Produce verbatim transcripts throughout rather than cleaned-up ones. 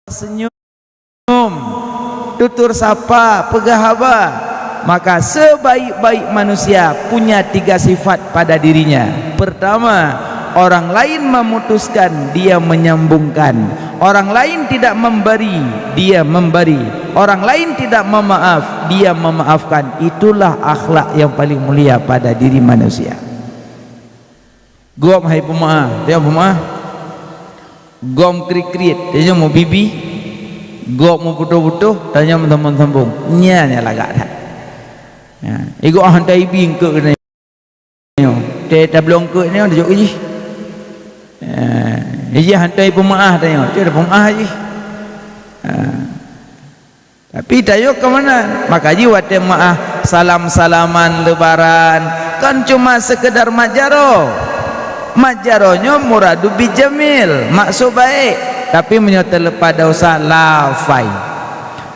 senyum, tutur sapa, peugah haba. Maka sebaik-baik manusia punya tiga sifat pada dirinya. Pertama, orang lain memutuskan, dia menyambungkan. Orang lain tidak memberi, dia memberi. Orang lain tidak memaaf, dia memaafkan. Itulah akhlak yang paling mulia pada diri manusia. Gob hai peumaáh, tanyoe peumaáh. Gob kriet-kriet, tanyoe meubibi. Gob meuputôh-putôh, tanyoe meusambong-sambong. Nyan nyang lagak that. Ya, igob hántom ibi eungkôt keunoe. Teuh tablong eungkôt nyoe, dijok jih. Ya, ijih hántom ipeumaáh tanyoe, cit peumaáh jih. Ya. Tapi tanyoe keumanan? Maka jih watée meuáh salam-salaman lebaran, kon cuma seukeudar mat jaroe. Mat jaroe nyoe muradu bijamil, maksud baik. Tapi meunyoe teuleupah desya, lafai.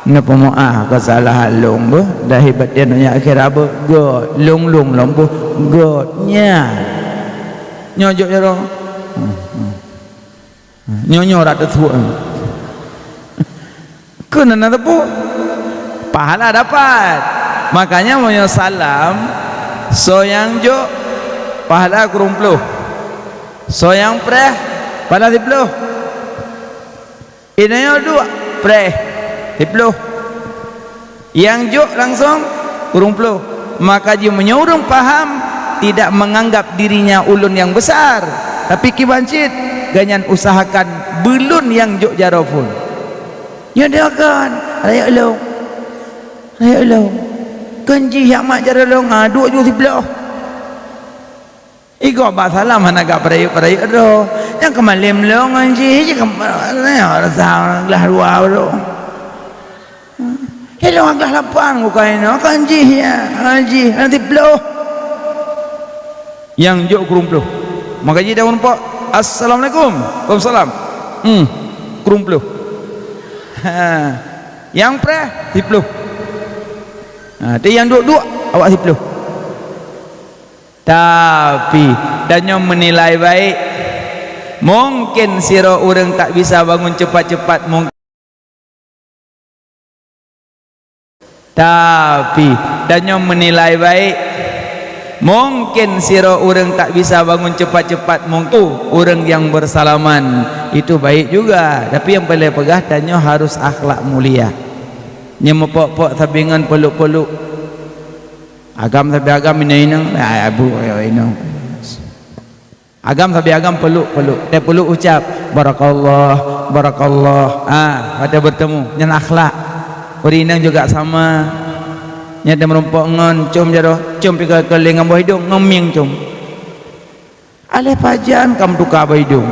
Neupeumeuáh kesalahan lôn beuh, dah hebat dia nanya akhé rabe, göt, lôn-lôn lom beuh, göt, nyan. Nyoe jok jaroe. Hmm, hmm. Nyoe-nyoe rak teusuek. Keuneuk na teupeu. Pahala dapat. Makanya meunyoe salam, soe nyang jok pahala kureueng ploh. Soe nyang preh pahala siploh. Inoe duek preh siploh. Nyang jok langsong kureueng ploh. Maka jih meunyoe ureuëng paham, tidak menganggap dirinya ulôn nyang besar, tapi kiban cit, gobnyan usahakan beulôn nyang jok jaroe phon. Nyoe dia kan, rayeuk lôn. Rayeuk lôn. Kan jih jak mat jaroe lôn, ha, duek ju siploh. Igob bak salam hana gak peurayeuk-peurayeuk droe. Nyang keumalém lôn ngon jih, jih keu-, rasa glah dua droe. Ilôn glah lapan bukai nyoe, kan jih ya, ha, jih, nanti ploh. Nyang jok kureueng ploh. Maka jih dah meureumpok, "Assalamualaikum." "Waalaikumsalam." Hmm, kureueng ploh. Ha. Nyang preh, siploh. Ha, tu nyang duek-duek, awak siploh. Tapi, tanyoe meunilai baik. Mungkin sidroe ureuëng tak bisa bangun cepat-cepat, mung-, tapi, tanyoe meunilai baik. Mungkin sidroe ureuëng tak bisa bangun cepat-cepat, mungkin ureuëng nyang beusalaman, itu baik juga. Tapi nyang paleng peugah, tanyoe harus akhlak mulia. Nyang meupok-pok sabe ngon peuluk-peuluk. Agam sabe agam inong-inong, ah, abu, inong. Agam sabe agam peuluk-peuluk. Teuh peuluk ucap, "Barakallah, barakallah." Ah, watée beutemu, nyan akhlak. Ureuëng inong juga sama. Nyan teuh meurumpok ngon com jaroe, com pih ka keuléng ngon boh idong, ngon mieng com. Aléh pajan ka meutuka boh idong.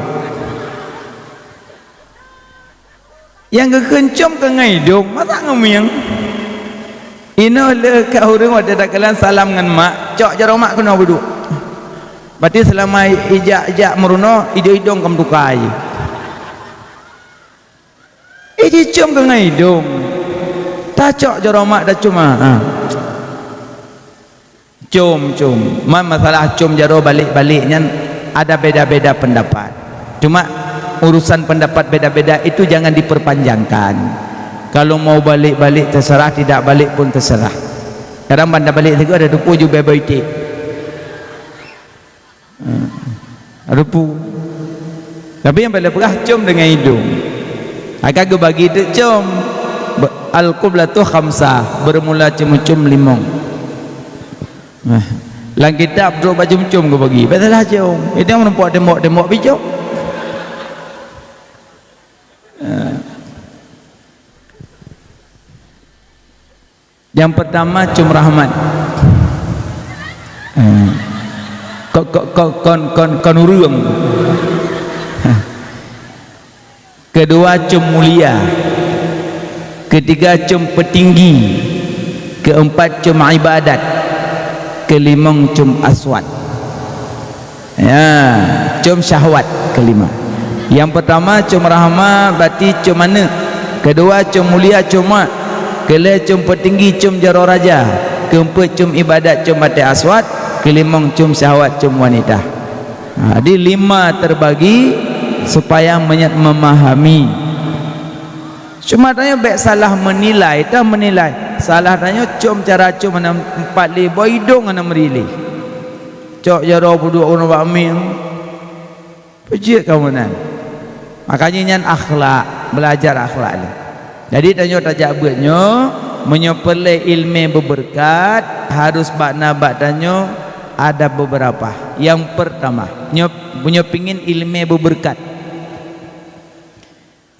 Nyang geukheun com keu ngon idong, masa ngon mieng? Inoe le ka ureuëng watée takalon salam ngon mak, cok jaroe mak keunoe beuduek. Berarti seulama ijak-ijak meurunoe, idong-idong ka meutuka jih. Ijih com keu ngon idong. Tacok jaroe mak dah cuma, ha. Com, com. Man masalah com jaroe balek-balek nyan ada beda-beda pendapat. Cuma urusan pendapat beda-beda itu jangan diperpanjangkan. Kalau mau balik-balik terserah, tidak balik pun terserah. Kadang banda balik sigoe ada dupo jubah baitik. Hmm. Rupu. Tapi nyang paleng peugah com deungon idong. Akan geubagi teuk com. Be-, al-qiblatu khamsah, beurmula com-com limong. Nah, lam kitab trok bak com-com geubagi. Biasalah com. Itu nyang meureumpok tembok-tembok pih com. Eh. Nyang pertama com rahmat. Eh. Ko-, ko-, ko-, kon, kon, kon ureuëng. Kedua com mulia. Ketiga com peutinggi. Keempat com ibadat. Kelimong com aswat. Ya, com syahwat kelima. Nyang pertama com rahmat, berarti com aneuëk. Kedua com mulia, com mak. Keulhée com peutinggi, com jaroe raja. Keumpeuet com ibadat, com batée aswat. Keulimong com syahwat, com wanita. Ha, jadi lima terbagi supaya meunyo-, memahami. Cuma tanyoe bék salah meunilai, ta meunilai. Salah tanyoe com cara com hana empat lé, boh idong hana meuri lé. Cok jaroe peuduek uroe bak mie. Peujeuet kamoe nan. Makanya nyan akhlak, belajar akhlak lé. Jadi tanyoe tajak beuet nyoe, meunyoe peureulée ileumé beubeureukat, harus bak na bak tanyoe ada beberapa. Yang pertama, nyoe, meunyoe pingin ileumé beubeureukat.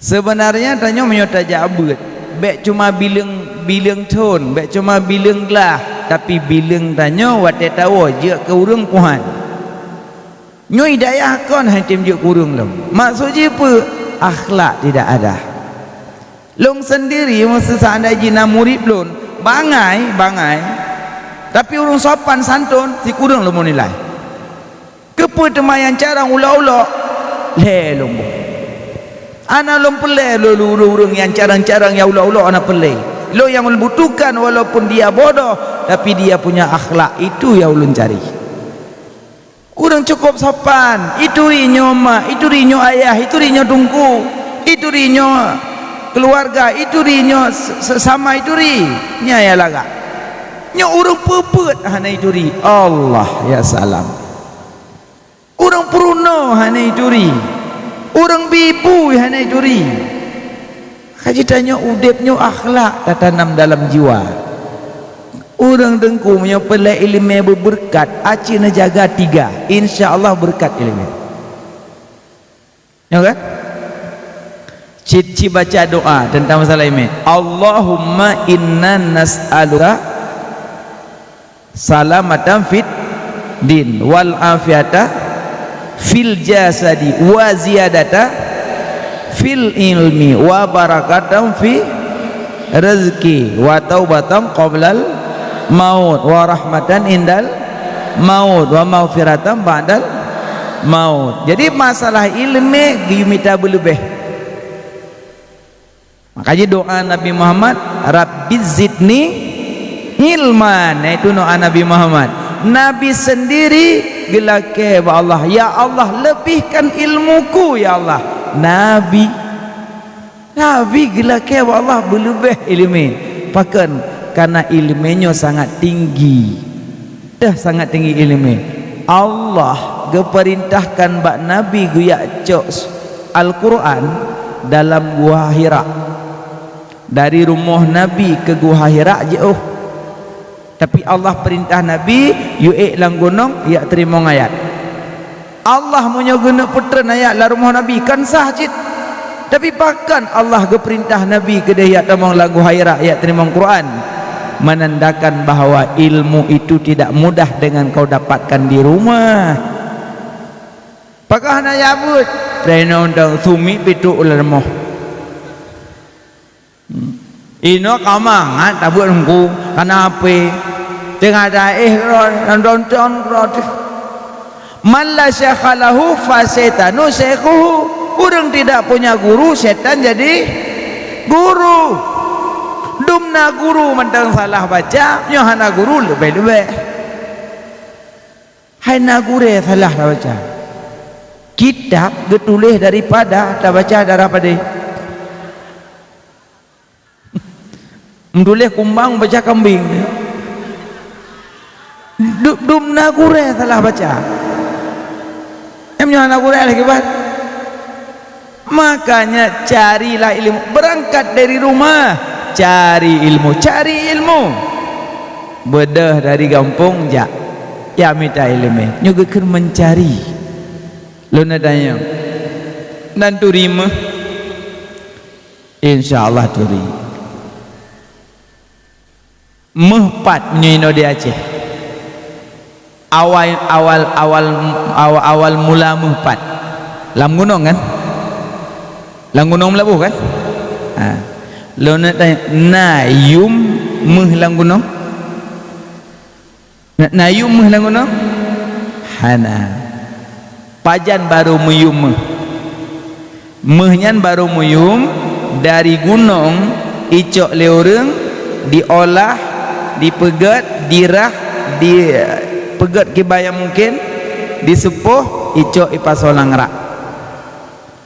Sebenarnya tanyoe meunyoe tajak beuet, bék cuma bileueng, bileueng thon, bék cuma bileueng glah, tapi bileueng tanyoe watée tawoe jeuet keu ureuëng puhan. Nyoe hidayah kon hana tem jeuet keu ureuëng lom. Maksud jih peue? Akhlak tidak ada. Lôn sendiri meuseusa andai jih na murit lôn, bangai, bangai. Tapi ureuëng sopan santun, sikureueng lôn meunilai. Keupeue teuma nyang carông ulok-ulok? Lhée lôn boh. Hana lôn peureulée lôn ureuëng-ureuëng nyang carông-carông nyang ulok-ulok hana peureulée. Lôn nyang ulôn butuhkan walaupun dia bodoh, tapi dia punya akhlak, itu nyang ulôn cari. Ureuëng cukup sopan, ituri nyoe mak, ituri nyoe ayah, ituri nyoe teungku, ituri nyoe keuluwarga, ituri nyoe se-, sesama ituri, nyan nyang lagak. Nyoe ureuëng peupeuet hana ituri, Allah ya salam. Ureuëng peurunoe hana ituri, ureuëng bibui hana ituri. Kaji tanyoe udeb nyoe akhlak tatanam dalam jiwa. Ureuëng teungku meunyoe peureulée ileumé beubeureukat, aci neujaga tiga, insya Allah beureukat ileumé. Nyoe kan? Cit-cit baca doa tentang masalah ileumé. Allahumma inna nas'aluka salamatan fid din wal afiyata fil jasadi wa ziyadata fil ilmi wa barakatan fi rezeki wa taubatan qoblal maut wa rahmatan indal maut wa maghfiratan ba'dal maut. Jadi masalah ileumé geuyue mita beuleubeh. Makajih doa Nabi Muhammad, "Rabbi zidni ilman." Itu doa Nabi Muhammad. Nabi sendiri geulakée bak Allah, "Ya Allah, lebihkan ilmuku, ya Allah." Nabi, Nabi geulakée bak Allah beuleubeh ileumé. Pakon? Karena ileumé nyoe sangat tinggi. Teuh sangat tinggi ileumé. Allah geupeurintahkan bak Nabi geujak cok Al-Quran dalam Guha Hira. Dari rumoh Nabi keu Guha Hira jiôh. Tapi Allah peurintah Nabi, yue ék lam gunong, jak teurimong ayat. Allah meunyoe geuneuk peutreun ayat lam rumoh Nabi, kan sah cit. Tapi pakon Allah geupeurintah Nabi keudeh jak tamong lam Guha Hira jak teurimong Quran? Menandakan bahwa ilmu itu tidak mudah dengan kau dapatkan di rumah. Pakon hana jak beuet? Teuinong dong sumi pituk lam rumoh. Inoe ka mangat tabeuet teungku, kana ape? Teungoh taéh droe, nonton droe. Man la syekha lahu fa syaitanu syaikhuhu. Ureuëng tidak punya guru, setan jadi guru. Dum na guru mantong salah baca, nyoe hana guru leubeh-leubeh. Hai na gurée salah tabaca. Kitab geutuléh daripada tabaca darah padé. Meutuléh kumbang baca kambing. Du-, dum na gurée salah baca. Em nyoe na gurée lagée ban. Makanya carilah ilmu, berangkat dari rumah, cari ilmu, cari ilmu. Beudôh dari gampông jak, ya mita ileumé. Nyoe geukheun meuncari. Lôn na tanyong, nan turi méuh? Insya Allah turi. Méuh pat meunyoe inoe di Aceh? Awai, awal, awal, awal, awal mula méuh pat? Lam gunong kan? Lam gunong Meulaboh kan? Ha. Lôn nak tanya, na yum méuh lam gunong? Na, na yum méuh lam gunong? Hana. Pajan barô meuyum méuh? Méuh nyan barô meuyum dari gunong, icok lé ureuëng, diolah, dipeugét, dirah, dipeugét kiban nyang mungken, diseupoh, icok ipasoe lam rak.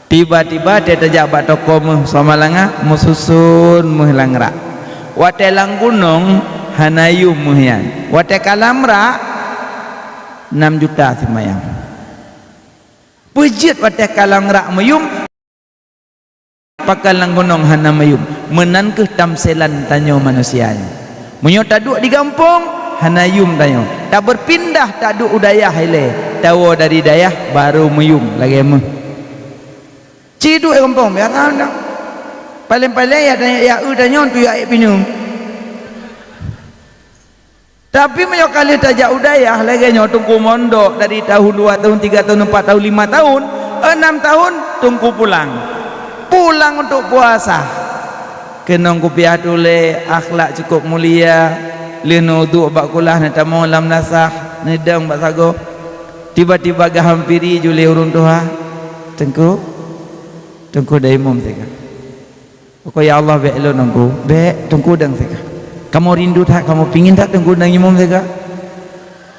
Tiba-tiba teuh tajak bak toko méuh Samalanga, meususon méuh lam rak. Watée lam gunong hana yum méuh nyan. Watée ka lam rak, nam juta simayang. Peue jeuet watée ka lam rak meuyum, pakon lam gunong hana meuyum. Meunan kheueh tamselan tanyoe manusia nyoe. Meunyoe taduek di gampông, hana yum tanyoe. Tabeurpindah taduek u dayah ilée, tawoe dari dayah barô meuyum lagée méuh. Ci duek gampông biasa mantong. Paléng-paléng ya, ya eu tanyoe tu ya ék pineung. Tapi meunyoe ka lheueh tajak u dayah lagée nyoe, teungku mondok dari tahun dua tahun, tiga tahun, empat tahun, lima tahun, enam tahun, teungku pulang. Pulang untuk puasa. Keunong kupiah tuléh, akhlak cukup mulia, lheueh neuduek bak kulah neutamong lam nasah, neudong bak sagoe. Tiba-tiba geuhampiri ju lé ureuëng tuha, "Teungku, Teungku dong imum sigoe." "Uko ya Allah, bék lôn Teungku." "Bék, Teungku dong sigoe." "Kamoe rindu that, kamoe pingin that Teungku dong imum sigoe."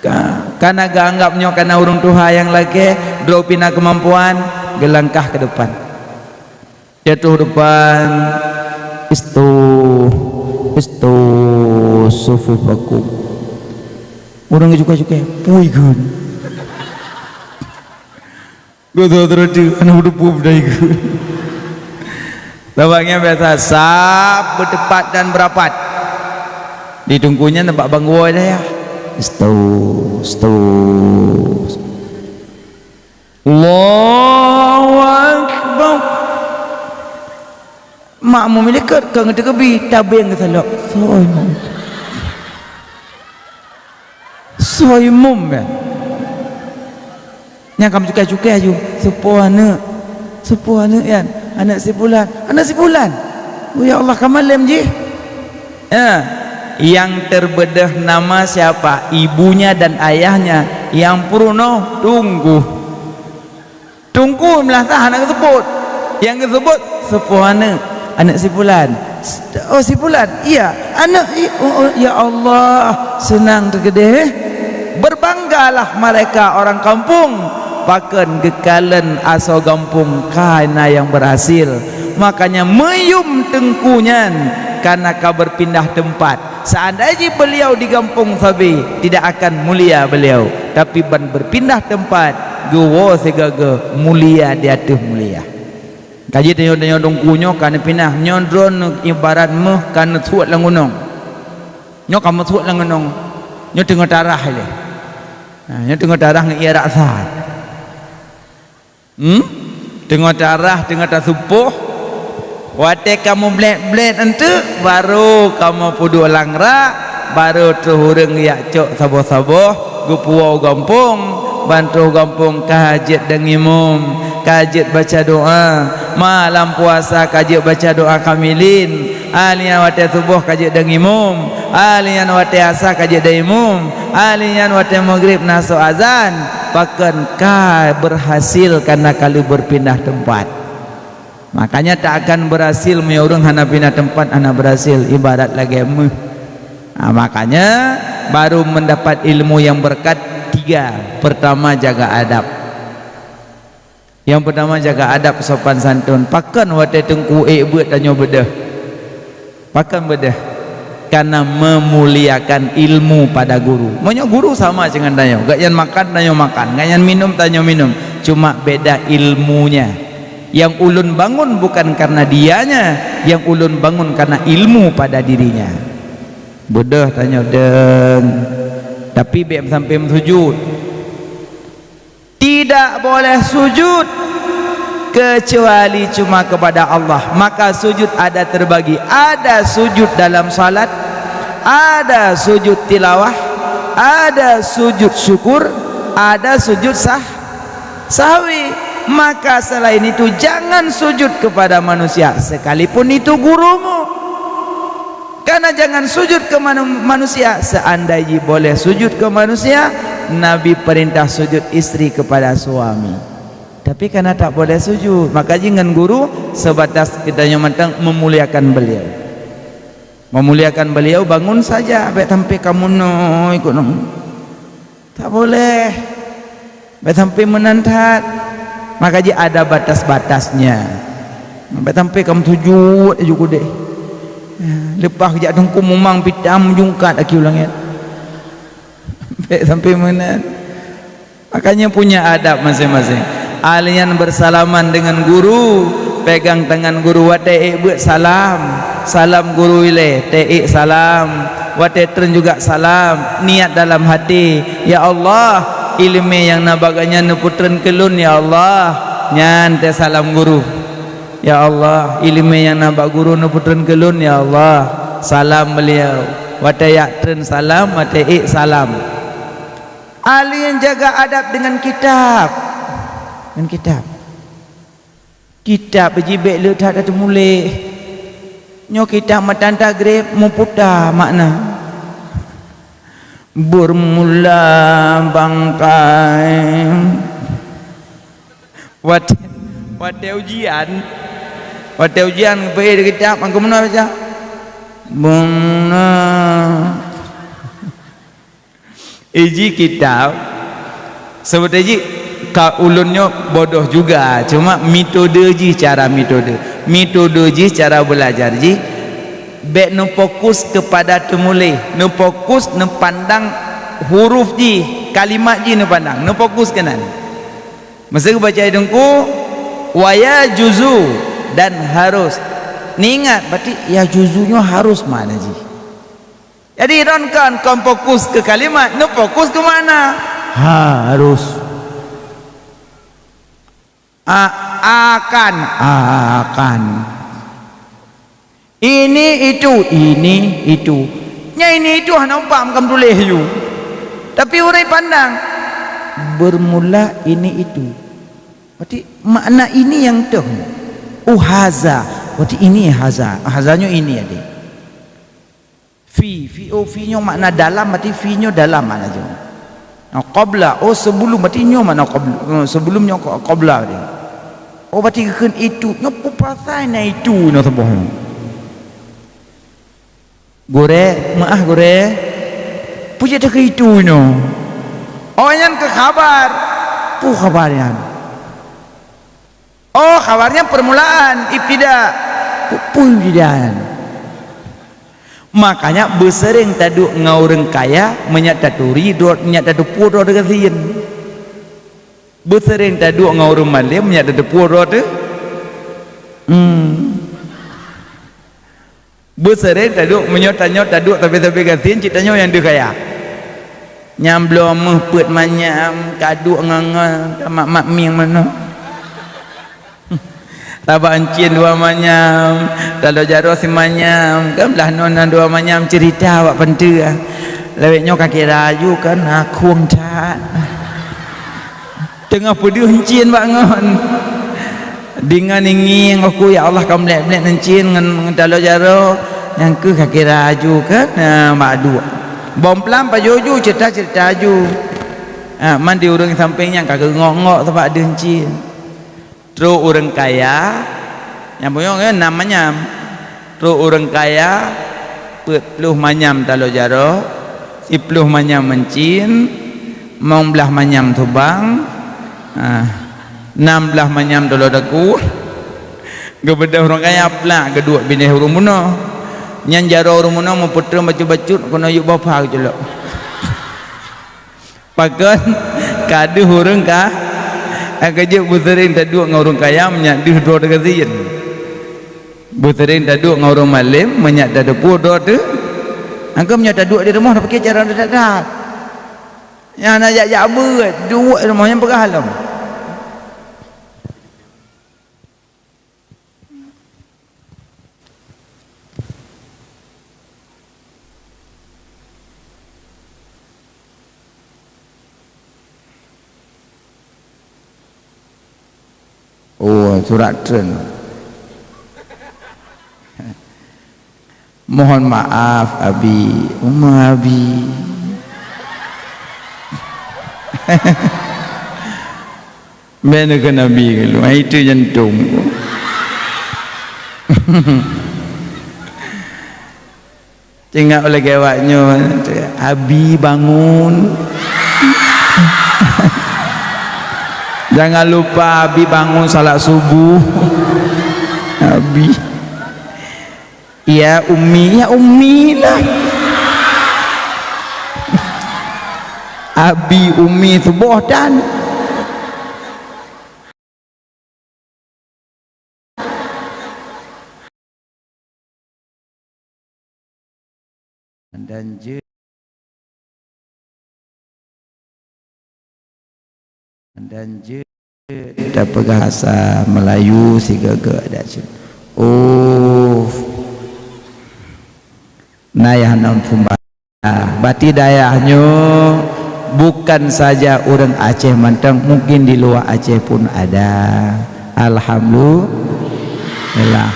Ka-, kana geuanggab nyoe kana ureuëng tuha nyang lakée, droe pih na keumampuan, geulangkah keu depan. Jatuh depan, "Istu, istu, sufufakum." Ureuëng cukai-cukai, "Pui gun." Geutoe teureuti, aneuk beuteupeue beudai geuh. Sabab nyan biasa sab beuteupat dan beurapat. Di teungku nyan bak banggoe dayah. Stu, stu. Allahu Akbar. Makmum likot ka ngeuteukeubie, tabeng geusalok. Soe imum? Soe imum nyan? Nyang ka meucukai-cukai aju, "Soe po aneuk? Soe po aneuk nyan?" "Aneuk si pulan." "Aneuk si pulan?" "Oh ya Allah, ka malem jih." Eh, yang terbedah nama siapa? Ibunya dan ayahnya. Yang peurunoe teungku. Teungku meulasah hana geuseubut. Nyang geuseubut, "Soe po aneuk?" "Aneuk si pulan." "Oh, si pulan?" "Iya." "Aneuk i-, oh, oh, ya Allah, seunang teukeudeh." Berbanggalah mereka orang kampung, pakon geukalon asoe gampông ka na nyang berhasil. Makanya meuyum teungku nyan kana ka berpindah tempat. Seandai jih beliau di gampông sabe, tidak akan mulia beliau, tapi ban berpindah tempat, geuwoe sigoe-goe mulia di ateueh mulia. Ka jeuet tanyoe-tanyoe teungku nyoe ka neupinah, nyoe droeneuh ibarat méuh ka neusuet lam gunong. Nyoe ka meusuet lam gunong, nyoe teungoh tarah ilée. Ha, nyoe teungoh tarah ngon ié raksa. Hmm? Teungoh tarah, teungoh taseupoh. Watée kamoe blét-blét eunteuk, barô kamoe peuduek lam rak, barô troh ureuëng jak cok saboh-saboh, geupuwoe u gampông, ban troh gampông ka jeuet dong imum, ka jeuet baca doá, malam puasa ka jeuet baca doá kamilin, ah lheueh nyan watée suboh ka jeuet dong imum, ah lheueh nyan watée asa ka jeuet dong imum, ah lheueh nyan watée maghrib na soe azan, pakon ka berhasil kana ka lheueh berpindah tempat. Makanya tak akan berhasil meunyoe ureuëng hana pindah tempat, hana berhasil, ibarat lagée méuh. Nah, makanya baru mendapat ilmu yang berkat tiga. Pertama, jaga adab. Nyang peutama, jaga adab sopan santun. Pakon watée teungku ék beuet tanyoe beudôh? Pakon beudôh? Karena memuliakan ilmu pada guru. Meunyoe guru sama dengan tanyoe, gobnyan makan, tanyoe makan, gobnyan minum, tanyoe minum, cuma beda ilmunya. Yang ulôn bangun bukan karena dianya, yang ulôn bangun karena ilmu pada dirinya. Beudôh tanyoe dong, tapi bék sampai meusujud. Tidak boleh sujud kecuali cuma kepada Allah. Maka sujud ada terbagi. Ada sujud dalam salat, ada sujud tilawah, ada sujud syukur, ada sujud sah-, sahwi. Maka selain itu jangan sujud kepada manusia, sekalipun itu gurumu. Karena jangan sujud ke manu-, manusia. Seandai jih boleh sujud ke manusia, Nabi perintah sujud istri kepada suami. Tapi karena tak boleh sujud, maka jih ngon guru sebatas geutanyoe mantong memuliakan beliau. Memuliakan beliau bangun saja, bék sampai kamoe nyoe ikut nyoe. Tak boleh. Bék sampai meunan that. Maka jih ada batas-batasnya. Sampai-sampai kamu sujud aju kudeh. Leupah jak teungku mumang pitam jungkat aki u langét. Sampai, sampai meunan. Makanya punya adab masing-masing. Kalian bersalaman dengan guru, pegang tangan guru, watée ék beuet salam, salam guru ilée, tée ék salam, watée treun juga salam, niat dalam hati, "Ya Allah, ileumé nyang na bak gobnyan neupeutreun keu lôn, ya Allah." Nyan tée salam guru. "Ya Allah, ileumé nyang na bak guru neupeutreun keu lôn, ya Allah." Salam beliau. Watée jak treun salam, watée ék salam. Alien jaga adab dengan kitab. Dengan kitab. Kitab jih bék le that tateumuléh. Nyoe kitab matan tagreb meuputa makna. Bermula bangkai. Watée, watée ujian, watée ujian, beué di kitab, mangko meunoe baca. Bungna. Iji kitab, seubeuté jih ka ulôn nyoe bodoh juga, cuma metode jih, cara metode. Metode jih, cara belajar jih, bék neufokus kepada teumuléh, neufokus neupandang huruf jih, kalimat jih neupandang, neufokus keunan. Meusé geubaca teungku, "Wa yajuzu," dan harus. Neuingat, berarti yajuzu nyoe harus makna jih. Jadi, droen kon, kon fokus keu kalimat, neufokus keu makna. Harus. A-, akan, akan. Ini, itu, ini, itu. Nyan ini itu hana umpat makam tuléh aju. Tapi ureuëng pandang, bermula ini itu. Berarti makna ini nyang toh. Oh, haza. Berarti ini haza. Haza nyoe ini, adik. Fi, fi, oh, fi nyoe makna dalam, berarti fi nyoe dalam makna jih. Nah, qabla, oh, sebelum, berarti nyoe makna qabla, eh, sebelum nyoe qa-, qabla tadi. Oh, berarti geukheun itu, nyoe peue pasai na itu nyoe saboh nyoe. Gurée, meuáh gurée, peue jeuet takheun itu nyoe. Oh, nyan keu khabar. Peue khabar nyan? Oh, khabar nyan permulaan, ibtida. Peue, peue ibtida nyan? Makanya beuseureng taduek ngon ureuëng kaya, meunyak taturi droe, meunyak tateupeue droe teugasien. Beuseureng taduek ngon ureuëng malém, meunyak tateupeue droe teu-, hmm. Beuseureng taduek, meunyoe tanyoe taduek sabe-sabe gasien, cit tanyoe nyang deuh kaya. Nyang bloe meuh peuet manyam, kaduek ngon-ngon, ka mak-mak mieng meunoe. Tabak euncien dua manyam, taloe jaroe simanyam, kan blah noe na dua manyam, cerita awak peunteue. Lawét nyoe ka kira aju kan, na khueng that. Teungoh peudeuh euncien bak ngon. Deungon ngieng-ngieng, "Aku, ya Allah, ka meulet-meulet euncien ngon, ngon taloe jaroe." Nyang keuh ka kira aju kan, na bak duek. Bom plam pajoh ju, cerita-cerita aju. Ha, man di ureuëng sampéng nyan ka geungok-ngok sabab deuh euncien. Trok ureuëng kaya, nyang buyong nyan nam manyam. Trok ureuëng kaya, peuet ploh manyam taloe jaroe, siploh manyam euncien, limong blaih manyam subang, ah, nam blaih manyam taloe daku. Geubeudôh ureuëng kaya plak geuduek binéh ureuëng bunoe. Nyan jaroe ureuëng bunoe meupeutreun bacut-bacut keunoe yub boh pha geuculok. Pakon ka deuh ureuëng ka, ka jeuet beuseureng taduek ngon ureuëng kaya meunyak deuh droe teugasien. Beuseureng taduek ngon ureuëng malém meunyak tateupeue droe teu. Angkeu meunyoe taduek di rumoh tapiké cara that-that. Nyan na jak-jak beuet, duek rumoh nyan peugah lom. Oh, surat treun. Mohon maaf, Abi. Uma Abi. Bèk neukheun Abi keulôn, itu jantung. Teuingat lagèe awak nyoe, "Abi, bangun." Jangan lupa Abi bangun salat subuh. Abi. Ya Umi, ya Umi lah. Abi, Umi, suboh dan Dan jeuet, dan jeuet tapeugah bahasa Melayu sigoe-goe adat cit. Oh, na yah nam peumbah. Berarti dayah nyoe bukan saja ureuëng Aceh mantong, mungkin di luar Aceh pun ada. Alhamdulillah.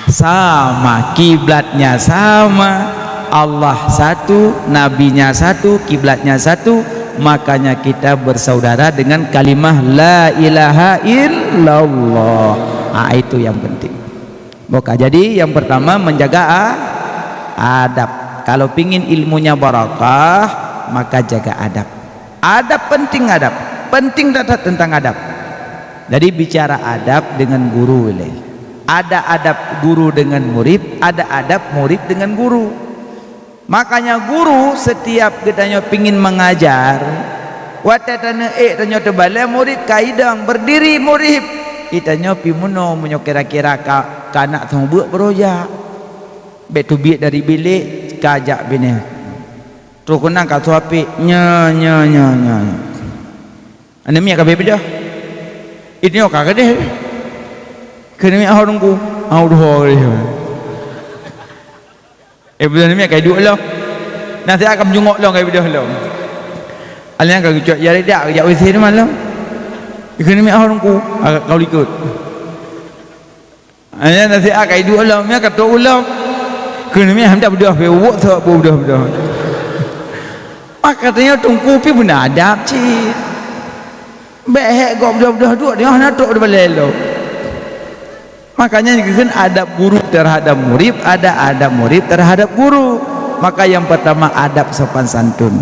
Sama, kiblatnya sama, Allah satu, nabinya satu, kiblatnya satu, makanya kita bersaudara dengan kalimah la ilaha illallah. Ah, itu yang penting. Boka. Jadi yang pertama menjaga a-, adab. Kalau pingin ilmunya barakah, maka jaga adab. Adab penting, adab. Penting that-that tentang adab. Jadi bicara adab dengan guru ilée. Ada adab guru dengan murid, ada adab murid dengan guru. Makanya guru setiap geutanyoe pingin mengajar, watée taneuk ék tanyoe teubalée murid ka idong, berdiri murid. Itanyoe pi meunoe meunyoe kira-kira ka, ka nak seumeubeuet beurojak. Bék teubiet dari bilék, ka jak binéh. Trok keunan ka suapék, nya, nya, nya, nya. Aneuk miet ka beudôh. Itanyoe ka keudeh. Keuneuk miet ho teungku, ho duho keudeh. Eh, beudôh aneuk miet ka iduek lom. Nasihat ka meujungok lom, ka ibeudôh lom. Aneuk ka geucok jari dak, geujak W C teuma lom. Keuneuk miet ho teungku, ka, ka likot. Hanya nasihat ka iduek lom, ya ka trok ulom. Keuneuk miet handak beudôh, pih uwok sok beudôh-beudôh. Maka tanya teungku pi beuna adab cit. Bék hék gob beudôh-beudôh duek, nyoe hana trok di balée lom. Makanya geukheun adab guru terhadap murid, ada adab murid terhadap guru. Maka yang pertama adab sopan santun.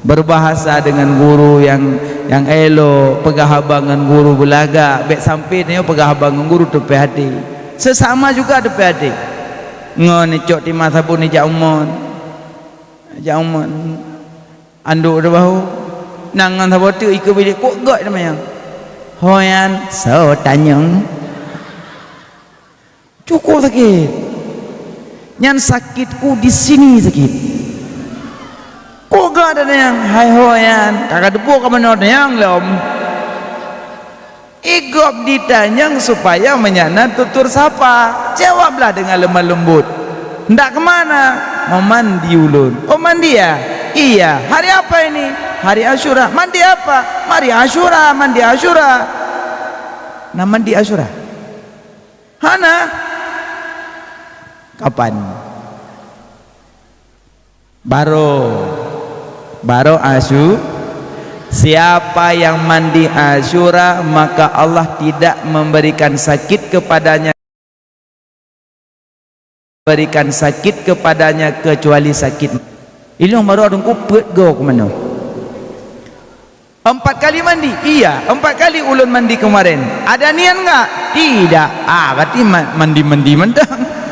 Berbahasa dengan guru yang, yang elok, peugah haba ngon guru beulagak, bék sampai tanyoe peugah haba ngon guru teupéh até. Sesama juga teupéh até. Ngon icok tima sabon ijak umon. Ijak umon. Anduk di bahu. Nang ngon saboh teuk ikeue bilék kok gak teuma nyang. Hoyan, so tanyong. Cukup sakit. Nyan sakitku di sini sakit. Kok gak ada nyang hai ho nyan? Kakak teupeue ka meunoe nyang lom. Igop ditanyong supaya menyana tutur sapa. Jawablah dengan lemah lembut. Ndak kemana? Mau mandi ulun. Oh, mandi ya? Iya. Hari apa ini? Hari Asyura. Mandi apa? Mari Asyura, mandi Asyura. Nah, mandi Asyura. Hana? Kapan? Baro. Baro Asyu-, siapa yang mandi Asyura, maka Allah tidak memberikan sakit kepadanya, berikan sakit kepadanya kecuali sakit. Ilong baru dengku peuet go ke mana? Empat kali mandi? Iya, empat kali ulun mandi kemarin. Ada niat enggak? Tidak. Ah, berarti ma-, mandi-mandi mantong.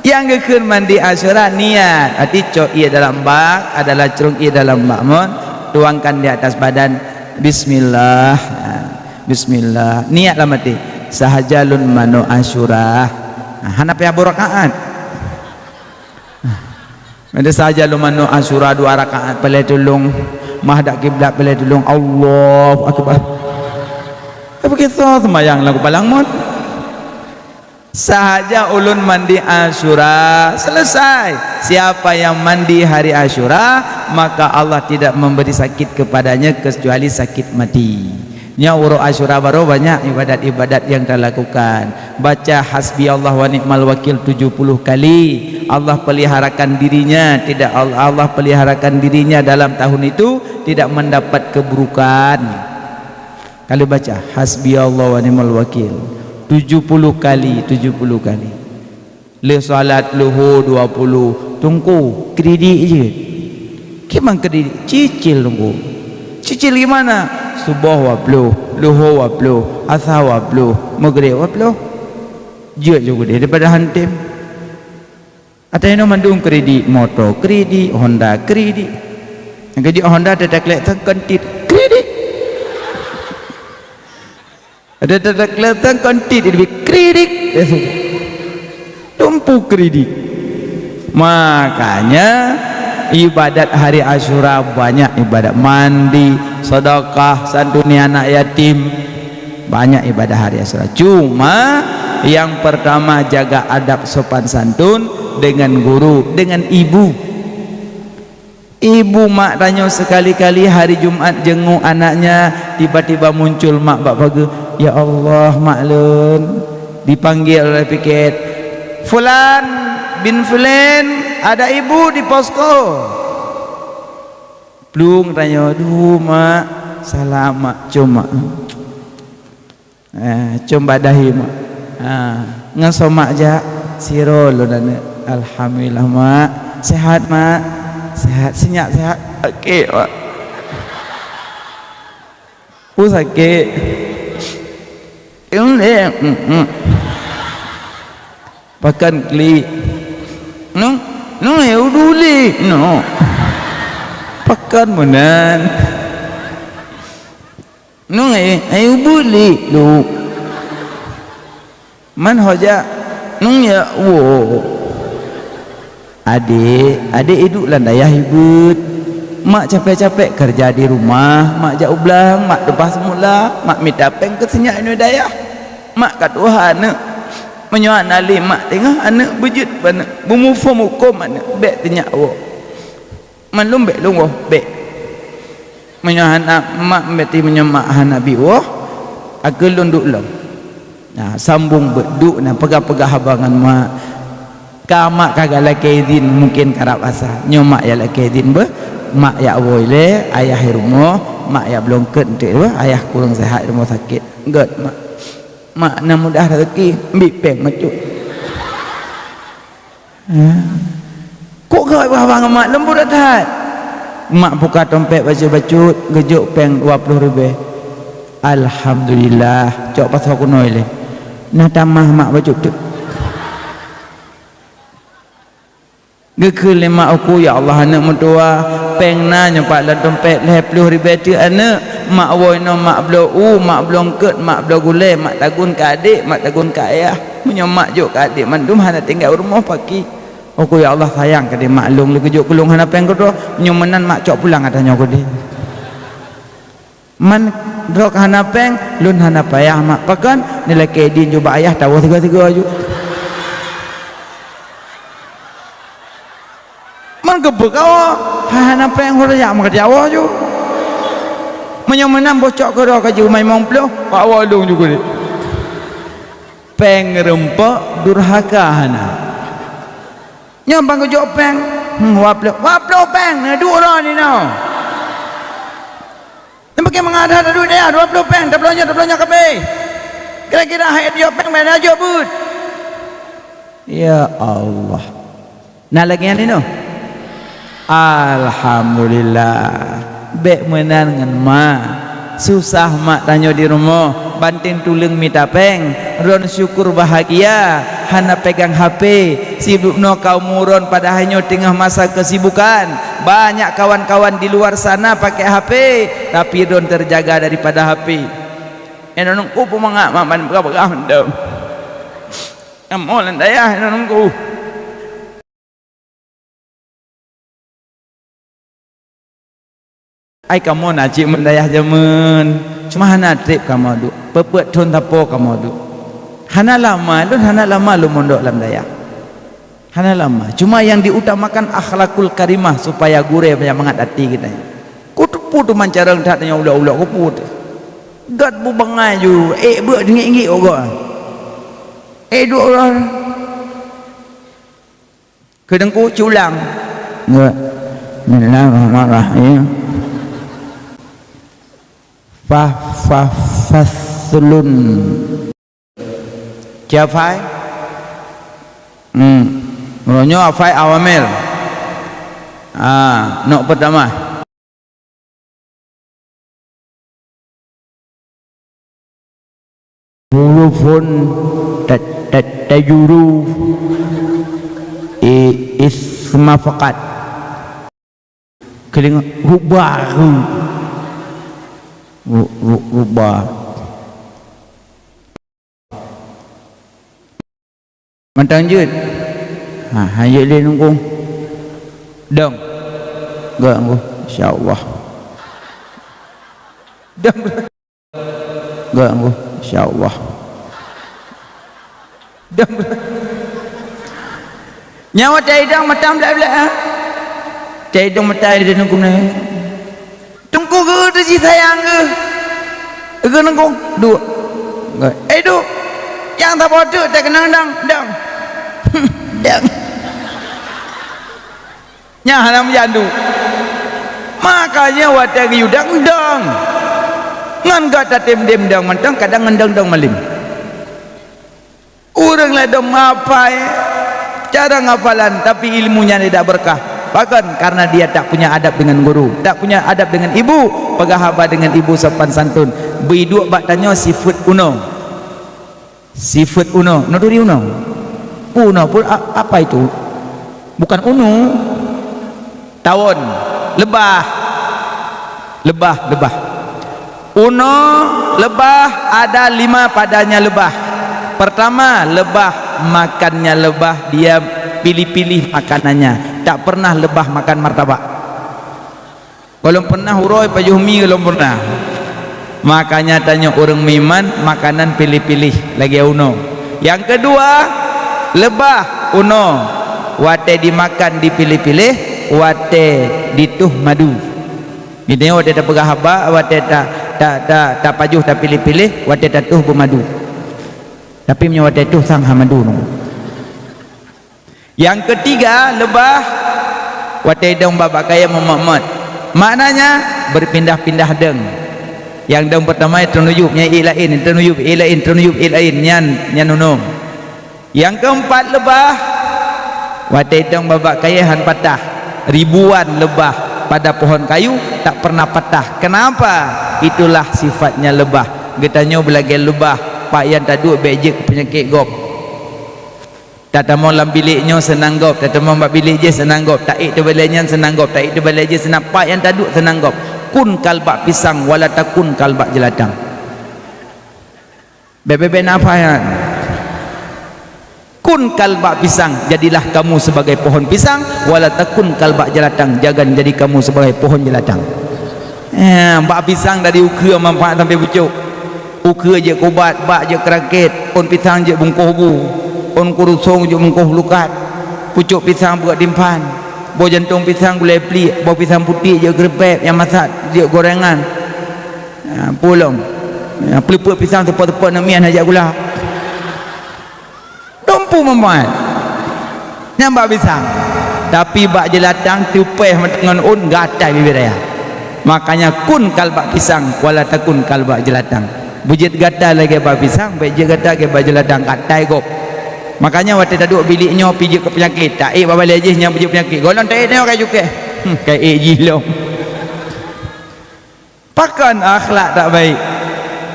Yang geukheun mandi Asyura niat. Berarti cok ié dalam bak, adalah cerung ié dalam bak mon, tuangkan di atas badan. Bismillah. Ah, bismillah. Niat lam hati. Sahaja lôn manoe Asyura. Ah, hana payah beurakaat. Meusaja lôn manoe Asyura dua rakaat, palai tulông, mah dak kiblat palai tulông, Allahu Akbar. Tapi kita sembahyang lagu palang mot. Sahaja ulun mandi Asyura, selesai. Siapa yang mandi hari Asyura, maka Allah tidak memberi sakit kepadanya kecuali sakit mati. Nyoe uroe Asyura baroe banyak ibadat-ibadat nyang talakukan. Baca hasbiyallah wa ni'mal wakil tujuh puluh kali. Allah peliharakan dirinya, tidak, Allah peliharakan dirinya dalam tahun itu tidak mendapat keburukan. Kalau baca hasbiyallah wa ni'mal wakil tujuh puluh kali, tujuh puluh kali. Lheueh salat luhur dua puluh, teungku, kredit jeuet. Kiban kredit? Cicil, teungku. Cicil gimana? Suboh dua puluh. Luho dua ploh, asa dua ploh, Maghrib dua ploh. Jeuet ju keudeh daripada han tem. Atai nyoe mandum kredit, moto kredit, Honda kredit. Nyang keujeuet Honda teuka klek teuka kon tit, kredit. Ada teuka klek teuka kon tit, lebih kredit. Tumpu kredit. Makanya ibadat hari Asyura banyak ibadat mandi, sedekah, santuni anak yatim. Banyak ibadah hari Asyura. Cuma yang pertama jaga adab sopan santun dengan guru, dengan ibu. Ibu mak tanyoe sekali-kali hari Jumat jenguk anaknya, tiba-tiba muncul mak bak pageue, "Ya Allah, mak lôn." Dipanggil oleh piket, "Fulan bin Fulan, ada ibu di posko." Plueng tanyoe, "Duh, mak." "Salam, mak." "Com, mak." Eh, com bak dahi, mak. Ha, ngon soe mak jak? Sidroe lôn aneuk. Alhamdulillah, mak. Sehat, mak? Sehat, si nyak sehat? Sakét, mak. Peue sakét? Em, eh, em, em. Pakon klik. Nung, nung, eh, uduli, no. Pakon meunan. Nung, eh, eh, ubeuet lé, Luk. Man ho jak? Nung, ya, woe. Adék, adék iduek lam dayah ibeuet. Mak capek-capek keureuja di rumoh, mak jak u blang, mak teupah seumula, mak mita péng keu si nyak inoe dayah. Mak ka tuha aneuk. Meunyoe hana lé mak teungoh aneuk beujeuet bak aneuk, beumuphom hukôm aneuk, bék teuh nyak woe. Man lôn bék lôn woe, bék. Meunyoe hana mak, berarti meunyoe mak hana bi woe, akhé lôn duek lom. Nah, sambong beuet duek na peugah-peugah haba ngon mak. Ka mak ka galakée idin, mungken karab asa. Nyoe mak nyang lakée idin beuh, mak jak woe ilée, ayah i rumoh, mak jak bloe eungkôt enteuk beuh, ayah kureueng seuhat i rumoh sakét. Gét mak. Mak na mudah raseuki, ambiek péng bacut. Kok gawat bak haba ngon mak, leumbot that. Mak buka dompet bacut-bacut, geujok péng dua ploh ribée. Alhamdulillah, cok pasoe keunoe lé. Na tamah mak bacut teuk. Geukheun lé mak uku, "Ya Allah, aneuk meutuwa, péng na nyoe pat lam dompet lhée ploh ribée teuk aneuk. Mak woe inoe, mak bloe u, mak bloe eungkôt, mak bloe gulée, mak tagun keu adék, mak tagun keu ayah. Meunyoe mak jok keu adék mandum hana tinggai u rumoh paki." Uku, "Ya Allah, sayang keudeh mak lôn, lôn geujok keu lôn hana péng keudroe. Nyoe meunan mak cok pulang ata nyoe keudeh." Man droe ka hana péng, lôn hana payah mak. Pakon? Neulakée idin ju bak ayah tawoe sigoe-sigoe ju. Man geubeuet kawoe, hana péng, hana jak meukeureuja woe ju. Meunyoe meunan boh cok keudroe ka jibeumai limong ploh, bak woe lôn ju keudeh. Péng reumpok durhaka hana. Nyoe ban geujok péng, hmm, dua ploh, dua ploh péng, neuduek droe ninoe. Nyan pakon mangat that duek dayah, dua ploh péng, taploh nyoe, taploh nyoe kabeh. Kira-kira hai jok péng, ban jok beuet. Ya Allah. Na lagée nyan inoe? Alhamdulillah. Bék meunan ngon ma. Susah mak tanyoe di rumoh, banting tuleueng mita péng. Droen syukur bahagia, hana pegang H P. Sibuk noe kaum droen padahai nyoe teungoh masa kesibukan. Banyak kawan-kawan di luar sana pakai H P, tapi droen terjaga daripada H P. Inong ku peumangat mak ban peugah-peugah mantong. Kamoe lam dayah inong ku. Ai kamoe na cit meudayah jameun, cuma hana treb kamoe duek. Peuet-peuet thon sapo kamoe duek. Hana lama, lôn hana lama lôn mondok lam dayah. Hana lama. Cuma nyang diutamakan akhlakul karimah supaya gurée mangat até geutanyoe. Kuteupeue teuma carông that nyang ulok-ulok keupeue teuh. Gét bu bangai ju, ék beuet ngiek-ngiek ugoe. Ék duek uroe. Keu Teungku culang. Nggak. Bismillahirrahmanirrahim. Fa, fa, faslun. Ci hafai? Hmm. Uroe nyoe hafai awamil. Ah, nok pertama. Hurufun ta-, ta-, tajuru i-, isma faqat. Keudeungoe ruba, ru-, ru-, ru-, ruba. Mantong jeuet. Ha, han jeuet lé nungkong. Dong. Gak nungkong. Insya Allah. Dong. Gak nungkong. Insya Allah. Dong. Nyawa tai dong mata blak-blak, ha? Tai dong mata di nungkong ni. Teungku geuh teuh jih sayang geuh. Geuh nungkong, duek. Eh, duek. Nyang saboh teuk teukeunong dang, dang. Dang. Nyan hana meujan duek. Makanya watée geuyue dang, dang. Ngon gata tem-tem dang mantong, kadang ngon dang-dang malem. Ureuëng ladom mapai cara ngapalan, tapi ilmunya tidak berkah. Bahkan karena dia tak punya adab dengan guru, tak punya adab dengan ibu, peugah haba dengan ibu sopan santun. Beuiduek bak tanyoe sifeuet unoe. Sifeuet unoe, nuturi unoe. Unoe pun a-, apa itu? Bukan unu. Tawon, leubah. Leubah, leubah. Unoe leubah ada lima padanya leubah. Pertama, leubah makannya leubah, dia pilih-pilih makanannya. Tak pernah leubah makan martabak. Golom pernah uroe pajoh mi golom pernah. Makanya tanyoe ureuëng meuiman makanan pilih-pilih lagée unoe. Nyang keudua, leubah unoe. Watée dimakan dipilih-pilih, watée ditoh madu. Di tanyoe watée tapeugah haba, watée ta, ta, ta, tapajoh tapiléh-piléh, watée tatoh beumadu. Tapi meunyoe watée toh sang hana madu nunggu. Nyang keutiga, leubah watée idong bak-bak kayée meumot-mot. Maknanya, beupindah-pindah dong. Nyang dong peurtama teuneuyub, nyang ék laén, teuneuyub, ék laén, teuneuyub, ék laén, nyan, nyan unoe. Nyang keumpat leubah, watée idong bak-bak kayée han patah. Ribuan leubah pada pohon kayu tak pernah patah. Kenapa? Itulah sifatnya leubah. Geutanyoe beulagée leubah, pat nyang taduek bék jeuet keu peunyakét gob. Tatamong lam bilék nyoe seunang gob, tatamong bak bilék jih seunang gob, taék teubalée nyan seunang gob, taék teubalée jih seunang, pat nyang taduek seunang gob. Kun kal bak pisang, wala takun kal bak jeulatang. Bebe-bebe nafai nyan. Kun kal bak pisang, jadilah kamu sebagai pohon pisang, wala takun kal bak jeulatang, jangan jadi kamu sebagai pohon jeulatang. Eh, bak pisang dari ukeue manfaat sampai pucok. Ukeue jeuet keu ubat, bak jeuet keu rakét, ôn pisang jeuet bungkôh bu, ôn kurusong jeuet bungkôh lukat, pucok pisang buet timphan, boh jantong pisang gulai pliek, boh pisang putéh jeuet keu reupéb nyang masak jeuet gorengan. Ha, peue lom. Ha, peuleupeuk pisang teupot-teupot namian hajat gula. Dumpu meumai. Nyang bak pisang. Tapi bak jeulatang teupéh ngon ôn gatai bibit raya. Makanya kun kal bak pisang, wala takun kal bak jeulatang. Beujeuet gatai lagée bak pisang, bék jeuet gatai lagée bak jeulatang, gatai gob. Makanya watée taduek bilék nyoe pih jeuet keu peunyakét, taék bak balée jih nyang beujeuet peunyakét. Gohlom taék nyoe ka jukée. Hmm, ka ék jih lom. Pakon akhlak tak baik?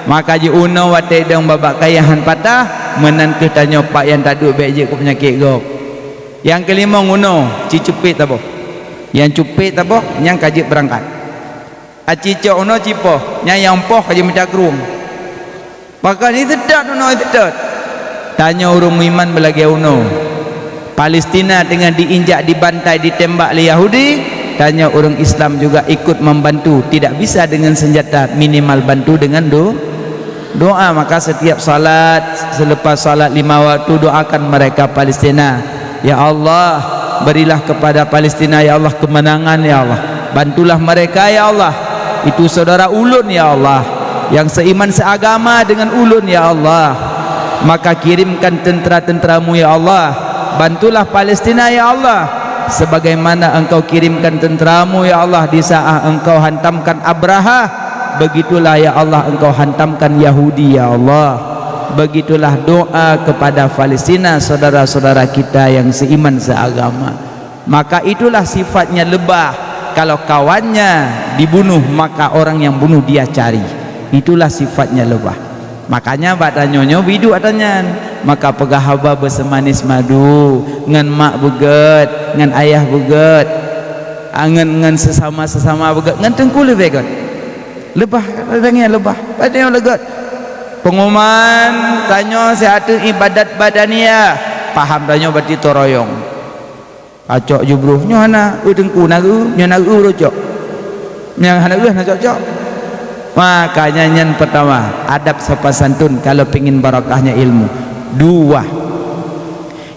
Maka jiunoe watée idong bak-bak kayée han patah, meunan kheueh tanyoe pat nyang taduek bék jeuet keu peunyakét gob. Nyang keulimong unoe, ci cupét saboh. Nyang cupét saboh, nyang ka jeuet beurangkat. Aci cok unoe cipoh, nyang nyang poh ka jimita krueng. Pakon iseutôt unoe iseutôt? Tanyoe ureuëng meuiman beulagée unoe. Palestina teungoh diinjak, dibantai, ditembak lé Yahudi, tanyoe ureuëng Islam juga ikut membantu. Tidak bisa dengan senjata, minimal bantu dengan do-, doa. Maka setiap salat, selepas salat lima waktu, doakan mereka Palestina. Ya Allah, berilah kepada Palestina, ya Allah, kemenangan, ya Allah. Bantulah mereka, ya Allah. Itu saudara ulôn, ya Allah, yang seiman seagama dengan ulôn, ya Allah. Maka kirimkan tentera-tenteramu, ya Allah. Bantulah Palestina, ya Allah. Sebagaimana Engkau kirimkan tenteramu, ya Allah, di saat Engkau hantamkan Abraha, begitulah, ya Allah, Engkau hantamkan Yahudi, ya Allah. Begitulah doa kepada Palestina, saudara-saudara kita yang seiman seagama. Maka itulah sifatnya lebah. Kalau kawannya dibunuh, maka orang yang bunuh dia cari. Itulah sifatnya lebah. Makanya bak tanyoe nyoe biduek ata nyan. Maka peugah haba beuseumanis madu, ngon mak beugét, ngon ayah beugét, ah, ngon, ngon sesama-sesama beugét, ngon teungku leubeh gét. Leubah, tangieng leubah, tanyoe leugét. Pengumuman, tanyoe siat ibadat badaniah, paham tanyoe berarti toroyong. Pacok jubruh, nyoe hana, eu teungku na eu, nyoe na eu rocok. Nyang hana eu hana cocok. Makanya nyan pertama, adab sopan santun kalau pingin barakahnya ilmu. Dua.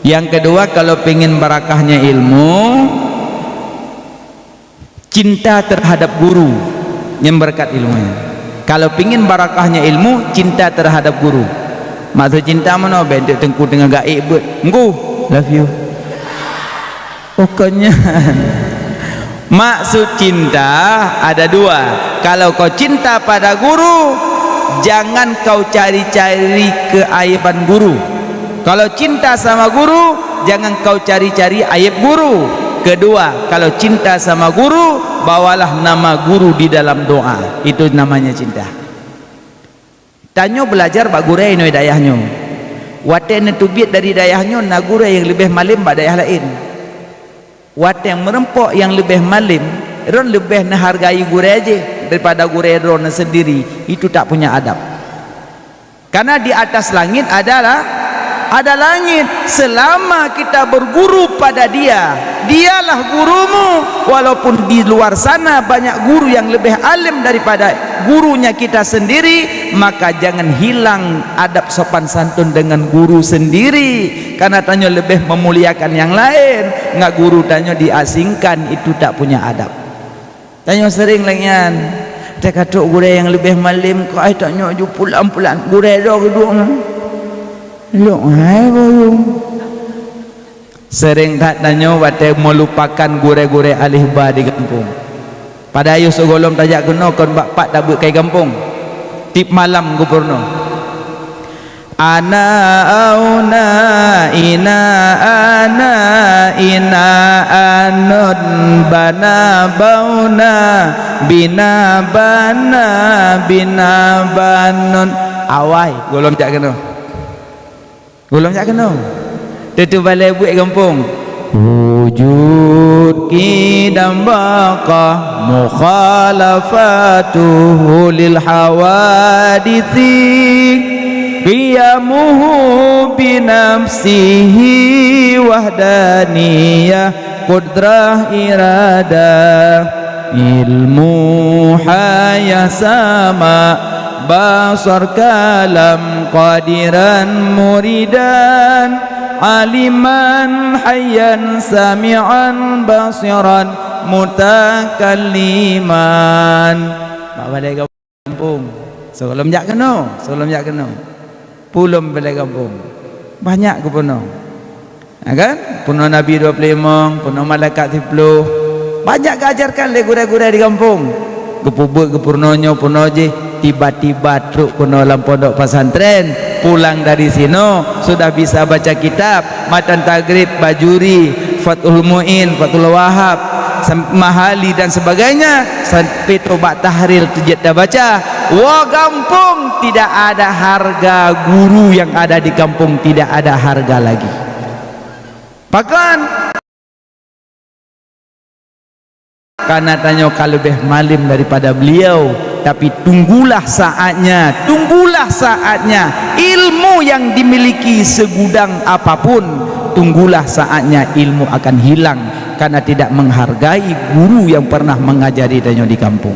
Yang kedua, kalau pingin barakahnya ilmu, cinta terhadap guru yang berkat ilmunya. Kalau pingin barakahnya ilmu, cinta terhadap guru. Maksud cinta mana? Bentuk teungku tengah gaib buat. Ngku, love you. Pokoknya, maksud cinta ada dua. Kalau kau cinta pada guru, jangan kau cari-cari keaiban guru. Kalau cinta sama guru, jangan kau cari-cari aib guru. Kedua, kalau cinta sama guru, bawalah nama guru di dalam doa. Itu namanya cinta. Tanyoe belajar bak gurée inoe dayah nyoe. Watée neuteubiet dari dayah nyoe, na gurée nyang leubeh malem bak dayah laén. Watée meureumpok nyang leubeh malem, droen leubeh neuhargai gurée jih daripada gurée droen sendiri. Itu tak punya adab. Karena di atas langit adalah, ada langit. Selama kita berguru pada dia, dialah gurumu. Walaupun di luar sana banyak guru yang lebih alim daripada gurunya kita sendiri, maka jangan hilang adab sopan santun dengan guru sendiri. Karena tanyoe lebih memuliakan yang lain, ngat guru tanyoe diasingkan, itu tak punya adab. Tanyoe sering lagée nyan. Teuka trok gurée nyang leubeh malem, keu ai tanyoe ju pulan-pulan gurée droe geuduek nyan. Lok hai boyong. Sering that tanyoe watée meulupakan gurée-gurée alif ba di gampông. Padahai yoh sigohlom tajak keunoe kon bak pat tabeuet kai gampông. Tiep malam geupeurunoe. Ana auna, ina ana, ina anun, bana bauna, bina bana, bina banun. Awai, gohlom jak keunoe. Gohlom jak keunoe. Teuteubalai buet gampông. Wujud qidam baqa mukhalafatuhu lil hawaditsi, qiyamuhu binafsihi wahdaniyah, qudrah iradah, ilmu hayah sama, basar kalam qadiran muridan, aliman hayyan sami'an basiran mutakalliman. Bak balai gampông. Sigohlom jak keunoe, sigohlom jak keunoe. Pulom balai gampông. Banyak geupeurunoe. Ha kan? Peurunoe Nabi dua puluh lima, peurunoe malaikat siplôh. Banyak geuajarkan lé gurée-gurée di gampông. Geupeubuet geupeurunoe nyoe peurunoe jih, tiba-tiba trok keunoe lam pondok pesantren, pulang dari sinoe sudah bisa baca kitab, Matan Taghrib, Bajuri, Fathul Muin, Fathul Wahab, Sam-, Mahali dan sebagainya, sampai tobat tahlil teujeuet tabaca. Woe gampông, tidak ada harga guru yang ada di kampung, tidak ada harga lagi. Pakon? Karena tanyoe ka leubeh malem daripada beliau, tapi tunggulah saatnya, tunggulah saatnya. Ilmu yang dimiliki segudang apapun, tunggulah saatnya ilmu akan hilang karena tidak menghargai guru yang pernah mengajari tanyoe di kampung.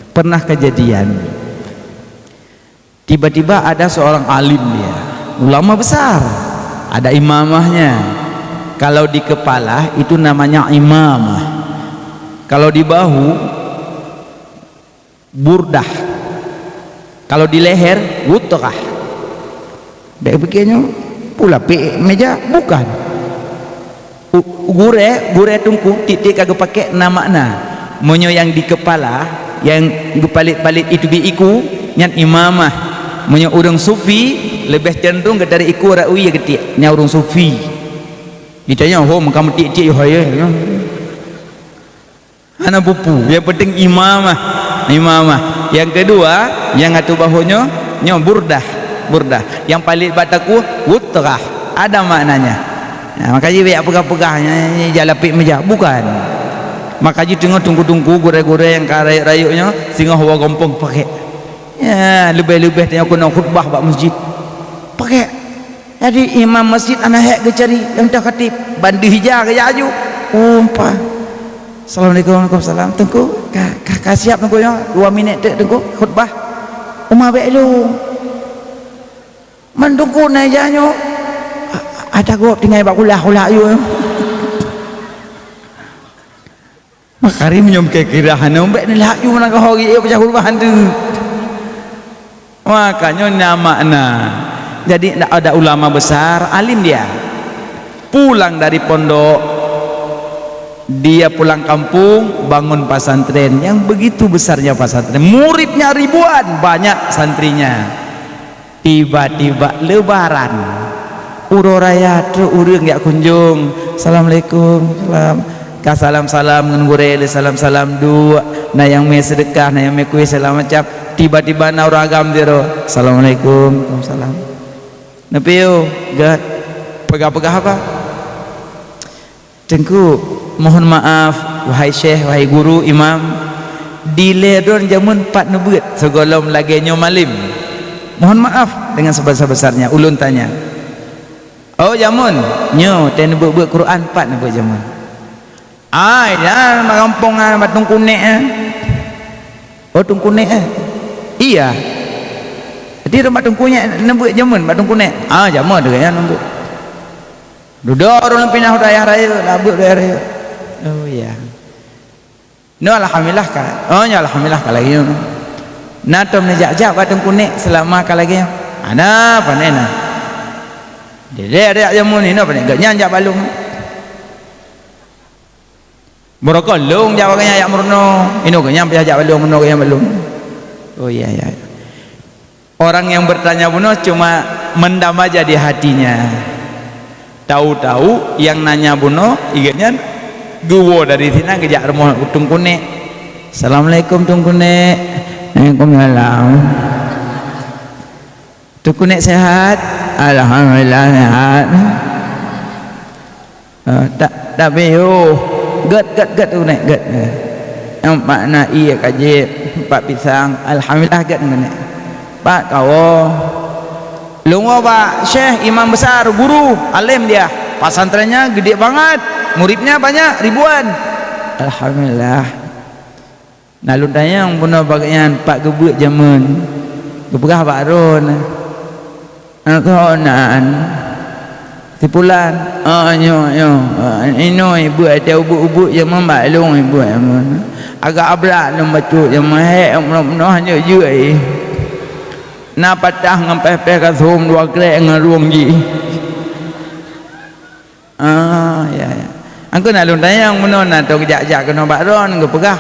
Pernah kejadian, tiba-tiba ada seorang alim dia, ulama besar, ada imamahnya. Kalau di kepala itu namanya imamah. Kalau di bahu, burdah. Kalau di leher, wutrah. Dek pikir nyoe, pula pek meja, bukan. U-, gurée, gurée teungku, tieb-tieb ka geupakék na makna. Meunyoe nyang di keupala, nyang geupalet-palet itu bi iku, nyan imamah. Meunyoe ureuëng sufi, leubeh cenderung geutarek iku rawi ya geutiek, nyan ureuëng sufi. Ditanya, "Ho, meuka meutiek-tiek yo hai." Hana pupu, yang penting imamah. Imamah. Yang kedua, yang ateueh bahu nyoe, Nyoe burdah, burdah. Nyang paléng bak takue, wutrah. Ada maknanya. Nah, maka jih bèk peugah-peugah nyan, nyan, nyan jalapik meujah. Bukan. Maka jih teungoh teungku-teungku, gurèe-gurèe nyang ka rayeuk-rayeuk nyoe, singoh woe gampông pakèk. Ya, leubeh-leubeh tanyoe keunoe khutbah bak masjid. Pakèk. Jadi, imam masjid hana hék geucari, nyang teuh khatib, ban deuh ija geujak aju. Umpa. Assalamualaikum, waalaikumsalam. Teungku, ka, ka, ka siap Teungku nyoe? Dua minèt teuk Teungku, khutbah. Uma bèk lôn. Man Teungku na ija nyoe. A-, ata gob tinggai bak kulah-kulah aju. Makarim nyoe kira-kira hana bèk neulaju meunan ka ho geuék peucah khutbah hantu. Maka nyoe na makna. Jadi, ada ulama besar, alim dia. Pulang dari pondok, dia pulang kampung, bangun pesantren yang begitu besarnya pesantren. Muridnya ribuan, banyak santrinya. Tiba-tiba Lebaran, uroe raya trok ureueng jak kunjong. Assalamualaikum, salam. Ka salam-salam ngon gurèe lé salam-salam duek. Na nyang mè seudeukah, na nyang mè kueh segala macam. Tiba-tiba na ureueng agam sidroe. Assalamualaikum, waalaikumsalam. Neupiôh, gèt. Peugah-peugah apa? Teungku, mohon maaf, wahai syekh, wahai guru, imam, dilèe droen jameun pat neubeuet sigohlom lagèe nyoe malem. Mohon maaf dengan sebesar-besarnya, ulôn tanya. Oh, jameun, nyoe teuh neubeuet-beuet Quran pat neubeuet jameun. Ai, nyan bak gampông nyan, bak Teungku Nèk nyan. Oh, Teungku Nèk, eh? Iya. Jadi, bak Teungku Nèk neubeuet jameun, bak Teungku Nèk. Ah, jameun deungon nyan neubeuet. Dudoe ureueng pinah u dayah rayeuk, labeuet u dayah rayeuk. Oh, iya. Nyoe alhamdulillah ka. Oh, nyoe alhamdulillah ka lagèe nyoe. Na tom neujak-jak bak Teungku Nèk seulama ka lagèe nyoe. Hana, pane na. Dilèe jak jameun, inoe pane geuh nyan jak bak lôn. Meurokon lôn jak bak geuhnyan jak meurunoe. Inoe geuhnyan payah jak bak lôn, meurunoe geuhnyan bak lôn. Oh, iya, iya, iya. Orang yang bertanya bunoe cuma mendam aja di hatinya. Tahu-tahu yang nanya bunoe, ingat nyan geuwoe dari sinan geujak rumoh Teungku Nèk. "Assalamualaikum, Teungku Nèk." "Waalaikumsalam." "Teungku Nèk sehat?" "Alhamdulillah sehat." Eh, tak, tak piôh. Gèt, gèt, gèt, Teungku Nèk, gèt. Nyang pat na ié ka jieb, pat pisang. Alhamdulillah, gèt, Teungku Nèk. Pat kawoe. Lôn woe bak syekh, imam besar, guru, alim dia. Pesantrennya gede banget, muridnya banyak, ribuan. Alhamdulillah. Na lôn tanyong bunoe bak geuhnyan pat geubeuet jameun. Geupeugah bak droen, "Aneuk keuhai nan, si pulan, oh, nyoe, nyoe, inoe ibeuet, watèe ubeuet-ubeuet jameun bak lôn ibeuet jameun. Agak abrat lôn bacut jameun, hék bunoe-bunoe hana jeuet. Na patah ngon péh-péh kasôm dua krek ngon rueng jih." Ah, ya, ya. Angkeu na lôn tanyong bunoe na tô geujak-jak keunoe bak droen geupeugah.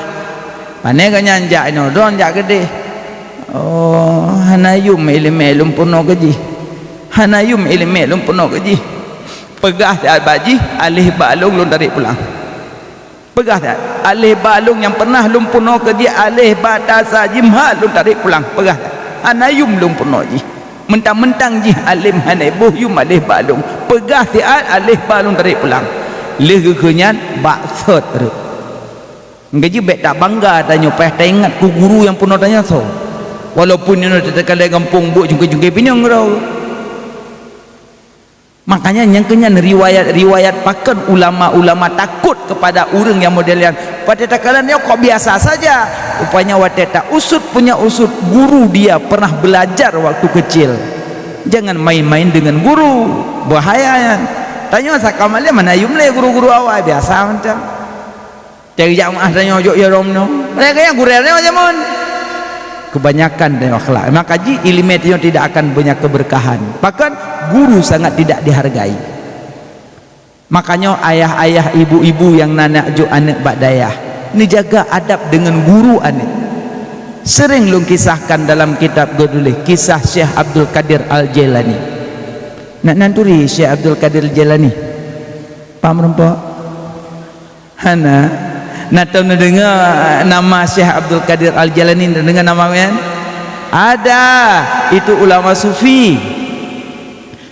Pane geuhnyan jak inoe droen jak keudeh. Oh, hana yum ileumèe lôn peurunoe keu jih. Hana yum ileumèe lôn peurunoe keu jih. Peugah siat bak jih, aléh ba lôn, lôn tarek pulang. Peugah siat, aléh ba lôn nyang pernah lôn peurunoe keu jih, aléh ba tasa jih meuhat lôn tarek pulang. Peugah siat. Hana yum lôn peurunoe jih. Meuntang-meuntang jih além hana boh yum aléh ba lôn. Peugah siat aléh ba lôn tarek pulang. Lheueh geukheun nyan bak sot rot. Nggak jeuet bèk tabangga tanyoe paih taingat keu guru nyang peurunoe tanyoe soe. Walaupun nyoe teukalai gampông buet jungkai-jungkai pinyong keudroe. Makanya nyang keu nyan riwayat-riwayat pakon ulama-ulama takot kepada ureueng nyang model nyan. Pada takalon nyoe kok biasa saja. Rupanya watèe ta usut punya usut guru dia pernah belajar waktu kecil. Jangan main-main dengan guru. Bahaya nyan. Tanyoe sakam aléh mana yum lé guru-guru awai biasa macam. Cari jak maah tanyoe jok jarom nyoe. Mereka yang gurèe nyoe jameun. Kebanyakan tanyoe akhlak. Maka jih ileumèe tanyoe tidak akan banyak keberkahan. Bahkan guru sangat tidak dihargai. Makanya ayah-ayah, ibu-ibu nyang na neujok aneuk bak dayah, neujaga adab deungon guru aneuk. Sering lôn kisahkan dalam kitab geutuléh kisah Syekh Abdul Qadir Al-Jailani. Nak nan turi Syekh Abdul Qadir Al-Jailani? Paham rumpok? Hana. Na tom neudeungoe nama Syekh Abdul Qadir Al-Jailani, neudeungoe nama nyan? Ada, itu ulama sufi.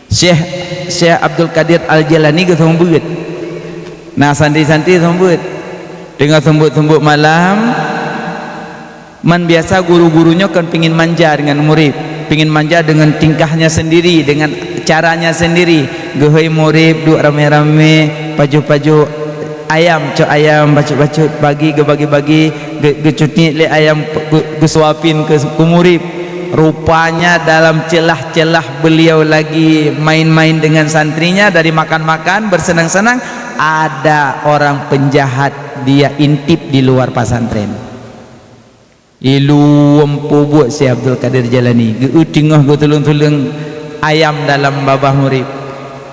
Syekh, Syekh Abdul Qadir Al-Jailani geuseumeubeuet. Nah, santri-santri seumeubeuet. Teungoh seumeubeuet-seumeubeuet malam, man biasa guru-guru nyoe kan pingin manja dengan murid, pingin manja dengan tingkahnya sendiri, dengan caranya sendiri. Geuhôi murid duek ramé-ramé, pajoh-pajoh ayam, cok ayam bacut-bacut, bagi, geubagi-bagi, ge-, geucutiek lé ayam, ge-, geusuapin keu, keu murid. Rupanya dalam celah-celah beliau lagi main-main dengan santrinya, dari makan-makan, bersenang-senang, ada orang penjahat, dia intip di luar pesantren. Ilom peubuet Syekh Abdul Qadir Jailani, geu teungoh geutuleueng-tuleueng ayam dalam babah murid.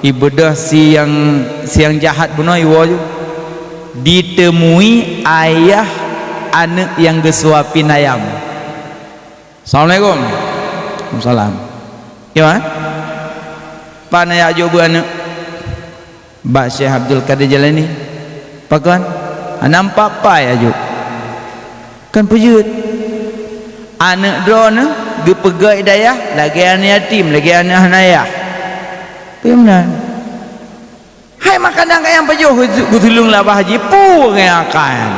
Ibeudôh siang, siang jahat bunoe iwoe ju. Ditemui ayah aneuk nyang geusuapin ayam. "Assalamualaikum." "Waalaikumsalam." "Kiban? Pane jak jok beuet aneuk?" "Bak Syekh Abdul Qadir Jailani." "Pakon?" "Hana meupapai ajok." "Kan peujeuet. Aneuk droeneuh geupeugét dayah lagée aneuk yatim, lagée aneuk hana ayah." "Peue meunan?" "Hai makanan kayang pajoh geutuleueng labah jih, peue kayang akan?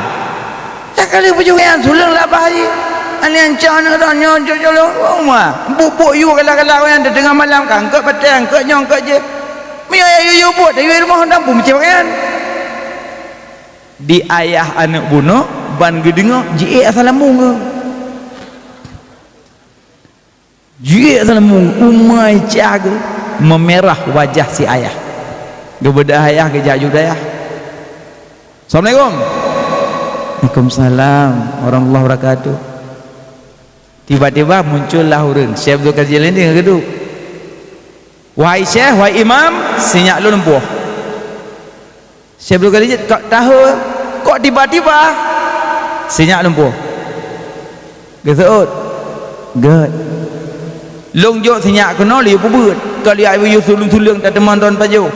Takali pajoh kayang tuleueng labah jih. Aneuk cok aneuk droeneuh nyoe jok jolong uma. Buk-buk yue galak-galak kayang teungoh malam ka, eungkôt batée, eungkôt nyoe, eungkôt jéh. Meunyoe yue, yue buet, yue rumoh dan peue meucéh kayang." Di ayah aneuk bunoe ban geudeungoe jiék asai lambung geuh. Jiék asai lambung, umai cah geuh, meumirah wajah si ayah. Geubeudôh ayah geujak jok dayah. "Assalamualaikum." "Waalaikumsalam warahmatullahi wabarakatuh." Tiba-tiba muncullah ureuëng, Syekh Abdul Qadir Jailani geuduek. "Wahai Syekh, wahai Imam, sinyak lôn lumpoh." Syekh Abdul Qadir, "Kok tahu, kok tiba-tiba?" "Sinyak lumpoh." Geuseuôt. "Gét. Lôn jok sinyak keunoe lé yue peubeuet. Ka lé yue tuleueng-tuleueng tateumon droen pajoh.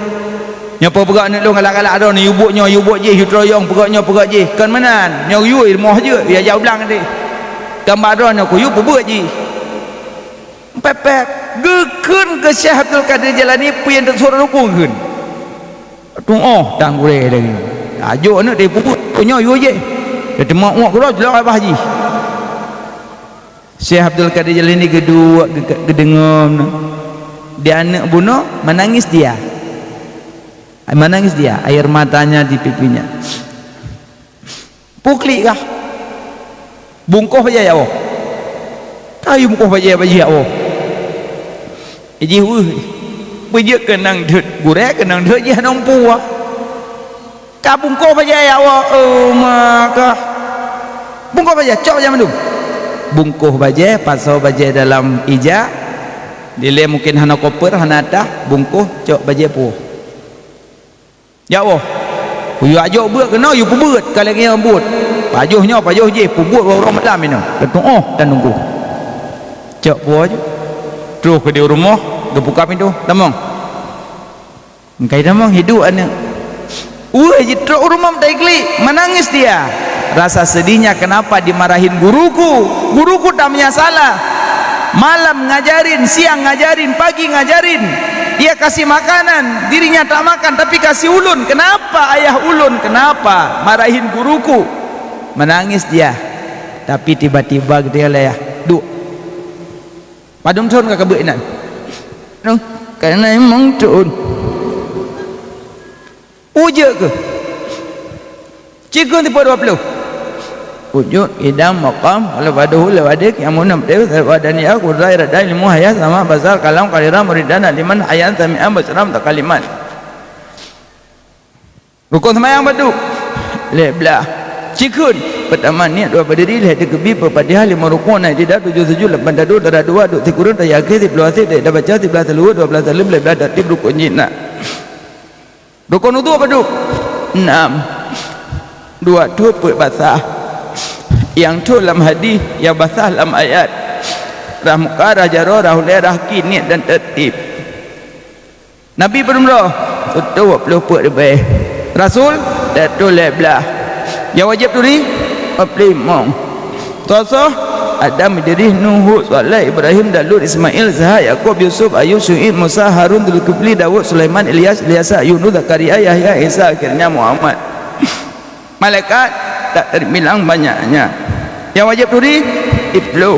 Nyoe peugah aneuk lôn galak-galak droen, yue buet nyoe, yue buet jéh, yue teurayong, peugah nyoe, peugah jéh. Kon meunan, nyoe yue rumoh jeuet, yue jak u blang deh. Gamba droen nyoe keu yue peubeuet jih." Pép-pép, geukheun keu Syekh Abdul Qadir Jailani peue nyang teusurat huköm kheun. Tuoh tan gurée lagée. Ajok aneuk teuh peubuet, keu nyoe yue jéh. Teuteumé uek keudroe jilong babah jih. Syekh Abdul Qadir Jailani geuduek geu-, geudeungoe meunan. Di aneuk bunoe menangis dia. Menangis dia, air matanya di pipinya. Peue klik kah? Bungkôh bajée ya Allah. Ka yue bungkôh bajée bak jih ya Allah. Jih weueh. Beujeuet keunong deuet gurée, keunong deuet jih hana meupuwoe. Ka bungkôh bajée ya Allah, oh, maka. Bungkôh bajée, cok bajée mandum. Bungkôh bajée, pasoe bajée dalam ija. Dilée mungkin hana koper, hana tah, bungkôh, cok bajée puwoe. Ya Allah, yue ajok beuet keunoe, yue peubeuet ka lagée nyang buet. Pajoh nyoe, pajoh jéh, peubeuet bak uroe malam inoe. Teutuoh tan nunggu. Cok puwoe jih. Troh keu di rumoh, geubuka pintoe, "Tamong." Engkai tamong, hidup aneuk. Weueh, jitrok u rumoh meutai klik, menangis dia. Rasa sedihnya, kenapa dimarahin guruku? Guruku tak punya salah. Malam ngajarin, siang ngajarin, pagi ngajarin. Dia kasih makanan, dirinya tak makan, tapi kasih ulôn. Kenapa ayah ulôn? Kenapa marahin guruku? Menangis dia. Tapi tiba-tiba dia lah, ya, duek. Padum thon ka keubeuet inan? Noh, ka inan limong thon. Ujeuk keuh. Cikheun tipe dua ploh. Wujud, qidam, maqam, lawaduhu, lawadih, qiyamun, amteu, sawadaniya, qudra, iradah, ilmu, hayah, sama, basar, kalam, qalira, muridan, aliman, hayan, sami'an, basara, mutakaliman. Rukon seumayang padum? Lhée blaih. Cikheun, peutama niet, dua berdiri, lhée teukeubie, peuet Fatihah, limong rukon, nam iktidal, tujoh sujud, lapan taduk, dara dua, duek sikureueng, tahiyat akhé, siploh asyik, tahiyatul baca, siblaih salam, dua blaih saleuem, lhée blaih tartib, rukon jihnyan. Rukon udhu padum? Nam. Dua thon peuet basah. Nyang thon lam hadih, nyang basah lam ayat. Rhah muka, rhah jaroe, rhah ulée, rhah kaki, niet dan tartib. Nabi padum droe? Sireutôh dua ploh peuet ribée. Rasul? Sireutôh lhée blaih. Nyang wajéb turi? Dua ploh limong. Soe-soe? Adam, Idris, Nuh, Hud, Saleh, Ibrahim, Daud, Ismail, Ishak, Yakub, Yusuf, Ayub, Syu'aib, Musa, Harun, Zulkifli, Daud, Sulaiman, Ilyas, Ilyasa, Yunus, Zakaria, Yahya, Isa, akhirnya Muhammad. Malaikat tak terbilang banyaknya. Yang wajib turi, sepuluh.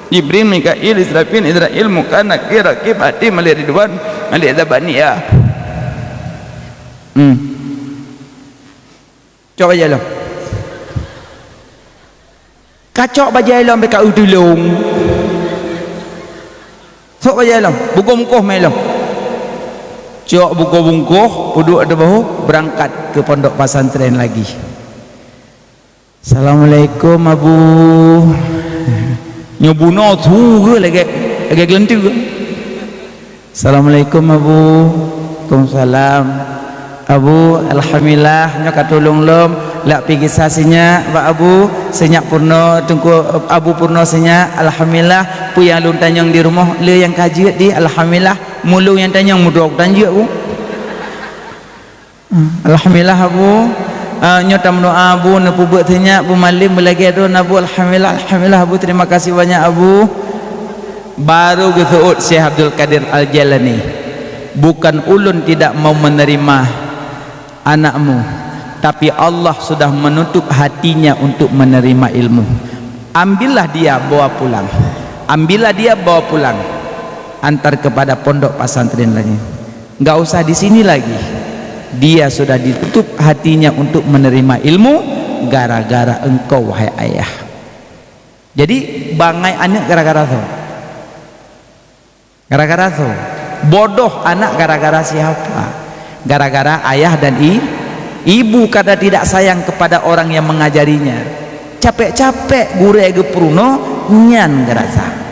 Jibril, Mikail, Israfil, Izrail, Munkar, Nakir, Rakib, Atid, Malik Ridwan, Malik Zabaniyah. Hmm. Cok bajèe lom. Kacok bajèe lom, bèk ka eu tulông. Sok bajèe lom, bungkôh-bungkôh mé lom. Cok bungkôh-bungkôh, peuduek ateueh bahu, beurangkat keu pondok pesantren lagi. "Assalamualaikum, Abu." Nyoe bunoe su geuh lagèe, lagèe geulanteue. "Assalamualaikum, Abu." "Waalaikumsalam." "Abu, alhamdulillah, nyoe ka tulông lom. Lak pih gisa sinyak bak Abu, sinyak peurunoe Teungku, Abu peurunoe sinyak. Alhamdulillah, peue nyang lôn tanyong di rumoh, le nyang ka jeuet di, alhamdulillah. Meulôn nyang tanyong, meudroe kutanjeuet, Bu." Hmm, alhamdulillah, Abu. Ah, nyoe tameudoa, Abu, neupeubuet sinyak, Bu Malem, beulagèe droen, Abu. Alhamdulillah, alhamdulillah, Abu. Terima kasih banyak, Abu. Baru geuseuôt Syekh Abdul Qadir Al-Jailani, "Bukan ulôn tidak mau menerima anakmu, tapi Allah sudah menutup hatinya untuk menerima ilmu. Ambillah dia, bawa pulang. Ambillah dia, bawa pulang. Antar kepada pondok pesantren lain." Enggak usah di sini lagi. Dia sudah ditutup hatinya untuk menerima ilmu gara-gara engkau, wahai ayah. Jadi, bangai aneuk gara-gara soe? Gara-gara soe? Bodoh anak gara-gara siapa? Gara-gara ayah dan i-, ibu, karena tidak sayang kepada orang yang mengajarinya. Capek-capek gurèe geupeurunoe, nyan geurasa.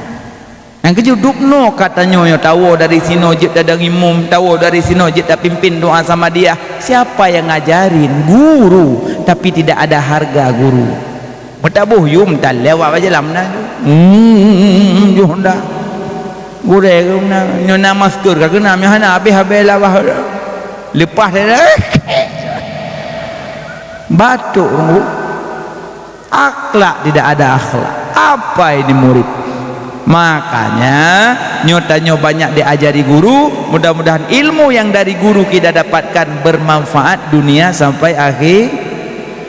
Nyang keujeuet dubnoe ka tanyoe nyoe, tawoe dari sinoe jeuet tadong imum, tawoe dari sinoe jeuet tapimpin doa samadiyah. Siapa yang ngajarin? Guru. Tapi tidak ada harga guru. Meutaboh yum tan lewat bajalan meunan. Hmm, joh dah. Gurèe keu meunan. Nyoe na masker ka keunam, nyoe hana habéh-habéh labah. Leupah dah. Batuk. Akhlak tidak ada akhlak. Apa ini murid? Makanya, nyoe tanyoe banyak diajari guru, mudah-mudahan ilmu yang dari guru kita dapatkan bermanfaat dunia sampai akhir,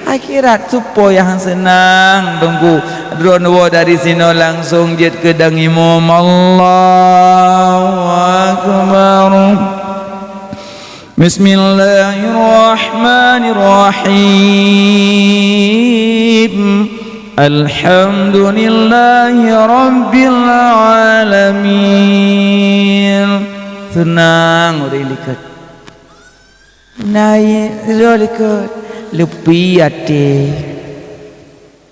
akhirat. Supaya han seunang, Teungku. Droeneuh dari sinoe langsung jeuet keu dong imum. Allahu Akbar. Bismillahirrahmanirrahim. Alhamdulillahi rabbil alamin. Seunang ureueng likot. Naik roh likot. Leupie até.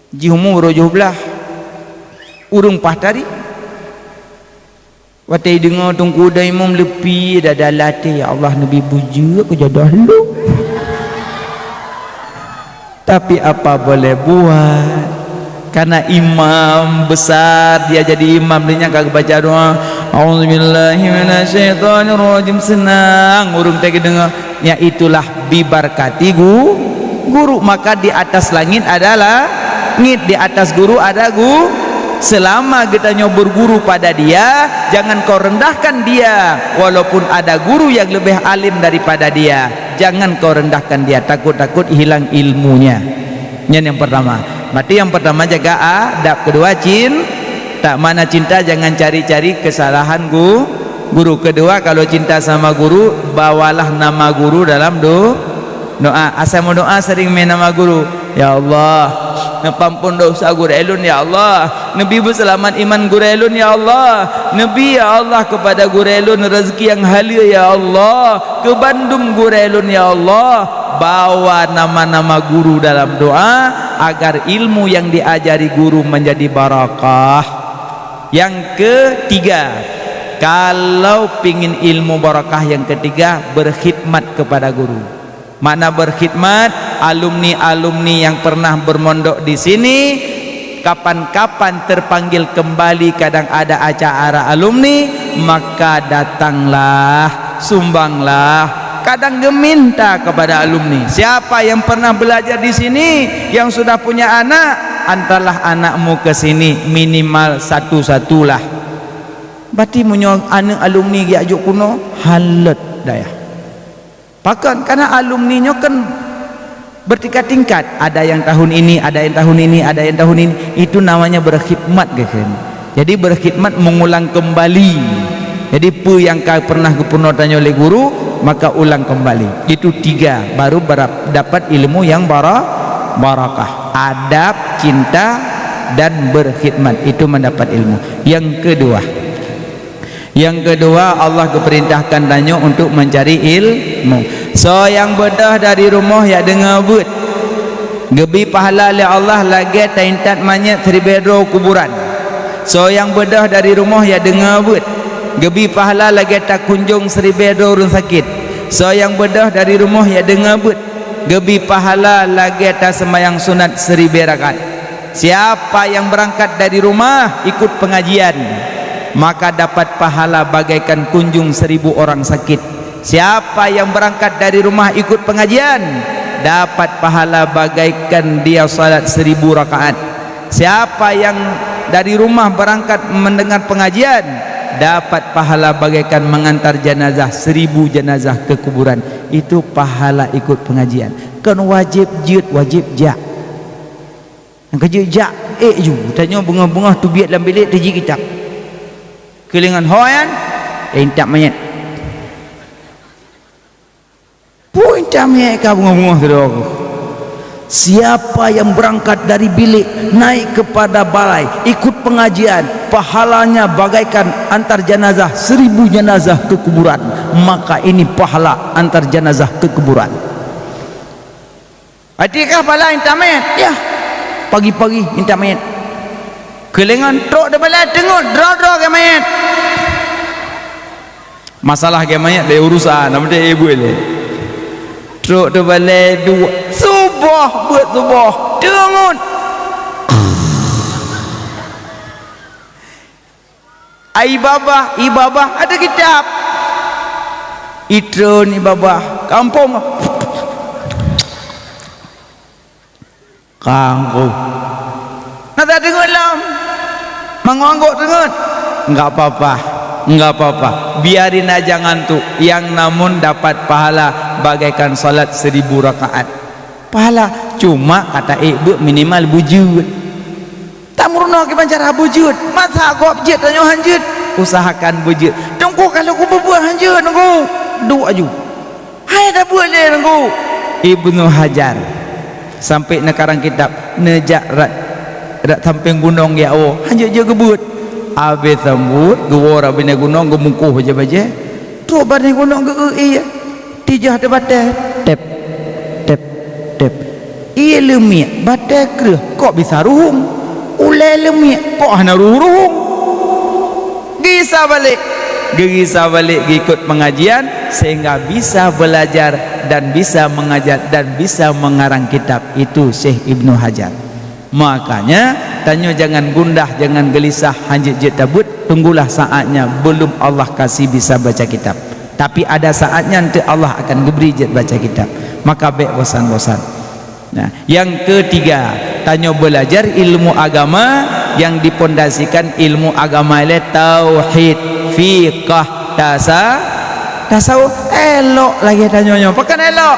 Jiumu roh joh blah. Ureueng paih tari. Watèe deungoe Teungku Uda Imum leupie dada lam até, "Ya Allah, neubi beujeuet keu jodoh lôn." Tapi apa boleh buat? Karena imam besar, dia jadi imam, dia nyang ka geubaca doa, "A'udzubillahi minasyaitonirrajim." Seunang ureueng teuka deungoe. Nyan itulah bibarkati gu-, guru. Maka di atas langit ada langit, di atas guru ada gu-, selama geutanyoe berguru pada dia, jangan kau rendahkan dia, walaupun ada guru yang lebih alim daripada dia, jangan kau rendahkan dia, takut-takut hilang ilmunya. Nyan nyang pertama. Berarti nyang pertama jaga adab, kedua cin-, tak mana cinta, jangan cari-cari kesalahan gu-, guru. Kedua, kalau cinta sama guru, bawalah nama guru dalam do-, doa. Asai meudoa sering mé nama guru. "Ya Allah, neupeuampon dosa gurèe lôn, ya Allah. Neubi beuseulamat iman gurèe lôn, ya Allah. Neubi, ya Allah, kepada gurèe lôn rezeki nyang haleue, ya Allah. Keu bandum gurèe lôn, ya Allah." Bawa nama-nama guru dalam doa agar ilmu yang diajari guru menjadi barakah. Yang ketiga, kalau pingin ilmu barakah, yang ketiga, berkhidmat kepada guru. Makna berkhidmat, alumni-alumni yang pernah bermondok di sini, kapan-kapan terpanggil kembali, kadang ada acara alumni, maka datanglah, sumbanglah. Kadang geuminta kepada alumni, siapa yang pernah belajar di sini, yang sudah punya anak, antarlah anakmu ke sini, minimal satu-satulah. Berarti meunyoe aneuk alumni geujak jok keunoe, halot dayah. Pakon? Karena alumni nyoe kan bertingkat-tingkat. Ada yang tahun ini, ada yang tahun ini, ada yang tahun ini. Itu namanya berkhidmat, gitu. Jadi berkhidmat, mengulang kembali. Jadi peue nyang ka pernah geupeurunoe tanyoe lé guru, maka ulang kembali. Itu tiga, baru bara-, dapat ilmu yang bara-, barakah. Adab, cinta, dan berkhidmat. Itu mendapat ilmu. Yang kedua, Nyang keudua, Allah geupeurintahkan tanyoe untuk mencari ilmu. Soe nyang beudôh dari rumoh jak deungoe beuet, geubri pahala lé Allah lagée taintat manyét siribée droe kuburan. Soe nyang beudôh dari rumoh jak deungoe beuet, geubri pahala lagée takunjong siribée droe ureuëng sakét. Soe nyang beudôh dari rumoh jak deungoe beuet, geubri pahala lagée taseumayang sunat siribée rakaat. Siapa yang berangkat dari rumah ikut pengajian, maka dapat pahala bagaikan kunjung seribu orang sakit. Siapa yang berangkat dari rumah ikut pengajian, dapat pahala bagaikan dia salat seribu rakaat. Siapa yang dari rumah berangkat mendengar pengajian, dapat pahala bagaikan mengantar jenazah seribu jenazah ke kuburan. Itu pahala ikut pengajian. Kon wajéb jeuet, wajéb jak. Nyang ka jeuet jak, ék ju, tanyoe beungoh-beungoh teubiet lam bilék teuji kitab. Keulingan ho nyan, eh, intat manyét. Peue intat manyét ka beungoh-beungoh, sidroe ku? Siapa yang berangkat dari bilik naik kepada balai ikut pengajian, pahalanya bagaikan antar jenazah seribu jenazah ke kuburan. Maka ini pahala antar jenazah ke kuburan. Até kah pahala intat manyét? Ya. Pagi-pagi intat manyét. Keulingan trok di balai teungeut, droe-droe gét manyét. Masalah gét manyét lé urusan, nama dia ibu lé. Trok di balai dua, suboh, beuet suboh, teungeut. Ai babah, i babah ada kitab. Itreun i babah, kampung. Kangku. Na tadeungon lom. Mangoh anggok deungon. Enggak apa-apa. Enggak apa-apa. Biarin aja ngantuk. Yang namun dapat pahala bagaikan salat seribu rakaat. Pahala. Cuma kata ék beuet minimal beujeuet. Tameurunoe kiban cara beujeuet. Masa gob jeuet tanyoe han jeuet? Usahakan beujeuet. Teungku, kalau kubeubeuet han jeuet, Teungku. Duek aju. Hai tabeuet lé, Teungku. Ibnu Hajar. Sampai neukarang kitab, neujak rat, rat sampéng gunong jak woe. Han jeuet-jeuet geubeuet. Abéh sambot, geuwoe rat binéh gunong, geumungkoh bajée-bajée. Trok binéh gunong geu-eu ié. Tijah teuh batée, tép, tép, tép. Ié leumiek, batée kreueh, kok bisa ruhueng? Ulée leumiek, kok hana ruhueng-ruhueng? Geugisa balek, geugisa balek, geuikot pengajian, sehingga bisa belajar dan bisa mengajar dan bisa mengarang kitab. Itu Syekh Ibnu Hajar. Makanya, tanyoe jangan gundah, jangan gelisah, han jeuet-jeuet tabeuet, tunggulah saatnya, belum Allah kasih bisa baca kitab. Tapi ada saatnya nanti Allah akan geubri jeuet baca kitab. Maka bék bosan-bosan. Nah, yang ketiga, tanyoe belajar ilmu agama yang dipondasikan ilmu agama ilée tauhid, fiqah, tasa-, tasawuf. Elok lagée tanyoe nyoe. Pakon elok?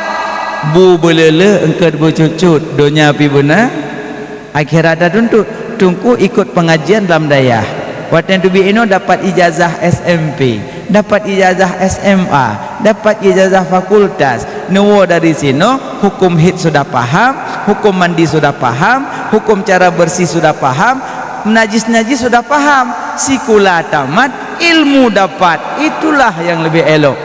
Bu beuleuleuk eungkot beucucut, donya pi beuna. Akhirat tatuntut. Teungku ikot pengajian lam dayah. Watée teubiet inoe dapat ijazah S M P, dapat ijazah S M A, dapat ijazah fakultas. Neuwoe dari sinoe, hukum haid sudah paham, hukum mandi sudah paham, hukum cara bersih sudah paham, najis-najis sudah paham. Sikula tamat, ilmu dapat. Itulah yang lebih elok.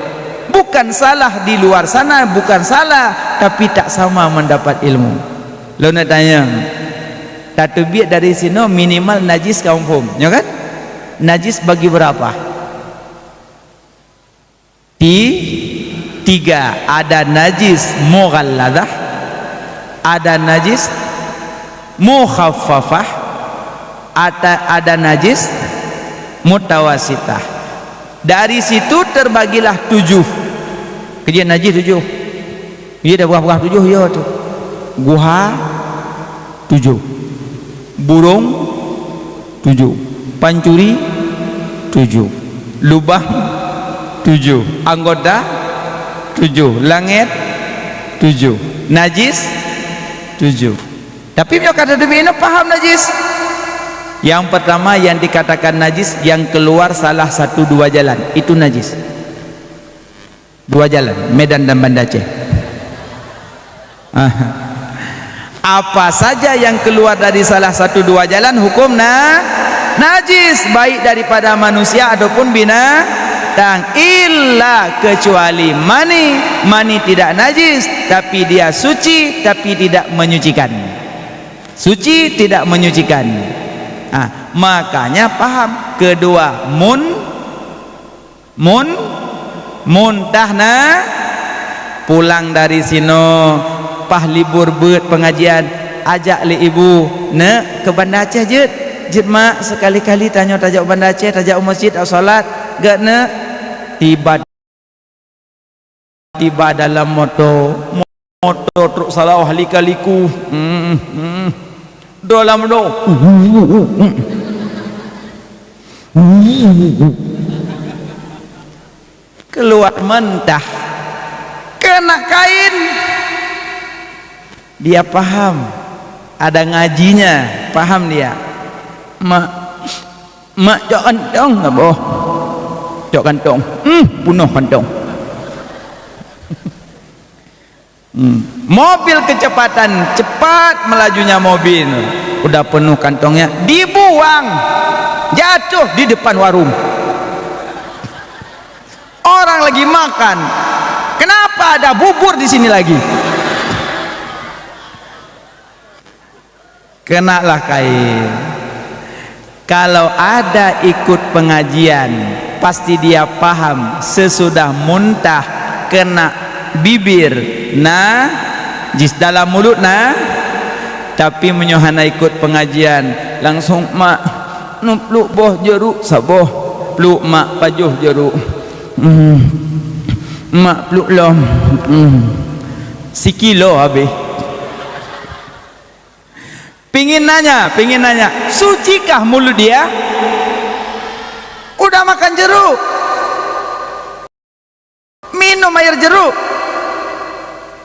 Bukan salah di luar sana, bukan salah, tapi tak sama mendapat ilmu. Lôn tanyong, tateubiet dari sinoe minimal najis ka muphom, nyo kan? Najis bagi berapa? Ti-, tiga. Ada najis mughalladah, ada najis mukhaffafah, ada, ada najis mutawasitah. Dari situ terbagilah tujuh. Keujeuet najis tujuh. Iya dah peugah-peugah tujoh, iya tu. Guha tujoh. Burông, tujoh. Pancuri, tujoh. Lubang, tujoh. Anggota, tujoh. Langét, tujoh. Najis, tujoh. Tapi meunyoe ka teubiet inoe paham najis. Yang pertama yang dikatakan najis, yang keluar salah satu dua jalan, itu najis. Dua jalan, Medan dan Banda Aceh. Aha. Apa saja yang keluar dari salah satu dua jalan hukum na-, najis, baik daripada manusia ataupun binatang, illa, kecuali mani. Mani tidak najis, tapi dia suci, tapi tidak menyucikan. Suci tidak menyucikan. Ah, makanya paham. Kedua, mun-, mun-, muntah na, pulang dari sinoe, paih libur beuet pengajian, ajak lé ibu, "Neuk, keu Banda Aceh jeuet." "Jeuet, Mak, sekali-kali tanyoe tajak u Banda Aceh, tajak u masjid, tajak salat." "Gét, Neuk." Tiba Tiba dalam moto, moto trok salah lika-liku. Hmm, hmm. Dalam moto. Keluar mentah. Kena kain. Dia paham. Ada ngajinya. Paham dia. Mak, Mak, cok kantong saboh. Cok kantong. Hmm, punoh kantong. Hmm. Mobil kecepatan, cepat melajunya mobil. Udah penuh kantongnya, dibuang. Jatuh di depan warung. Orang lagi makan. Kenapa ada bubur di sini lagi? Kenalah kain. Kalau ada ikut pengajian, pasti dia paham sesudah muntah kena bibir najis, dalam mulut na. Tapi meunyoe hana ikut pengajian, langsung, "Mak, neupluek boh jeruk saboh." Pluek mak pajoh jeruk. Hmm. Mak pluek lom. Hmm. Sikilo habéh. Pingin nanya, pingin nanya, sucikah mulut dia? Udah makan jeruk, minum air jeruk,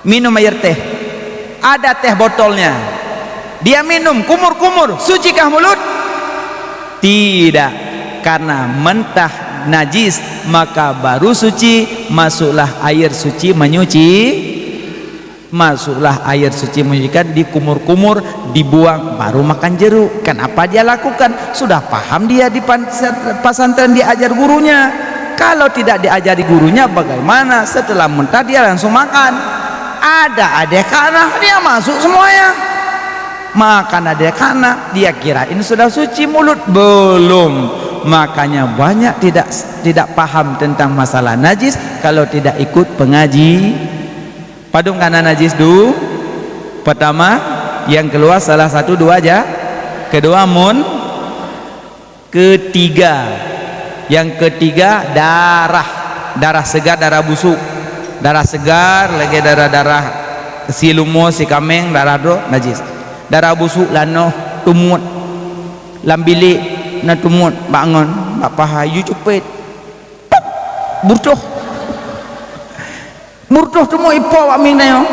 minum air teh, ada teh botolnya, dia minum kumur-kumur, sucikah mulut? Tidak, karena mentah najis, maka baru suci, masuklah air suci menyuci. Masuklah air suci menyucikan, dikumur-kumur, dibuang, baru makan jeruk. Kenapa dia lakukan? Sudah paham dia di pan-, pesantren diajar gurunya. Kalau tidak diajari gurunya, bagaimana setelah muntah dia langsung makan? Ada adeh kanah, dia masuk semuanya. Makan adeh kanah, dia kirain sudah suci mulut. Belum. Makanya banyak tidak, tidak paham tentang masalah najis kalau tidak ikut pengaji. Padum kana najis du? Pertama, yang keluar salah satu dua ja-, kedua mun, ketiga, yang ketiga darah, darah segar, darah busuk, darah segar lagi darah-darah si lumo, si kameng, darah droe najis, darah busuk lanoh tumut lam bilik na tumut bak ngon bak paha, you cupet, pap, burtoh. Murtoh teumui ipo wak mieng nyoe.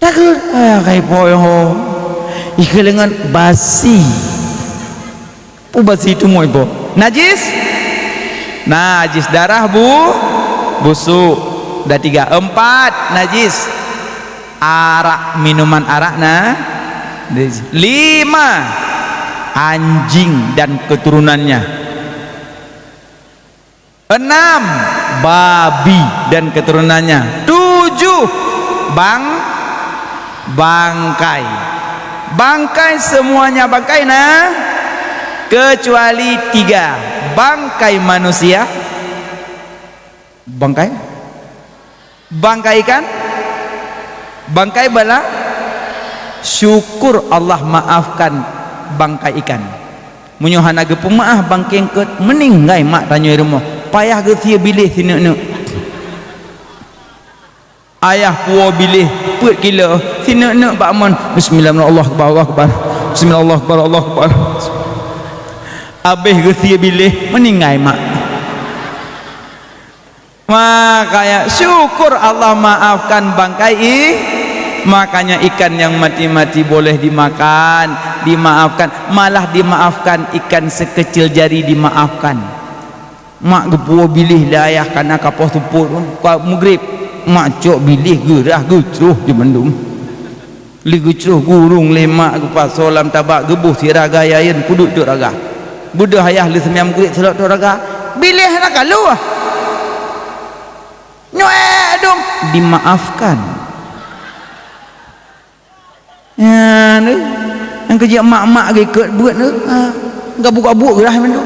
Takheun, "Ayah kai po nyoe ho." Ikeulengan basi. Pu basi teumui ipo. Najis? Najis darah bu-, busuk. Dah tiga. Empat, najis. Arak, minuman arak na. Lima, anjing dan keturunannya. Enam, babi dan keturunannya. Tujuh, bang-, bangkai. Bangkai, semuanya bangkai na, kecuali tiga. Bangkai manusia. Bangkai? Bangkai ikan? Bangkai bala? Syukur Allah maafkan bangkai ikan. Meunyoe hana geupeumaáh bangkai eungkôt, meuninggai mak tanyoe rumoh, payah geusie biléh sineuk-neuk. Ayah puwoe biléh peuet kilo, sineuk-neuk bak mon. Bismillah, Allahu Akbar, Allahu Akbar. Bismillah, Allahu Akbar, Allahu Akbar. Abéh geusie biléh, meuninggai mak. Makanya syukur Allah maafkan bangkai i-, makanya ikan yang mati-mati boleh dimakan, dimaafkan, malah dimaafkan ikan sekecil jari dimaafkan. Mak geupuwoe biléh lé ayah kana ka poh seupôt, ka meugrib. Mak cok biléh geurah geucroh di mandum. Lé geucroh gurong lé mak geupasoe lam tabak geuboh sira gaya yeun peuduek tôk raga. Beudôh ayah lé seumiyam geurit seulok tôk raga. Biléh hana ka lheueh. Nyoe ék dong dimaafkan. Nyan, eh. Nyang keujeuet mak-mak geukot buet tu, ha. Gabuk-gabuk geurah meunan.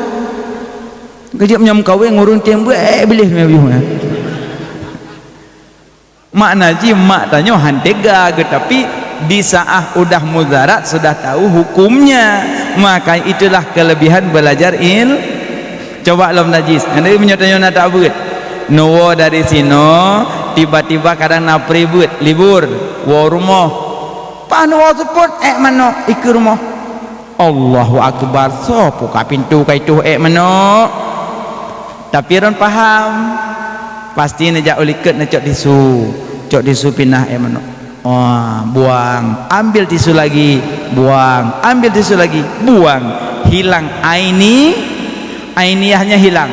Keujeuet meunyoe meukawen ngureueng tem buet, eh, biléh meunan. Makna jih mak tanyoe han tega, tapi di saat udah mudarat sudah tahu hukumnya. Maka itulah kelebihan belajar il-, coba lom najis. Jadi meunyoe tanyoe na tabeuet. Neuwoe dari sinoe, tiba-tiba kadang na pribeuet, libur, woe rumoh. Paih neuwoe seupôt, ék manok, ikeue rumoh. Allahu Akbar, soe buka pintoe ka itoh ék manok? Tapi droen paham, pasti neujak u likot neucok tisu, cok tisu pinah ék manok. Wah, buang, ambil tisu lagi, buang, ambil tisu lagi, buang. Hilang aini, ainiyahnya hilang.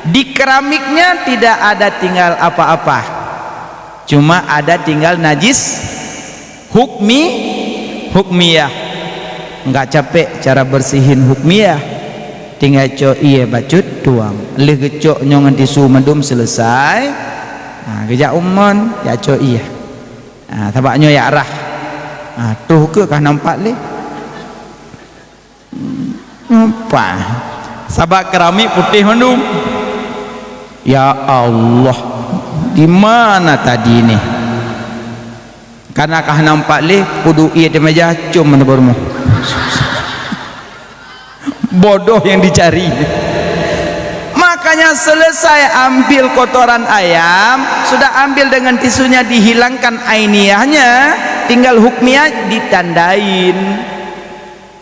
Di keramiknya tidak ada tinggal apa-apa. Cuma ada tinggal najis hukmi, hukmiyah. Enggak capek cara bersihin hukmiyah. Tinggai cok ié bacut tuang. Lheueh geucok nyoe ngon tisu mandum selesai. Ha, geujak u mon, jak cok ié. Ha, sabab nyoe jak rhah. Ha, troh keuh ka nampak lé. Apa? Sabab keramik putéh mandum. Ya Allah, di mana tadi ni? Karena ka nampak lé, peuduek ié di meja, com mana baru mau. Bodoh yang dicari. Makanya selesai ambil kotoran ayam, sudah ambil dengan tisunya, dihilangkan ainiyahnya, tinggal hukmiyah ditandain.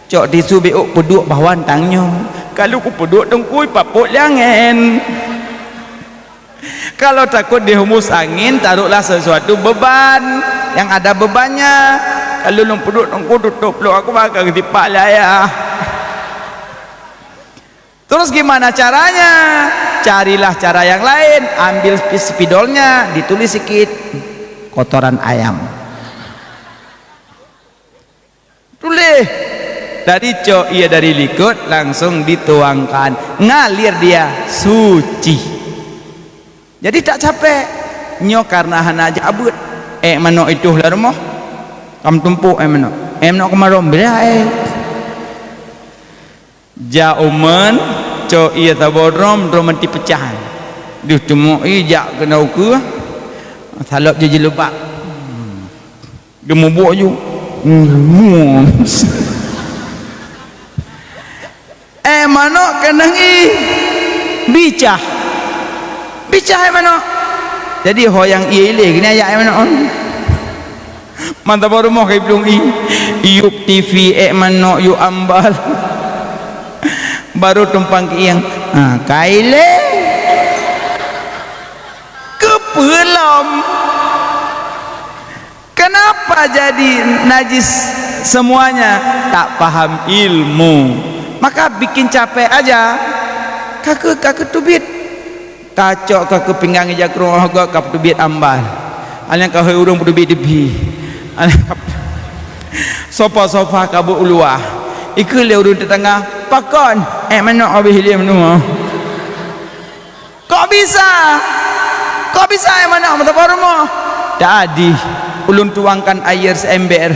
Cok tisu bék peuduek bak wantang nyoe. Kalau kupeuduek teungku papok liangen. Kalau takut dihembus angin, taruhlah sesuatu beban yang ada bebannya. Kalau lôn peuduek teungku tutup lôn, aku bakal geusipak lé ayah. Terus gimana caranya? Carilah cara yang lain. Ambil spi-, spidolnya, ditulis sikit kotoran ayam. Tuléh. Dari cok ié dari likot langsung dituangkan, ngalir dia suci. Jadi tak capek. Nyoe karena hana jak beuet. Ék manok itoh lam rumoh. Kam tumpok ék manok. Ék manok keumarôm bila ék. Jak u mon, cok ié saboh drom, drom manti peucah. Deuh teumok ié jak keunoe ukeue, salop jih jileubak. Geumubuek ju. Ék manok keunong ié. Bicah. Bicah ék manok. Jadi ho nyang ié ilée geuneuk jak ék manok. Mantap baru moh kai plueng ié. Iup TV ék manok, iup ambal. Baru tumpang kieng. Ha, kai lé. Keupeue lom? Kenapa jadi najis semuanya? Tak paham ilmu. Maka bikin capek aja. Ka keu, ka keu teubiet. Ka cok ka keu pinggang ija krueng got ka peuteubiet ambal. Aneuk ka hôi ureueng peuteubiet diphi. Aneuk ka sofa-sofa ka beuet u luwa. Ikheun lé ureueng teutangga, "Pakon? Ék manok habéh lé meunyoe." "Kok bisa? Kok bisa ék manok meuteupeu rumoh?" "Tadi ulôn tuangkan air seember."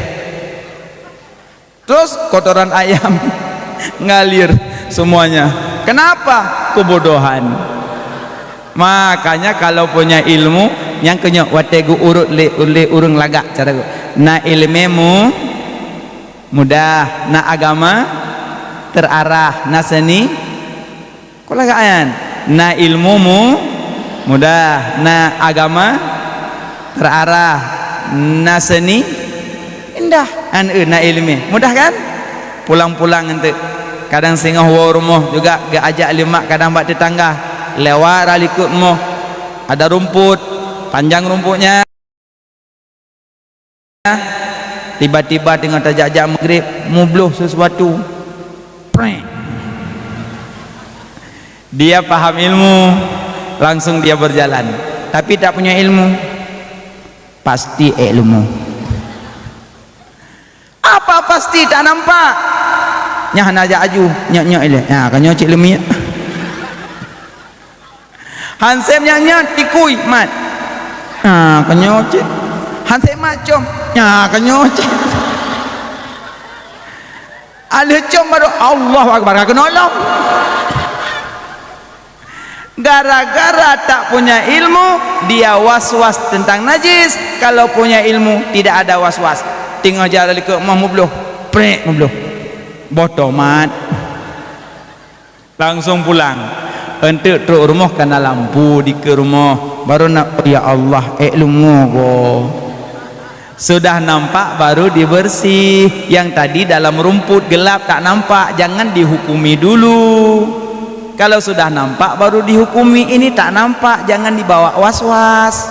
Terus kotoran ayam ngalir semuanya. Kenapa? Kebodohan. Makanya kalau punya ilmu, nyang keunyoe watée geuurot lé, lé ureueng lagak cara geu-, na ileumé mu-, mudah, na agama terarah, na seni Kok lagak nyan? Na ilmu mu-, mudah, na agama Terarah, na seuni, indah. An eu na ileumèe, mudah kan? Pulang-pulang enteuk. Kadang singoh woe rumoh juga geuajak lé mak, kadang bak teutangga. Lewat rot likot rumoh, ada rumput, panjang rumputnya. Tiba-tiba teungoh tajak-jak maghrib, mubloh sesuatu. Prek. Dia paham ilmu, langsung dia berjalan. Tapi tak punya ilmu, pasti ék leumo. Apa pasti tak nampak? Nyan hana jak aju, nyok-nyok ilèe. Ha, ka nyoe cit leumiek. Hansép nyok-nyok tikui mat. Ha, ka nyoe cit. Hansép mat com. Ha, ka nyoe cit. Alheuh com baru Allahu Akbar, ka keunoe lom. Gara-gara tak punya ilmu, dia was-was tentang najis. Kalau punya ilmu, tidak ada was-was. Teungoh jalan likot moh mubloh, prek mubloh. Boh tomat. Langsung pulang. Enteuk trok rumoh kana lampu dikeue rumoh. Baru na, "Ya Allah, ék leumo goe." Sudah nampak baru dibersih. Yang tadi dalam rumput gelap tak nampak, jangan dihukumi dulu. Kalau sudah nampak baru dihukumi, ini tak nampak, jangan dibawa was-was.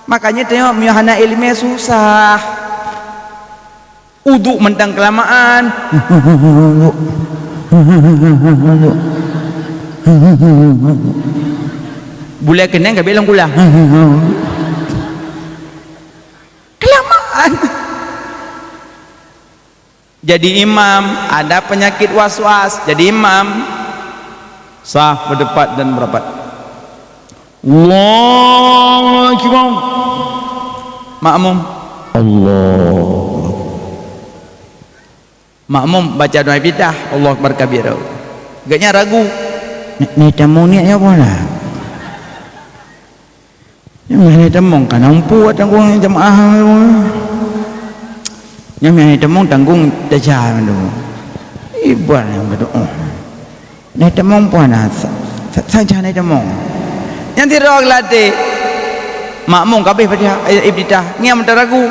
Makanya tengok, meunyoe hana ileumèe susah. Uduk mantong keulamaan. Bulèe keunong ka bèk lom kulah. Keulamaan. Jadi imam, ada penyakit was-was. Jadi imam, saf berdepan dan merapat. Allahu Akbar. Makmum, Allah. Makmum baca doa iftitah, Allahu Akbar kabira. Gobnyan ragu. Ni, ni tamong niat nyoe apa lah? Nyang hana tamong ka nampu tanggong jamaah. Nyang hana tamong tanggong desya tu. Iban nyang berdoa. Hana tamong pun hana, sa-, sa-, saja hana tamong. Nyang sidroe geulatih. Makmum ka abéh Fatihah, eh, iftitah. Ngieng mantong ragu.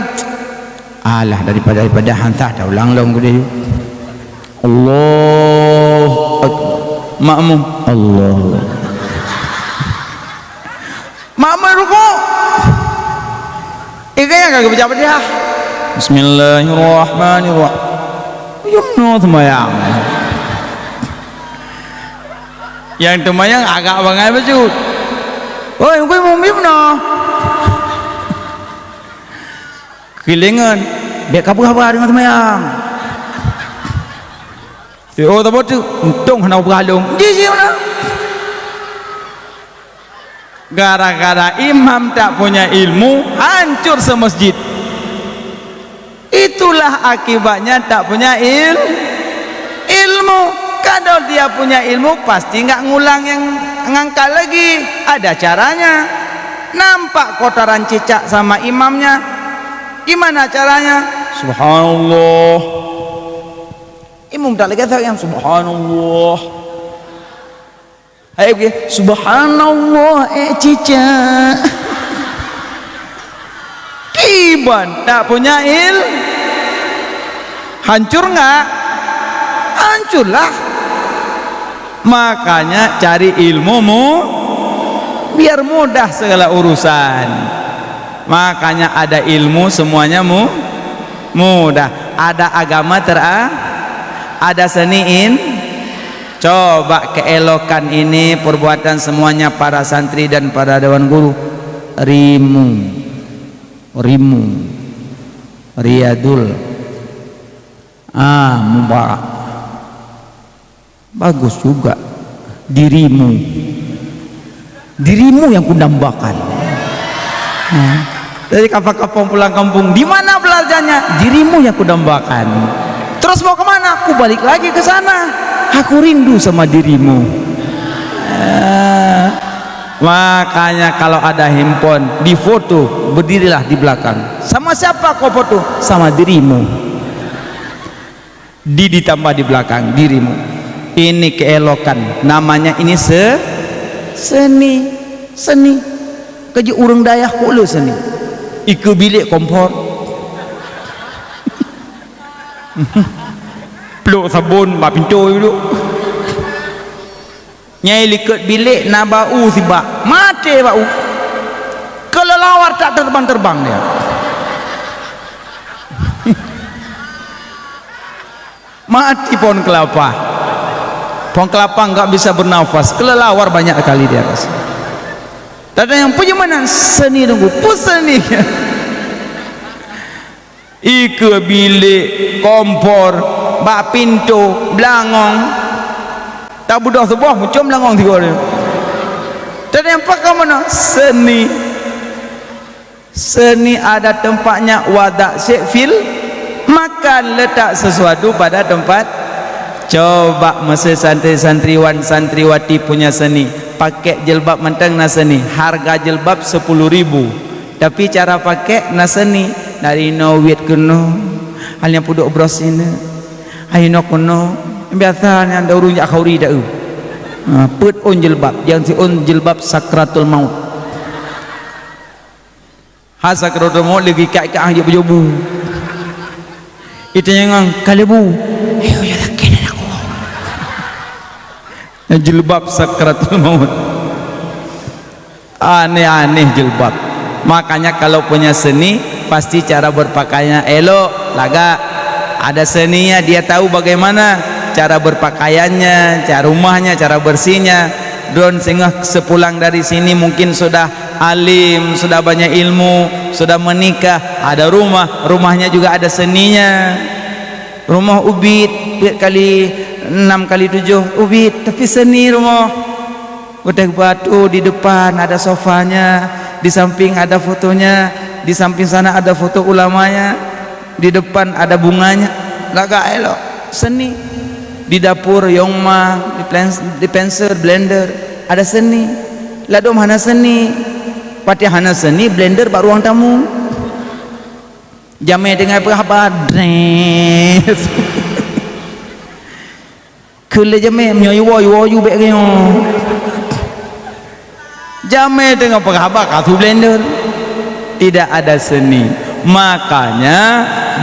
Alah, daripada, daripada han sah, taulang lom keudeh. Allahu Akbar. Makmum, Allah. Makmum rukuk. Eh, gaya ka geubaca Fatihah. Bismillahirrahmanirrahim. Yum no seumayang. Nyang teumayang agak bangai bacut. Oi, ngui mum yum no. Kilengan, bèk ka peugah-peugah deungon seumayang. Si oh, saboh teuk, untông hana peugah lom. Ji, ji, mana? Gara-gara imam tak punya ilmu, hancur semasjid. Itulah akibatnya tak punya il-, ilmu. Kalau dia punya ilmu, pasti enggak ngulang yang ngangkat lagi. Ada caranya. Nampak kotoran cicak sama imamnya. Gimana caranya? Subhanallah. Imum tak lagèe that nyang, "Subhanallah." Hai, oke. "Subhanallah, eh, cicak." Kiban tak punya il-, hancur nggak? Hancurlah. Makanya cari ilmu mu-, biar mudah segala urusan. Makanya ada ilmu semuanya mu-, mudah. Ada agama tera-, ada seni in-, coba keelokan ini perbuatan semuanya para santri dan para dewan guru. Rimu. Rimu. Riyadul. Ah, Mubarak. Bagus juga dirimu. Dirimu yang kudambakan. Ha. Jadi kapan-kapan pulang kampung, "Di mana belajarnya?" "Dirimu yang kudambakan." "Terus mau ke mana?" "Ku balik lagi ke sana. Aku rindu sama dirimu." Ah. Makanya kalau ada handphone, difoto, berdirilah di belakang. Sama siapa kau foto? Sama dirimu. Di, ditambah di belakang dirimu. Ini keelokan. Namanya ini se-, seni. Seni. Keujeuet ureueng dayah kok le seni. Ikeue bilék kompor. Plôk sabon bak pintoe duek. Nyang likot bilék na bak u sibak. Maté bak u. Keuleuwar tak terbang-terbang dia. Mati pohon kelapa. Pohon kelapa enggak bisa bernafas. Kelelawar banyak kali di atas. Tadi nyang puji mana? Seni nunggu. Pun seni. Ikeue bilék, kompor, bak pintoe, beulangong. Tabeudôh suboh, mucom beulangong tiga dia. Tadi nyang pakai mana? Seni. Seni ada tempatnya, wadak syek fil makan, letak sesuatu pada tempat. Coba meusi santri-santriwan santriwati punya seni, pakai jilbab mantong na seni, harga jilbab sepuluh ribu, tapi cara pakai na seni, dari no wit keunoe, hanya pudok bros sini, ayo no keunoe, biasa nyang ada ureueng jak khauri dak eu. Ha, peuet on jilbab, nyang siôn jilbab sakratul maut. Ha sakratul maut lagi ikat-ikat hana jijobu. Itanyong ngon kalebu. Ayo ya laki dan aku. Jilbab sakratul maut. Aneh-aneh jilbab. Makanya kalau punya seni, pasti cara berpakaiannya elok, lagak. Ada seninya, dia tahu bagaimana cara berpakaiannya, cara rumahnya, cara bersihnya. Droen singoh sepulang dari sini mungkin sudah alim, sudah banyak ilmu, sudah menikah, ada rumah, rumahnya juga ada seninya. Rumoh ubit, peuet kali enam kali tujoh ubit, tapi seni rumoh. Udah batu di depan ada sofanya, di samping ada fotonya, di samping sana ada foto ulamanya, di depan ada bunganya. Lagak elok, seni. Di dapur, yongma, di plens-, di penser, blender, ada seni. Ladôm hana seni. Pati hana seni, blender bak ruang tamu. Jamé teungoh peugah haba, dres. Keu lé jamé, meunyoe iwoe, iwoe ju bék geunyoe. Jamé teungoh peugah haba, ka su blender. Tidak ada seni. Makanya,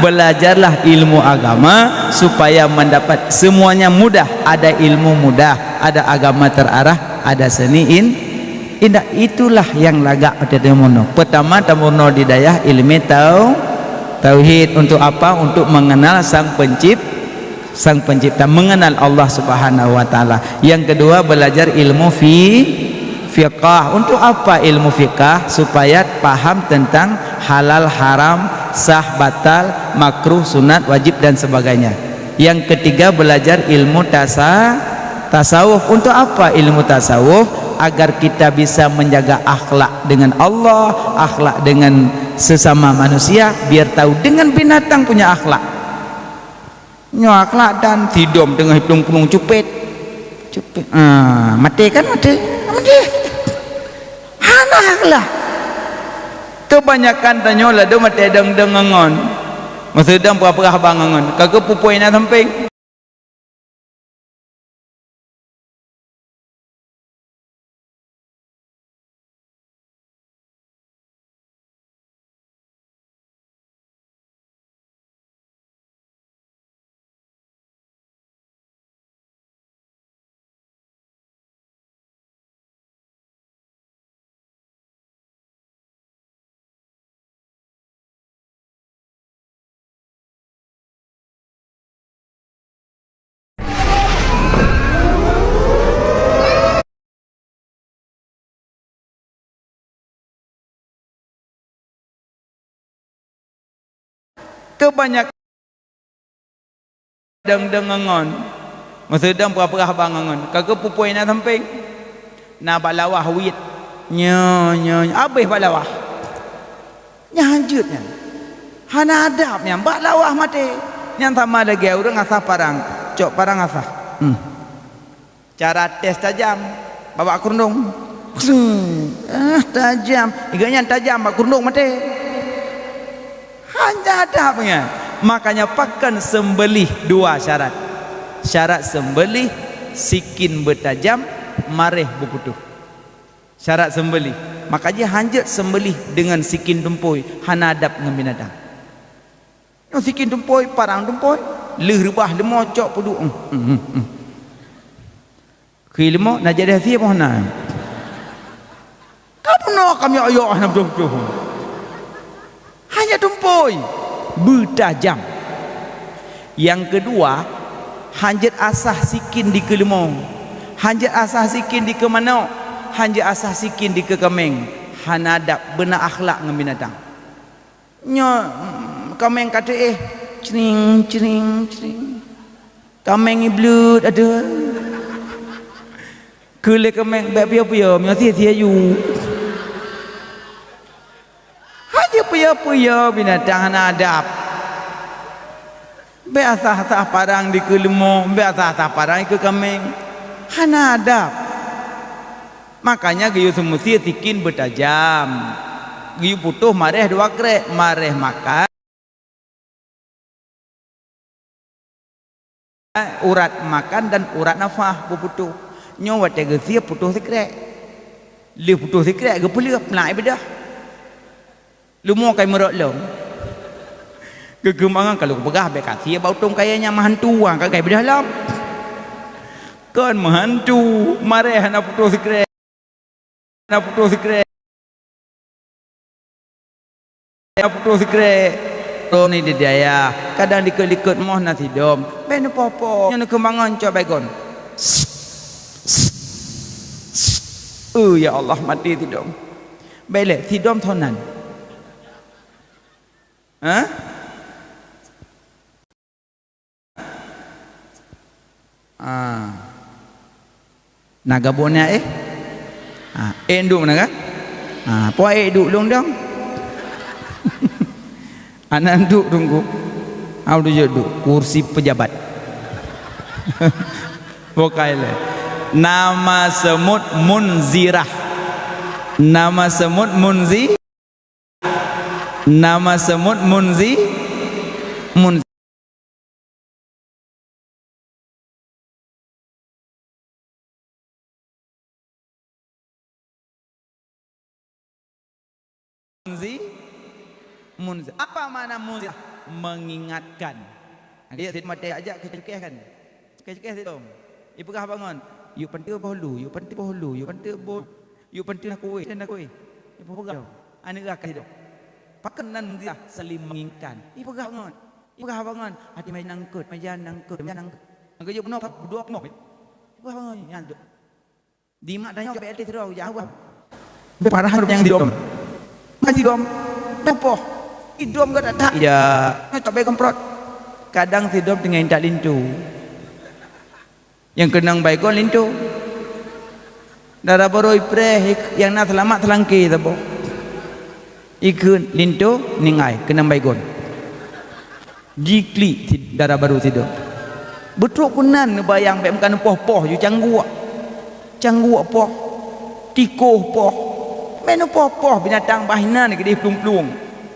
belajarlah ilmu agama supaya mendapat semuanya mudah. Ada ilmu mudah, ada agama terarah, ada seni in-, indah. Itulah yang lagak watée tameurunoe. Pertama, tameurunoe di dayah ileumé tau-, tauhid. Untuk apa? Untuk mengenal Sang Pencip-, Sang Pencipta, mengenal Allah Subhanahu wa Taala. Yang kedua, belajar ilmu fi-, fiqah. Untuk apa ilmu fiqah? Supaya paham tentang halal, haram, sah, batal, makruh, sunat, wajib, dan sebagainya. Yang ketiga, belajar ilmu tasa-, tasawuf. Untuk apa ilmu tasawuf? Agar kita bisa menjaga akhlak dengan Allah, akhlak dengan sesama manusia, biar tahu dengan binatang punya akhlak. Nyoe akhlak dan sidom teungoh plueng-plueng cupet. Cupet. Ah, maté kan maté. Maté. Hana akhlak. Kebanyakan tanyoe ladôm maté dong-dong ngon. Masa dong peugah-peugah haba ngon. Ka geupupui na sampéng. Kebanyak-, dong-dong ngon. Masa dong peugah-peugah haba ngon. Ka geupupui na sampéng. Na bak lawah wit. Nyo, nyo, nyo. Abéh bak lawah. Nyan hanjeuet nyan. Hana adab nyan. Bak lawah maté. Nyan sama lagée ureuëng asah parang. Cok parang asah. Hmm. Cara tes tajam, babak keurundong. Kseng. Ah, tajam. Ingat nyan tajam bak keurundong maté. Hana adab nyan. Makanya pakon seumbelih dua syarat. Syarat seumbelih, sikin beutajam, maréh beuputôh. Syarat seumbelih. Maka jih hanjeuet seumeulih deungon sikin tumpôi, hana adab ngon binatang. Nyoe sikin tumpôi, parang tumpôi, lheueh reubah leumo cok peuduek. Hmm, hmm, hmm. Khi leumo na jadeh sie moh na. Ka bunoe ka miyok-yok hana beutôi-beutôi. Hanya tumpôi, beutajam. Nyang keudua, hanjeuet asah sikin dikeue leumo, hanjeuet asah sikin dikeue manok, hanjeuet asah sikin dikeue kaméng. Hana adab, beuna akhlak ngon binatang. Nyoe, mm, kaméng ka teuéh, cring, cring, cring. Kaméng ié bleut adoe. Keu lé kaméng, bèk piôh-piôh, meunyoe sie-sie aju. Hana piôh-piôh binatang hana adab. Bèk asah-asah parang dikeue leumo, bèk asah-asah parang dikeue kaméng. Hana adab. Makanya geuyue seumeusie sikin beutajam. Geuyue putôh maréh dua krek, maréh makan, urat makan dan urat nafah beuputôh. Nyoe watèe geusie putôh sikrek. Lheueh putôh sikrek geupeuleueb, na ié beudôh. Leumo kai meurok lom. Geukeumangan ka lôn peugah bèk ka sie bak utông kayèe nyan meuhantu, ka kai beudôh lom. Kon meuhantu, maréh hana putôh sikrek. Hana putôh sikrek. Hana putôh sikrek. Droeneuh di dayah, kadang likot-likot moh na sidom. Bèk neupoh-poh. Nyoe neukeumangan cok baygon. Oh, ya Allah, maté sidom. Bèk lé, sidom thon nan. Hah? Ah. Na gabon nyan, eh? Ah, eh, duek meunan kan? Ah, po eh duek lôn dong. Aneuk duek tunggu. Au duek duek kursi pejabat. Bukai lé. Nama semut Munzirah. Nama semut Munzi Nama semut Munzi, Munzi. Munzi, Munzi. Apa makna Munzi? Mengingatkan. Jadi, maté ajak keu cukeh kan? Cukeh-cukeh sidom. Ipeugah bangon. Yuk panteue boh lu, yuk panteue boh lu, yuk panteue boh, yuk panteue na kuéh, na kuéh. Ipeugah. Aneuk gah sidom. Pakon nan Munzi? Saling mengingatkan. Ipeugah bangon. Ipeugah bangon. Hati main nangkut, main nangkut, main nangkut. Nangkut jok bunoe, dua bunoe. Ipeugah bangon. Nyan tu. Di mak tanyong B L T sidroe, jak Allah. Parah nyang sidom. Masih dom. Poh. Sidom gata tak. Ya. Nyoe tak baik kemprot. Kadang sidom teungoh intat linto. Nyang keunong baygon linto. Dara barô ipreh nyang na seulamat seulangké saboh. Ikheun linto, ningai, keunong baygon. Jiklik si dara barô sidom. Beutrok keunan neubayang bèk meuka neupoh-poh ju cangguek. Cangguek poh. Tikoh poh. Bèk neupoh-poh binatang bah inan keudeh plueng-plueng.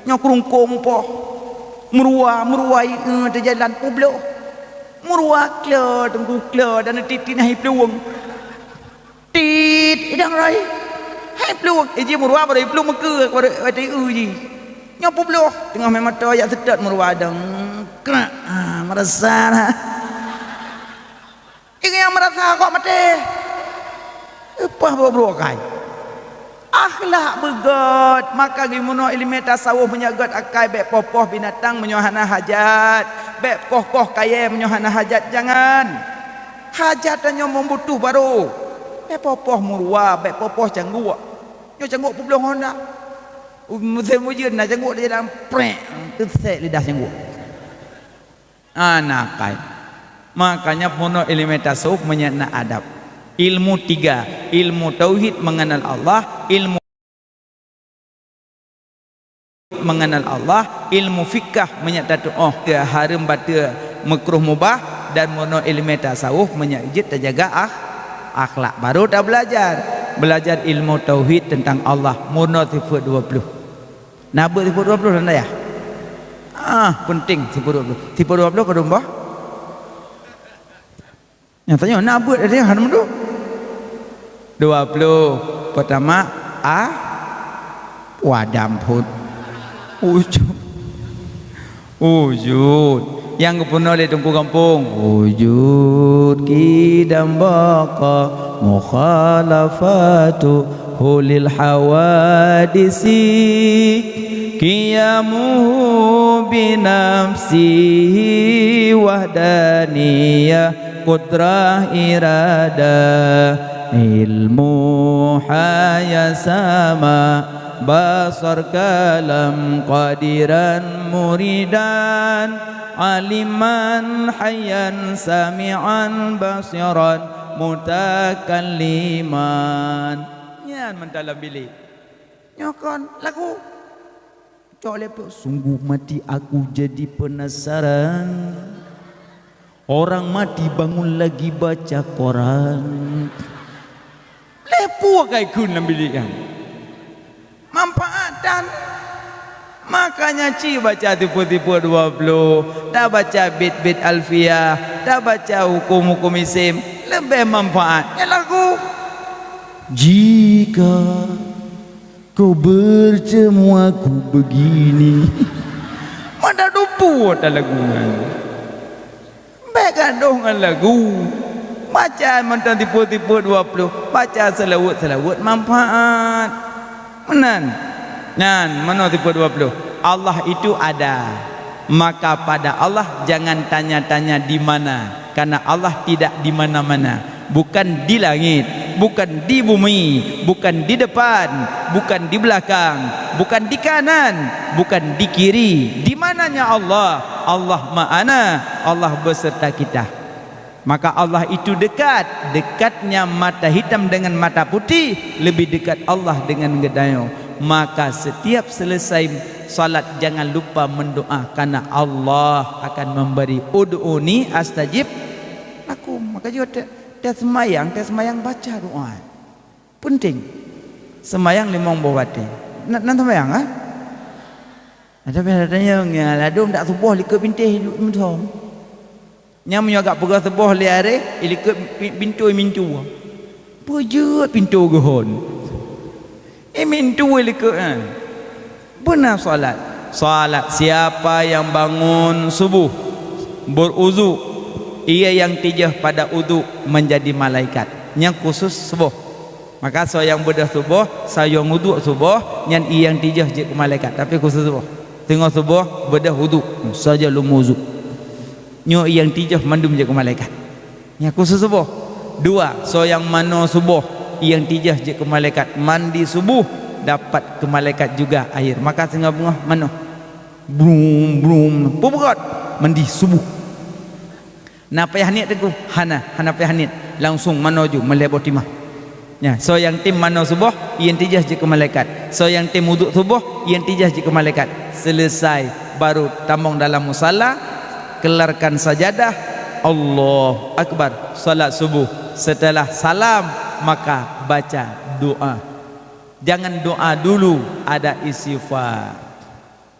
Nyoe keurungkong poh. Meuruwa, meuruwa ié teujalan peubloh. Meuruwa klo, teungku klo, dan tiep-tiep na hi plueng. Tit, idang rai. Hai plueng, iji meuruwa baru iplueng meukeue, baru watèe eu ji. Nyoe peubloh, teungoh mé mata jak seutôt meuruwa dong. Krak, ah, meurasa na. Ingat meurasa kok maté. Upah bro-bro kai. Akhlak beugöt, maka geumono ileumèe tasawuf meunyoe göt akai bèk poh-poh binatang meunyoe hana hajat, bèk koh-koh kayèe meunyoe hana hajat, jangan. Hajat tanyoe meubutoh barô. Bèk poh-poh meuruwa, bèk poh-poh cangguek. Nyoe cangguek peubloh honda. Musém ujeuen na cangguek di jalan, prek, teusek lidah cangguek. Ana kai. Makanya peunoh ileumèe tasawuf meunyoe na adab. Ilmu tiga, ilmu tauhid mengenal Allah, ilmu mengenal Allah, ilmu fikah meunyoe tatuoh hareuem bateue, meukruh mubah, dan peunoh ileumèe tasawuf meunyoe jeuet tajaga akh-, akhlak. Baru tabeulajar, beulajar ilmu tauhid teuntang Allah, peunoh sifeuet dua ploh. Na beuet sifeuet dua ploh lam dayah? Ah, peunteng sifeuet dua ploh. Sifeuet dua ploh keudroe bah? Nyang tanyoe na beuet dayah hana meuduek. Dua ploh. Peutama, a, Wadam phon. Wujud. Wujud. Nyang geupeurunoe lé Teungku Gampông. Wujud, qidam, baqa, mukhalafatuhu lil hawadisi. Qiyamuhu bi nafsihi wahdaniyah, qudrah, iradah, ilmu, haya, sama, basar, kalam, qadiran, muridan, aliman, hayyan, sami'an, basiran, mutakalliman. Nyan mantong lam bilék. Nyoe kon lagu. Cok lé peue, sungguh mati aku jadi penasaran. Orang mati bangun lagi baca koran. Lé peue ka ikheun lam bilék nyan. Manfaat tan. Makanya ci baca tipe-tipe dua puluh, tabaca bait-bait Alfiah, tabaca hukum-hukum isim, leubeh manfaat. Nyan lagu. Jika kau bertemu aku begini. Mada dupu ata lagu nyan. Bék gadoh ngon lagu. Baca mantong tipe-tipe dua puluh. Baca seulaweuet-seulaweuet manfaat. Meunan. Nyan, manoe tipe dua puluh. Allah itu ada. Maka pada Allah jangan tanya-tanya di mana, karena Allah tidak di mana-mana. Bukan di langit, bukan di bumi, bukan di depan, bukan di belakang, bukan di kanan, bukan di kiri. Di mananya Allah? Allah ma'ana, Allah beserta kita. Maka Allah itu dekat, dekatnya mata hitam dengan mata putih, lebih dekat Allah dengan geutanyoe. Maka setiap selesai salat jangan lupa mendoa, karena Allah akan memberi, "Ud'uni astajib lakum." Maka jeuet teu-, teu seumayang, teu seumayang baca doa. Penting. Seumayang limong boh watée. Na, na seumayang, ha? Tapi ada tanya, nyan ladôm dak suboh likot bintéh duek meusom. Nyan meunyoe agak peugah suboh lé aré, ilikot pi-, pintoe mintu. Peue jeuet pintoe geuhon. Eh, mintu likot, ha. Beuna salat. Salat, siapa yang bangun subuh, beruzu, ia yang tijah pada uzu menjadi malaikat. Nyan khusus suboh. Maka soe nyang beudôh suboh, soe nyang uduk suboh, nyan i nyang tijôh jeuet keu malaikat, tapi khusos suboh. Teungoh suboh beudôh uduk, saja lom uduk. Nyoe i nyang tijôh mandum jeuet keu malaikat. Nyan khusos suboh. Dua, soe nyang manoe suboh, i nyang tijôh jeuet keu malaikat, mandi subuh dapat keu malaikat juga air. Maka singoh beungoh manoe. Brum, brum, peubeurôt mandi subuh. Na payah niet teungku? Hana, hana payah niet. Langsung manoe ju meulhèe boh timah. Nya, soe nyang tem manoe suboh, i nyang tijôh jeuet keu malaikat. Soe nyang tem uduk suboh, i nyang tijôh jeuet keu malaikat. Selesai, baru tamong dalam musala, kelarkan sajadah, Allahu Akbar, salat subuh. Setelah salam, maka baca doa. Jangan doa dulu, ada istighfar.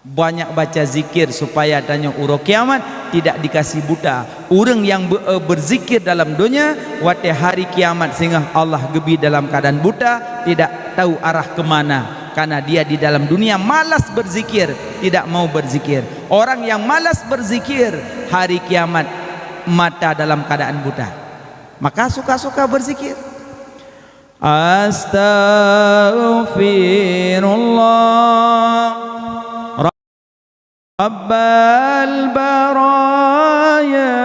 Banyak baca zikir supaya tanyoe uroe kiamat tidak dikasih buta. Ureuëng nyang be-, eh, berzikir dalam donya, watée hari kiamat singoh Allah geubi dalam keadaan buta, tidak tahu arah ke mana. Karena dia di dalam dunia malas berzikir, tidak mau berzikir. Orang yang malas berzikir, hari kiamat mata dalam keadaan buta. Maka suka-suka berzikir. Astaghfirullah Rabbal baraya,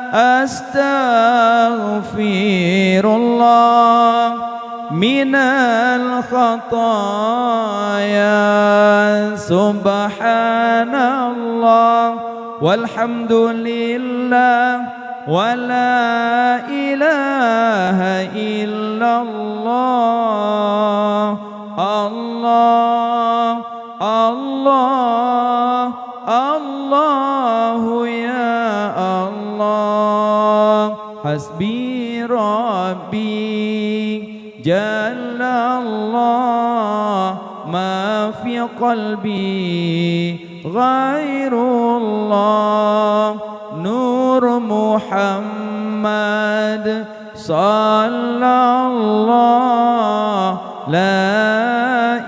astaghfirullah minal khataya, subhanallah walhamdulillah. Wa la ilaha illallah. Allah, Allah, Allahu ya Allah. Hasbi Rabbi, Jalla Allah, ma fi qalbi ghairullah. Nur Muhammad, sallallahu, la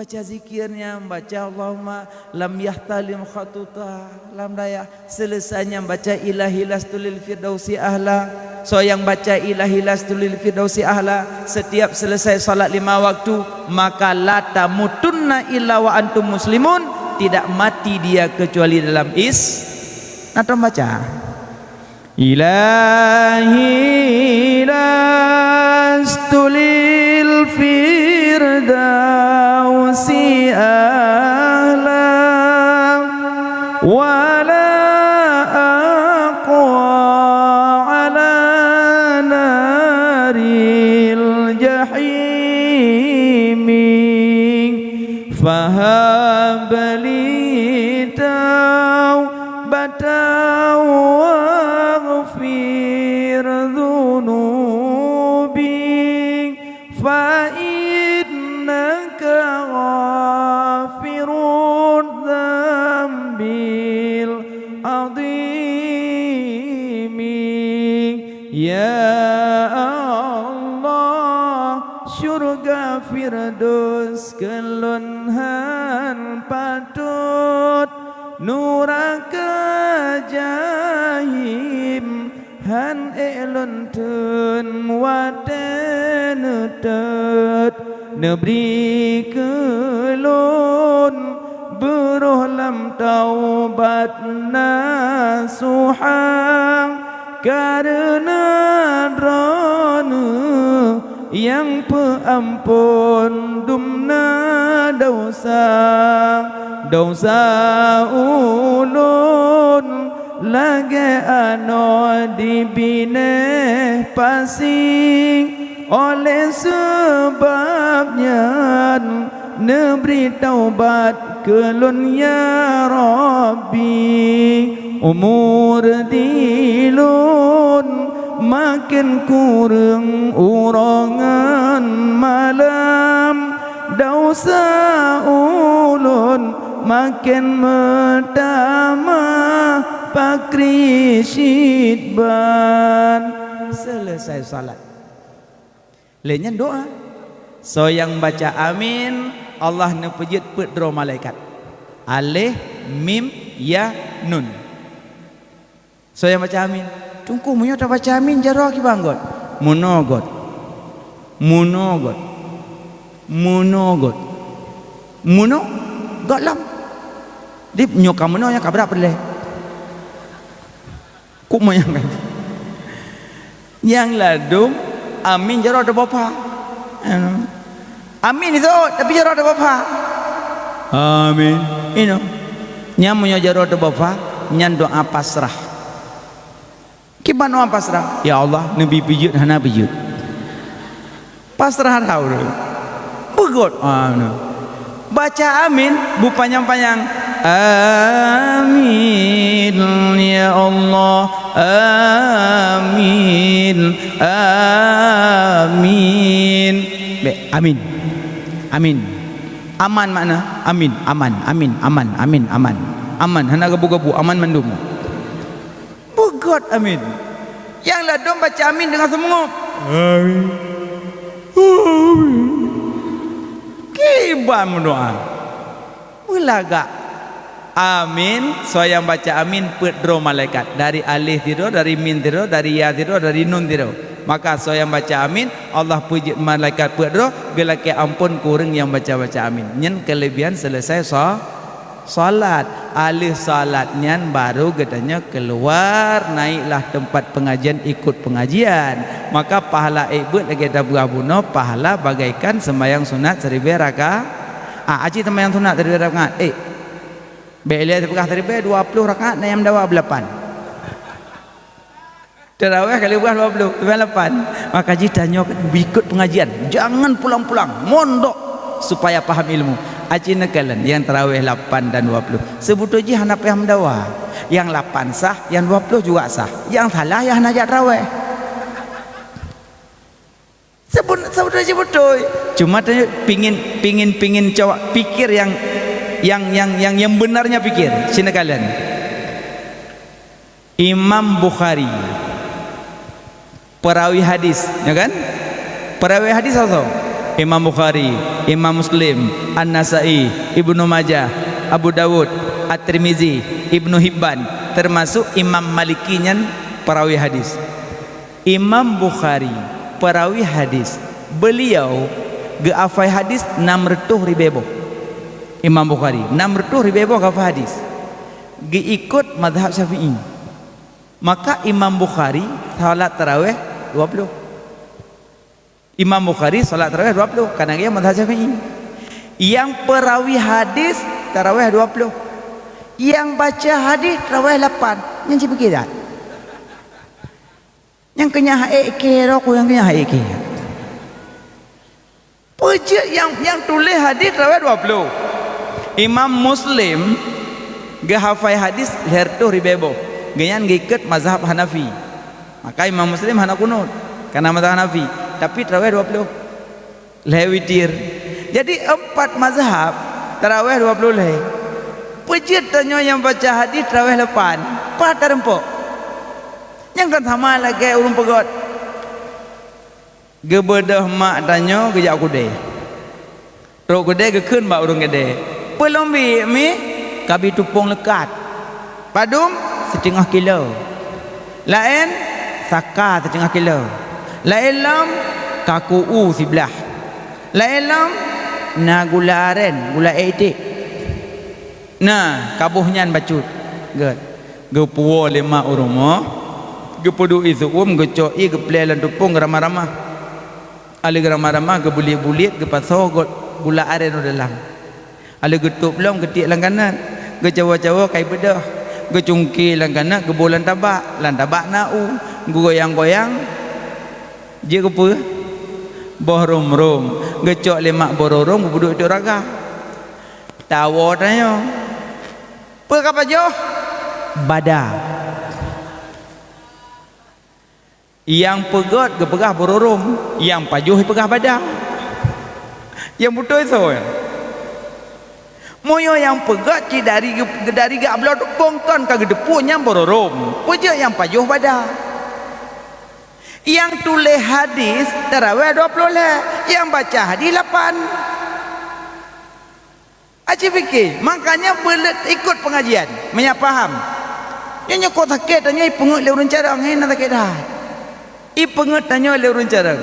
Baca zikir nyan, baca Allahumma lam yahtalim khatuta lam dayah. Selesai nyan baca Ilahi lastu lil firdausi ahla. Soe nyang baca Ilahi lastu lil firdausi ahla setiap selesai salat lima waktu, maka la tamutunna illa wa antum muslimun, tidak mati dia kecuali dalam Is-, na tom baca. Ilahi lastu lil firdausi ahla, wa la aqwa ala naril jahimi. Fahab li taubatan waghfir dzunubi, fa innaka ghafirudz dzambil adzimi. Ya Allah, syurga Firdaus keu lôn hán patot, nuraka Jahim hán ék lôn theun watée neutot. Neubri keu lôn beurôh lam taubat nasuha, kareuna Droeneueh nyang peuamphon dumna desya. Desya ulôn lagée anoe di binéh pasi. Oleh sabab nyan, neubri taubat keu lôn, ya Rabbi. Umur di lôn maken kureueng uroe ngon malam, desya ulôn maken meutamah pakri cit ban. Selesai salat. Lé nyan doa. Soe nyang baca amin, Allah neupeujeuet peuet droe malaikat. Alif, mim, ya, nun. Soe nyang baca amin? Teungku, meunyoe tabaca amin, jaroe kiban göt? Meunoe göt. Meunoe göt. Meunoe göt. Meunoe göt lom. Di nyoe ka meunoe, nyan ka brat peureulée. Kok meunyang kan? Nyang ladum amin jaroe teuboh pha. Amin itu, tapi jaroe teuboh pha. Amin. Inoe. Nyan meunyoe jaroe teuboh pha, nyan doa pasrah. Kiban doa pasrah? Ya Allah, neubi peujeuet hana peujeuet. Pasrah that ureuëng. Beugöt. Ah, nah. Baca amin beupanyang-panyang. Amin, ya Allah. Amin. Amin. Bèk, amin. Amin. Aman makna amin. Aman, amin, aman, amin, aman. Aman, hana gabu-gabu, aman mandum. Beugöt amin. Nyang ladôm baca amin deungon seumeungöb. Amin. Amin. Kiban meudoa. Meulagak. Amin. Soe nyang baca amin peuet droe malaikat. Dari alif sidroe, dari mim sidroe, dari ya sidroe, dari nun sidroe. Maka soe nyang baca amin, Allah peujeuet malaikat peuet droe, geulakée amphon keu ureuëng nyang baca-baca amin. Nyan keulebihan selesai sa-, Salat, aleuh salat nyan baru geutanyoe keuluar, naiklah teumpat peungajian, ikot peungajian. Maka pahala ék beuet lagée tapeugah bunoe, pahala bagaikan seumayang sunat siribée raka-, ah, aci seumayang sunat siribée rakaat. Ék, bék ilée tapeugah siribée, dua ploh rakaat na nyang meudawa beulapan. Tarawih kali dua ploh, dua puluh lapan. Maka jih tanyoe kan ikot pengajian. Jangan pulang-pulang, mondok supaya paham ilmu. Aci neukalon nyang tarawih lapan dan dua puluh. Seubeutôi jih hana payah meudawa. Nyang lapan sah, nyang dua puluh juga sah. Nyang salah nyang hana jak tarawih. Sebut-, sebutôi, sebutôi. Cuma tu pingin, pingin, pingin coba pikir yang, yang, yang, yang, yang benarnya pikir. Sini kalian. Imam Bukhari, perawi hadis, ya kan? Perawi hadis apa? Imam Bukhari, Imam Muslim, An-Nasai, Ibnu Majah, Abu Dawud, At-Tirmizi, Ibnu Hibban, termasuk Imam Maliki nyan perawi hadis. Imam Bukhari, perawi hadis, beliau geuhafai hadis enam reutôh ribée boh. Imam Bukhari, enam reutôh ribée boh geuhafai hadis. Geuikot mazhab Syafi'i. Maka Imam Bukhari salat tarawih dua puluh. Imam Bukhari salat tarawih dua puluh, karena dia mazhab Syafi'i. Yang perawi hadis tarawih dua puluh. Yang baca hadis tarawih lapan. Nyang cipikir dah. Nyang keunyahan ék kiro, ku nyang keunyahan ék kiro. Peue jeuet nyang, nyang tuléh hadis tarawih dua puluh. Imam Muslim geuhafai hadis lhée reutôh ribée boh. Geuhnyan geuikot mazhab Hanafi. Maka Imam Muslim hana kunut, karena mazhab Hanafi, tapi tarawih dua puluh. Lhée witir. Jadi empat mazhab tarawih dua puluh lhée. Peue jeuet tanyoe nyang baca hadis tarawih lapan? Pat tareumpok. Nyang kan sama lagée ureuëng peugét. Geubeudôh mak tanyoe geujak u keudée. Trok u keudée geukheun bak ureuëng keudée, "Peue lôn biek mi?" "Kabi tupông leukat." "Padum?" "Siteungoh kilo." "Laén?" "Saka siteungoh kilo." "Laén lom?" "Kaku u siblaih." "Laén lom?" "Na gula aren, gula ék iték." Na, ka boh nyan bacut. Gét. Geupuwoe lé mak u rumoh, geupeuduek ié seu-uem, geucok ié, geuplée lam tupông, geuramah-ramah. Aleuh geuramah-ramah, geubuliet-buliet, geupasoe got gula aren u dalam. Aleuh geutôb lom, geutiek lam kanat, geucawoe-cawoe, kai beudôh, geucungke lam kanat, geuboh lam tabak, lam tabak na u, geugoyang-goyang, jeuet keu peue? Boh rôm-rôm, geucok lé mak boh rôm-rôm, geupeuduek itôp raga. Tawoe tanyoe. Peue ka pajoh? Bada. Nyang peugét geupeugah boh rôm-rôm, nyang pajoh geupeugah bada. Nyang beutôi soe? Meunyoe nyang peugét cit dari, dari geubloe tupông kon ka geuteupeue nyan boh rôm-rôm, peue jeuet nyang pajoh bada. Nyang tuléh hadis tarawih dua ploh lhée, nyang baca hadis lapan. Aci pike, makanya beulet ikot pengajian, meunyo paham. Nyoe, nyoe kok sakét, tanyoe ipeungeuet lé ureuëng carông, hei, na sakét that. Ipeungeuet tanyoe lé ureuëng carông.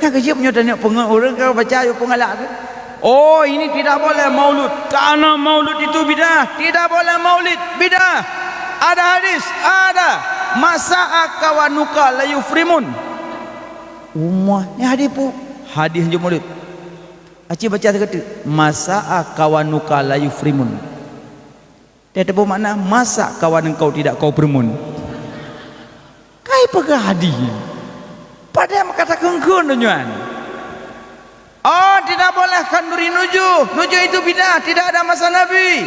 Nyang keujeuet nyoe tanyoe peungeuet ureuëng ka baca ayat peungalak tu. Oh, ini tidak boleh maulud. Karena maulud itu bid'ah. Tidak boleh maulid, bid'ah. Ada hadis, ada. Masa akawanuka la yufrimun. Umah, ni hadis pu. Hadis jeuet maulud. Aci baca sigoe teuk, "Masa akawanuka la yufrimun." Teuh teupeue makna, "Masa kawan engkau tidak kau primun?" Kai peugah hadis. Padahai meukatakheun-kheun donya nyan. Oh, tidak boleh khanduri nujuh. Nujuh itu bid'ah, tidak ada masa Nabi.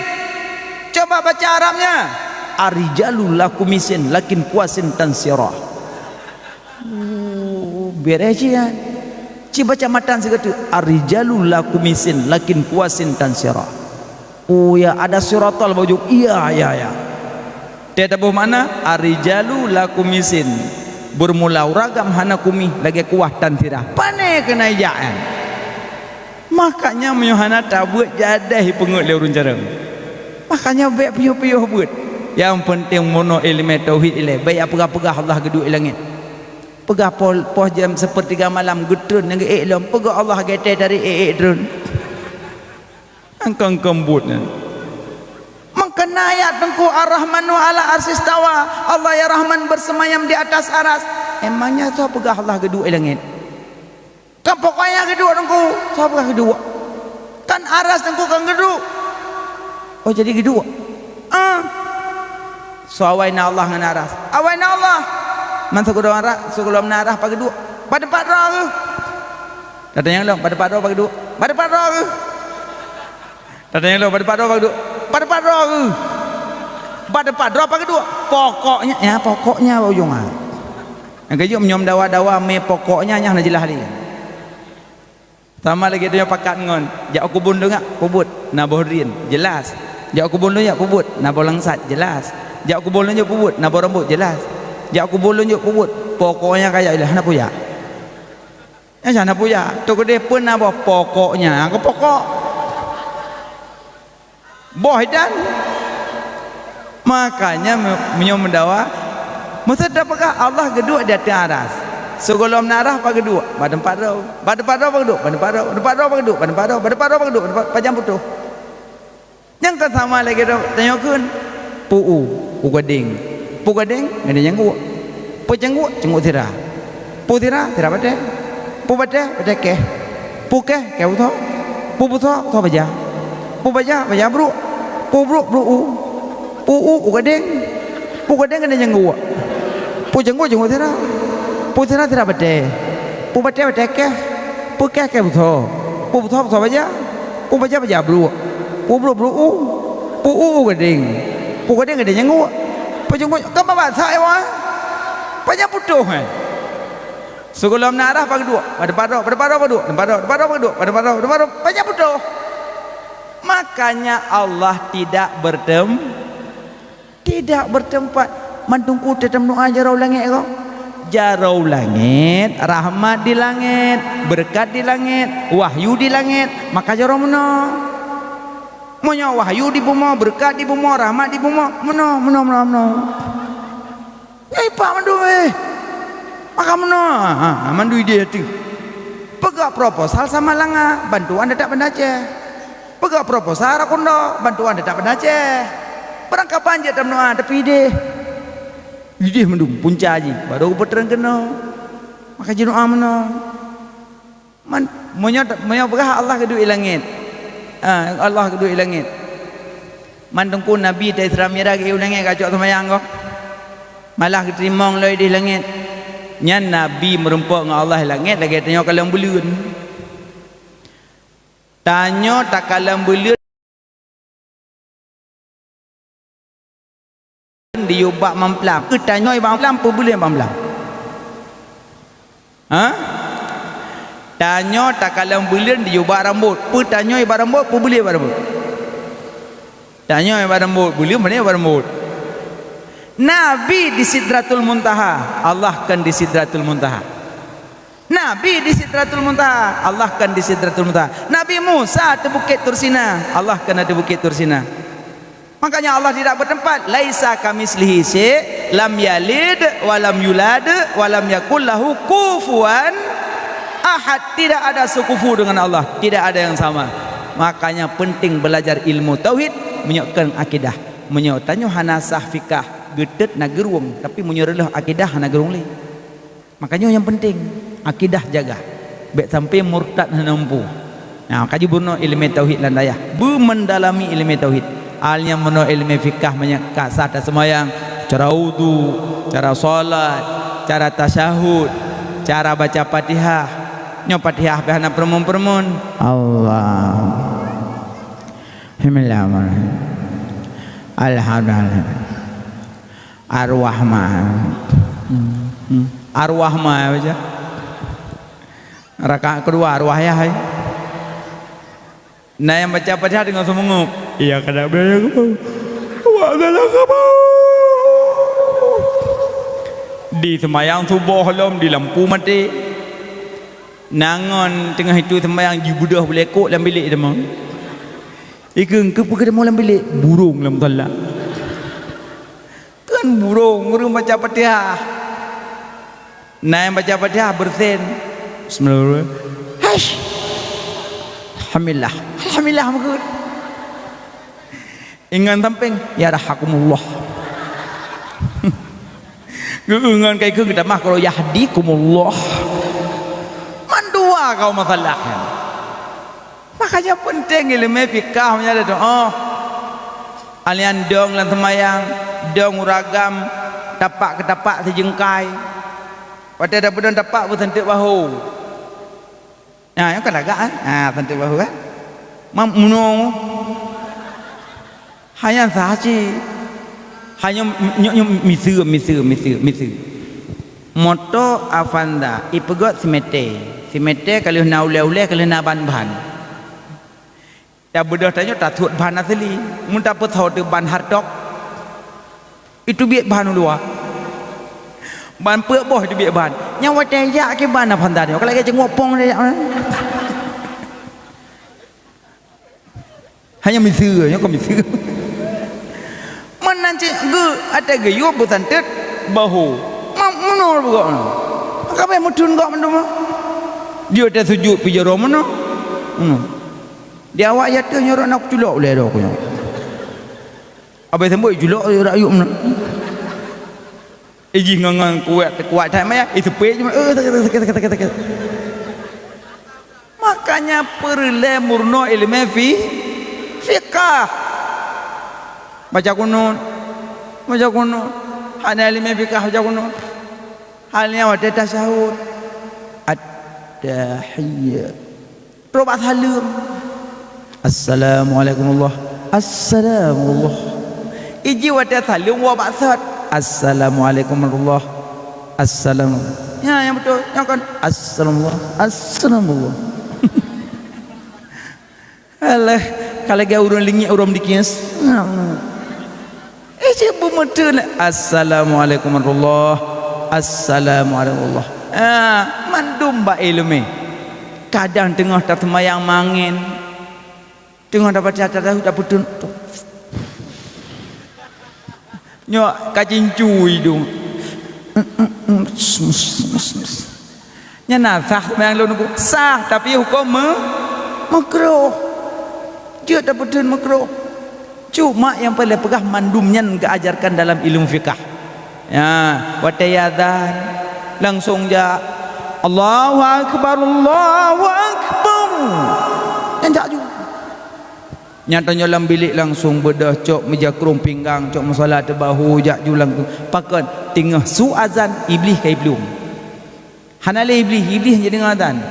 Coba baca Arabnya. Arijalu lakumisin lakin kuasin tansirah. Oh, beres cit nyan. Ci baca matan sigoe teuk, "Ar-rijalu la kumisin lakin kuasin tansira." Oh ya, ada siratal bak ujong. Iya, iya, iya. Teuh teupeue makna, "Ar-rijalu la kumisin." Beureumola ragam hana kumis lagée kuah tansira. Pane keunan jak nyan. Makanya meunyoe hana tabeuet jadeh ipeungeuet lé ureuëng carông. Makanya bék piôh-piôh beuet. Nyang peunteng meunoe iéleumé tauhid ilée, bék jak peugah-peugah Allah geuduek i langét. Peugah poh, poh jam seupeurtiga malam geutreun nyang geuék lom, peugah Allah geutéh dari ék-ék treun. Angkong-kong buet nyan. Meukeuna ayat teungku, "Ar-Rahmanu 'ala arsy istawa." Allah ya Rahman bersemayam di atas aras. Emangnya soe peugah Allah geuduek i langét? Kan pokoknya geuduek teungku, soe peugah geuduek? Kan aras teungku kan geuduek. Oh, jadi geuduek. Ah. Soe awai na Allah ngon aras? Awai na Allah. Man sigohlom aras, sigohlom na aras pat geuduek? Bak teumpat droe geuh. Tatanyong lom, bak teumpat droe pat geuduek? Bak teumpat droe geuh. Tatanyong lom, bak teumpat droe pat geuduek? Bak teumpat droe geuh. Bak teumpat droe pat geuduek? Pokoknya, ya, pokoknya bak ujong ah. Nyang keujeuet meunyoe dawa-dawa mé pokoknya nyan hana jeulaih lé. Sama lagée tanyoe pakat ngon, jak u keubon tanyoe peubuet, na boh drien, jeulaih. Jak u keubon tanyoe peubuet, na boh langsat, jeulaih. Jak u keubon tanyoe peubuet, na boh rambôt, jeulaih. Jak u keubon tanyoe peubuet, pokoknya kajak ilée hana peue jak. Nyan sana puya, tu keudeh peue na boh pokoknya, nyang keu pokok. Boh idan. Makanya me-, meunyoe meudawa, meuseuti tapeugah Allah geuduek di ateueh aras. Sigohlom na aras pat geuduek, bak teumpat droe. Bak teumpat droe pat geuduek, bak teumpat droe, bak teumpat droe pat geuduek, bak teumpat droe pat geuduek, bak teumpat, pajan putôh. Nyang ka sama lagèe droe tanyoe kheun, pu u, u gadeng. Pu gadeng, gadeng jangguek. Pu jangguek, jangguek sira. Pu sira, sira batèe. Pu batèe, batèe kèh. Pu kèh, kèh butho. Pu butho, butho baja. Pu baja, baja bruek. Pu bruek, bruek u. Pu u, u gadeng. Pu gadeng, gadeng jangguek. Pu jangguek, jangguek sira. Pu sira, sira batèe. Pu batèe, batèe kèh. Pu kèh, kèh butho. Pu butho, butho baja. Pu baja, baja bruek. Pu bruek, bruek u. Pu u, u gadeng. Pu gadeng, gadeng jangguek. Pu jangguek, ka babah sa, eh, wah. Pajan putôh, eh. Sigohlom na aras pat geuduek, bak teumpat droe, bak teumpat droe pat geuduek, teumpat droe, teumpat droe pat geuduek, bak teumpat droe, teumpat droe, pajan putôh. Makanya Allah tidak bertem-, tidak bertempat. Mantong kutéh tameudoa jaroe u langèt ko. Jaroe u langèt, rahmat di langèt, beureukat di langèt, wahyu di langèt, maka jaroe meunoe. Meunyoe wahyu di bumoe, beureukat di bumoe, rahmat di bumoe, meunoe, meunoe, meunoe, meunoe. Nyan ipak mandum, eh. Maka meunoe, ha, ha, mandum idéh ateueh. Peugah proposal Samalanga, bantuan teutap Banda Aceh. Peugah proposal Rakundo, bantuan teutap Banda Aceh. Barangkapan jeuet tameudoa, tapi idéh. Idéh mandum, punca jih. Baru geupeutreun keunoe. Maka jidoa meunoe. Man, meunyoe, meunyoe peugah Allah geuduek i langèt. Ah, Allah geuduek i langèt. Man Teungku Nabi ta Isra Mi'raj geuék u langèt ka cok seumayang ko. Malah geuteurimong lom idéh langèt. Nyan Nabi meurumpok ngon Allah i langèt lagèe tanyoe kalon buleuen. Tanyoe takalon buleuen diyue bak mamplam. Peue tanyoe bak mamplam, peue buleuen bak mamplam? Ha? Tanyoe takalon buleuen diyue bak rambot. Peue tanyoe bak rambot, peue buleuen bak rambot? Tanyoe bak rambot, buleuen pane bak rambot? Nabi di Sidratul Muntaha, Allah kon di Sidratul Muntaha. Nabi di Sidratul Muntaha, Allah kon di Sidratul Muntaha. Nabi Musa ateueh Bukét Tursina, Allah kon ateueh Bukét Tursina. Makanya Allah tidak bertempat. Laisa kamitslihi syai', lam yalid wa lam yulad, wa lam yakul lahu kufuwan ahad. Tidak ada sekufu dengan Allah, tidak ada yang sama. Makanya penting belajar ilmu tauhid, meunyoe kon akidah. Meunyoe tanyoe hana sah fikah, geutet na geurueng, tapi meunyoe reuloh akidah hana geurueng lé. Makanya nyang penting, akidah jaga. Bèk sampai murtad hana mampu. Nah, kaji bunoe ileumèe tauhid lam dayah. Beumendalami ileumèe tauhid. Al nyang bunoe ileumèe fikah, meunyoe ka sah taseumayang, cara wudu, cara salat, cara tasyahud, cara baca Fatihah. Nyoe Fatihah pih hana peureumeun-peureumeun. Allah. Bismillahirrahmanirrahim. Alhamdulillah. Arwah ma. Hmm. Arwah ma baca. Rakaat keudua arwah yah hai. Na nyang baca Fatihah deungon seumeungeup. Iya, kada bela aku. Wa zalaka. Di seumayang suboh lom di lampu maté. Na ngon teungoh itu seumayang jibeudôh bulèe kok lam bilék teuma. Ikheun, "Keupeue keuteumé lam bilék?" "Burông lam musala." Kan burông, ureueng baca Fatihah. Na nyang baca Fatihah beureusen. Bismillah. Haish. Alhamdulillah. Alhamdulillah meukeuen. Ingat sampéng, "Yarhakumullah." Geuingat kai keu geutamah kalau, "Yahdikumullah." Mandua kau masalah. Makanya penting ileumèe fikah meunyo ada doa. Alian dong lam seumayang, dong uragam, tapak keu tapak sijeungkai. Watèe tapeudong tapak beusanteuk bahô. Nah, nyoe kan lagak kan? Nah, santeuk bahô kan? Mam-, meunoe. Hanya saci. Hanya nyoe, nyoe miseue, miseue, miseue, miseue. Moto Avanza ipeugöt simeté. Simeté ka lheueh na ulèe-ulèe, ka lheueh na ban-ban. Tabeudôh tanyoe tathôt ban asli. Mun tapeuthô teuk ban hardtop, itu biet ban u luwa. Ban peuet boh teubiet ban. Nyang watèe jak kiban na phanta nyoe. Ka lagèe ceungoh pong jak. Hanya miseue, nyoe ka miseue. Meunan cit geu, até geuyue beusantet bahu. Ma-, meunoe bugok nyoe. Ka bèk meutheun gok mandum. Di até sujud pih jaroe meunoe. Meunoe. Di awak jatuh nyoe rot na kuculok ulèe droe ku nyoe. Abéh sambot culok, rakyuek meunoe. Ijih ngon-ngon kuat, kuat that maya, iteupék cuma, eh, sakét, sakét, sakét, sakét, sakét. Makanya peureulèe meurunoe ileumèe fi-, fiqah. Baca kunut, baca kunut. Hana ileumèe fiqah baca kunut. Hal nyan watèe tasyahud. At-tahiyat. Trok bak saleuem. Assalamualaikum warahmatullah. Assalamuallah. Iji watèe saleuem woe bak sot. Assalamualaikum warahmatullah. Assalam. Ya, nyang beutôi. Nyang kon. Assalamullah. Assalamullah. Alah, ka lagèe ureueng lingiek ureueng dikies. Ijih beumeuteun, "Assalamualaikum warahmatullah. Assalamualaikum warahmatullah." Ah, mandum bak ileumèe. Kadang teungoh taseumayang mangén, teungoh tabaca tasahud tapeuteun. Nyoe ka cincu idong. Nyan na sah seumayang lôn, sah, tapi huköm me-, meukruh. Jeuet tapeuteun meukruh. Cuma nyang paleng peugah mandum nyan geuajarkan dalam ilmu fiqah. Ya, watèe azan, langsung jak, "Allahu Akbar, Allahu Akbar." Nyan jak ju. Nyan tanyoe lam bilék langsung beudôh cok meujakrong pinggang, cok musala teubahu, jak ju langsung. Pakon? Teungoh su azan, Iblih ka iplueng. Hana lé Iblih, Iblih hana jideungoe azan.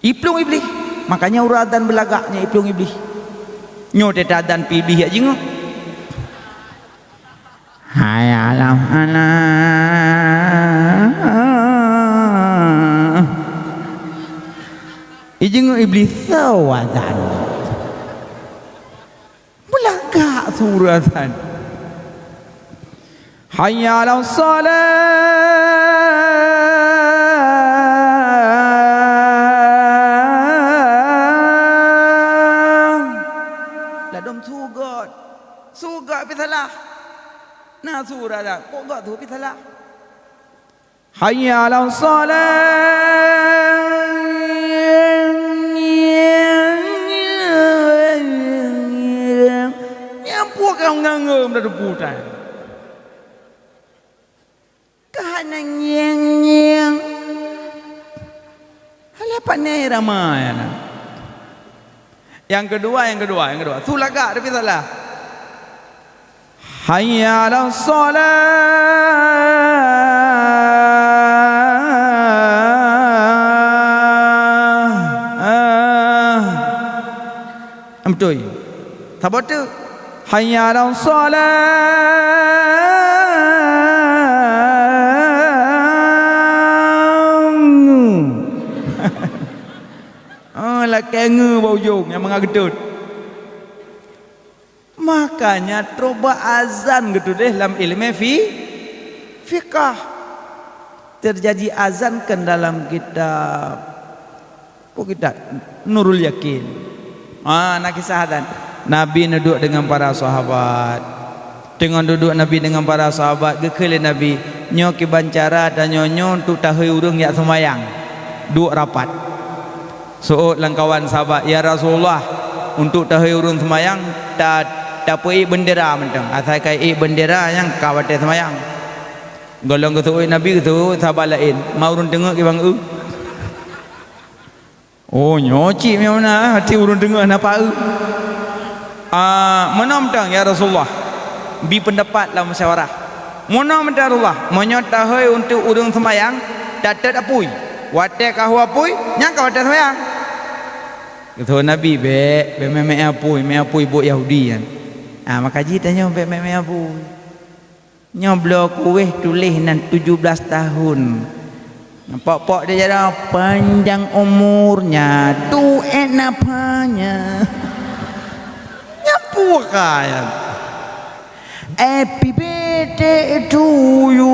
Iplueng Iblih. Makanya ureueng azan beulagak nyan iplueng Iblih. Nyoe teuh azan pih Iblih jak jingoe. Hayya 'alas shalah. Ijingoe Iblih soe azan. Beulagak su ureueng azan. Hayya 'alas shalah. Ladôm su göt. Su göt pih salah. Na su ureueng azan, kok göt su pih salah. Hayya 'alas shalah. Nyan peue ka ngieng-ngieng dah teupeue tan. Ka hana ngieng-ngieng. Alah, pane rama nyan na. Nyang keudua, nyang keudua, nyang keudua. Su lagak tapi salah. Hayya 'alas shalah. Ah. Beutôi. Saboh teuk. Hayya 'alas shalah. Oh, lakèe ngeue bak ujong nyang mangat geutôt. Makanya trok bak azan geutuléh lam ileumèe fi-, fiqah. Teujadi azan kan dalam kitab, peue kitab? Nurul Yakin. Ah, na kisah azan. Nabi neuduek deungon para sahabat. Teungoh duduek Nabi deungon para sahabat, geukheun lé Nabi, "Nyoe kiban cara tanyoe nyoe untuk tahôi ureueng jak seumayang." Duek rapat. Seuôt lam kawan sahabat, "Ya Rasulullah, untuk tahôi ureueng seumayang, ta-, tapeuék beundera mantong. Asai ka ék beundera nyan ka watèe seumayang." Gohlom geuseuôt Nabi, geuseuôt sahabat laén, "Ma ureueng teungeut kiban eu?" "Oh, nyoe cit meunan, hati ureueng teungeut hana paeu." "Ah, meunoe mantong, ya Rasulullah." Bi peundapat lam musyawarah. "Meunoe mantong, ya Rasulullah, meunyoe tahôi untuk ureueng seumayang, tatôt apui. Watèe ka ho apui, nyan ka watèe seumayang." Geuteupeue Nabi, "Bèk, bèk mè-mè apui, mè apui buet Yahudi nyan." Ah, maka jih tanyoe bèk mè-mè apui. Nyoe bloe kueh tuléh nan tujoh blaih tahun. Pok-pok di jaroe, "Panjang umurnya, tuét nafanya." Nyan peue ka nyan? "Happy birthday to you."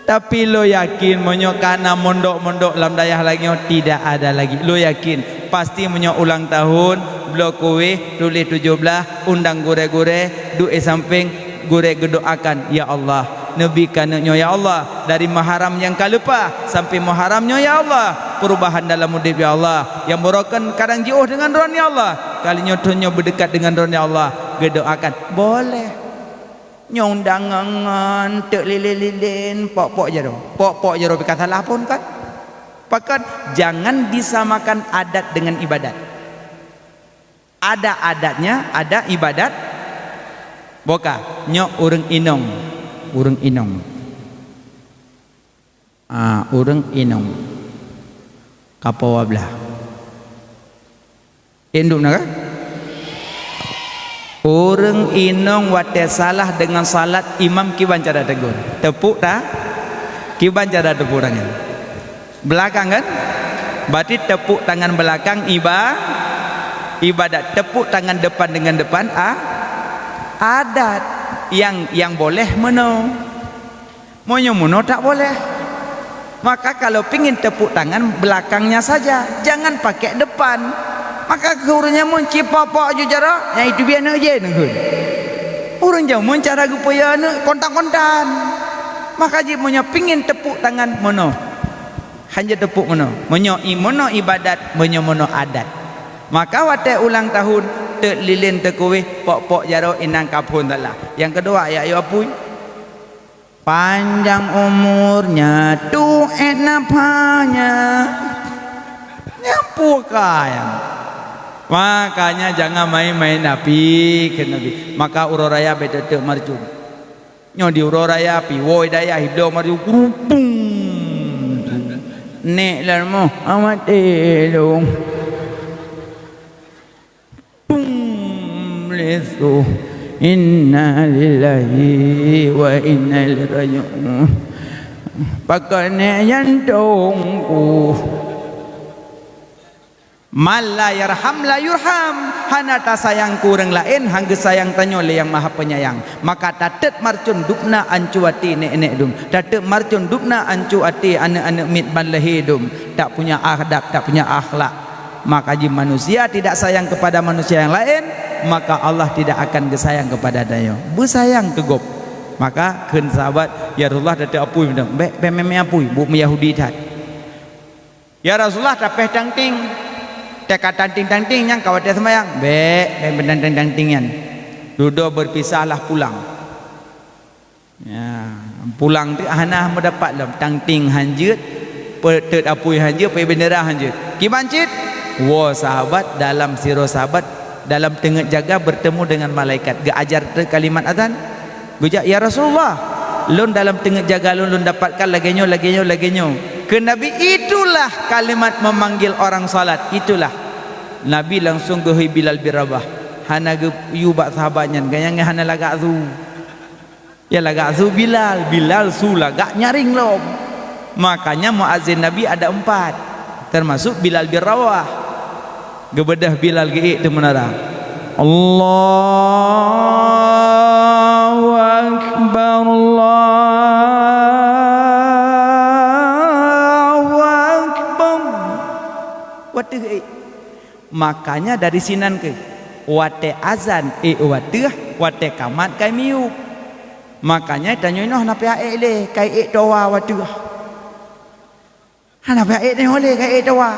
Tapi lôn yakin, meunyoe ka na mondok-mondok lam dayah lagée nyoe, tidak ada lagi. Lôn yakin, pasti meunyoe ulang tahun, bloe kueh, tuléh tujoh blaih, undang gurée-gurée, duek sampéng, gurée geudoakan, "Ya Allah, neubi keuneuk nyoe, ya Allah, dari Muharram nyang ka leupah sampai Muharram nyoe, ya Allah, perubahan dalam udeb, ya Allah, nyang barokah kadang jiôh deungon droeneuh, ya Allah, kali nyoe thon nyoe beudekat deungon droeneuh, ya Allah," geudoakan. Boleh. Nyoe undangan teuk lilén-lilén, pok-pok jaroe. Pok-pok jaroe pih ka salah phon kan? Pakon, jangan disamakan adat dengan ibadat. Ada adatnya, ada ibadat. Boka, nyoe ureuëng inong. Ureuëng inong. Ah, ureuëng inong. Kapoe wablah. Induk na ka? Ureuëng inong watée salah deungon salat, imam kiban cara tegur? Tepuk ta-, kiban cara tepuk tangan? Belakang kan? Berarti tepuk tangan belakang iba-, ibadat. Tepuk tangan depan dengan depan a-, adat. Yang, yang boleh meunoe. Meunyoe meunoe tak boleh. Maka kalau pingin tepuk tangan belakangnya saja, jangan pakai depan. Maka keu ureuëng jameun cipopok ju jaroe, nyang itu biar aneuk je neukheun. Ureuëng jameun cara geupeue aneuk kontan-kontan. Maka jih meunyoe pingin tepuk tangan meunoe. Hanya tepuk meunoe. Meunyoe i-, meunoe ibadat, meunyoe meunoe adat. Maka watée ulang tahun, teuk lilén teukuweh, pok-pok jaroe inong kaphon salah. Nyang keudua, ya ayo apui. Panjang umurnya, tuet nafasnya. Nyan peue kaya. Makanya jangan main-main api, kheun Nabi. Maka uroe raya bèk teuk-teuk marcon. Nyoe di uroe raya api, woe dayah ibloe marcon, kurupung. Nek lom, amat elong. Tum, lesu. Inna lillahi wa inna ilaihi raji'un. Pakon nek jantong ku. Man la yarham la yurham. Hana tasayang keu ureuëng laén, han geusayang tanyoe lé Nyang Maha Penyayang. Maka tateuk marcon dubna ancu até nek-nek dum. Tateuk marcon dubna ancu até aneuëk-aneuëk miet ban leuhé dum. Tak punya adab, tak punya akhlak. Maka jih manusia tidak sayang kepada manusia yang lain, maka Allah tidak akan geusayang kepada tanyoe. Beusayang keu gob. Maka kheun sahabat, "Ya Rasulullah, tateuk apui mantong." "Bèk, bèk mè-mè apui, buet meuyahudi that." "Ya Rasulullah, tapéh tangting." "Teuka tangting-tangting nyan ka watèe seumayang." "Bèk, bèk meutangting-tangting nyan. Dudoe beupisahlah pulang." Ya, pulang teuk hana meudapat lom, tangting hanjeuet, peuteut apui hanjeuet, peuet bendera hanjeuet. Kiban cit, woe sahabat, dalam sidroe sahabat, dalam teungeut jaga bertemu dengan malaikat, geuajar teuk kalimat azan. Geujak, "Ya Rasulullah, lôn dalam teungeut jaga lôn, lôn dapatkan lagèe nyoe, lagèe nyoe, lagèe nyoe." Kheun Nabi, "Itulah kalimat memanggil orang salat, itulah." Nabi langsung geuhôi Bilal bin Rabah, hana geuyue bak sahabat nyan, gobnyan hana lagak su. Ya lagak su Bilal, Bilal su lagak nyaring lom. Makanya muazin Nabi ada empat, termasuk Bilal bin Rabah. Geubeudôh Bilal geuék teuh meunara. Allahu Akbar, Allahu Akbar. Watèe geuék. Makanya dari sinan keuh, watèe azan ék u ateueh, watèe kamat kai miyueb. Makanya tanyoe inoe hana payah ék lé, kai ék toa u ateueh. Hana payah ék tanyoe lé, kai ék toa.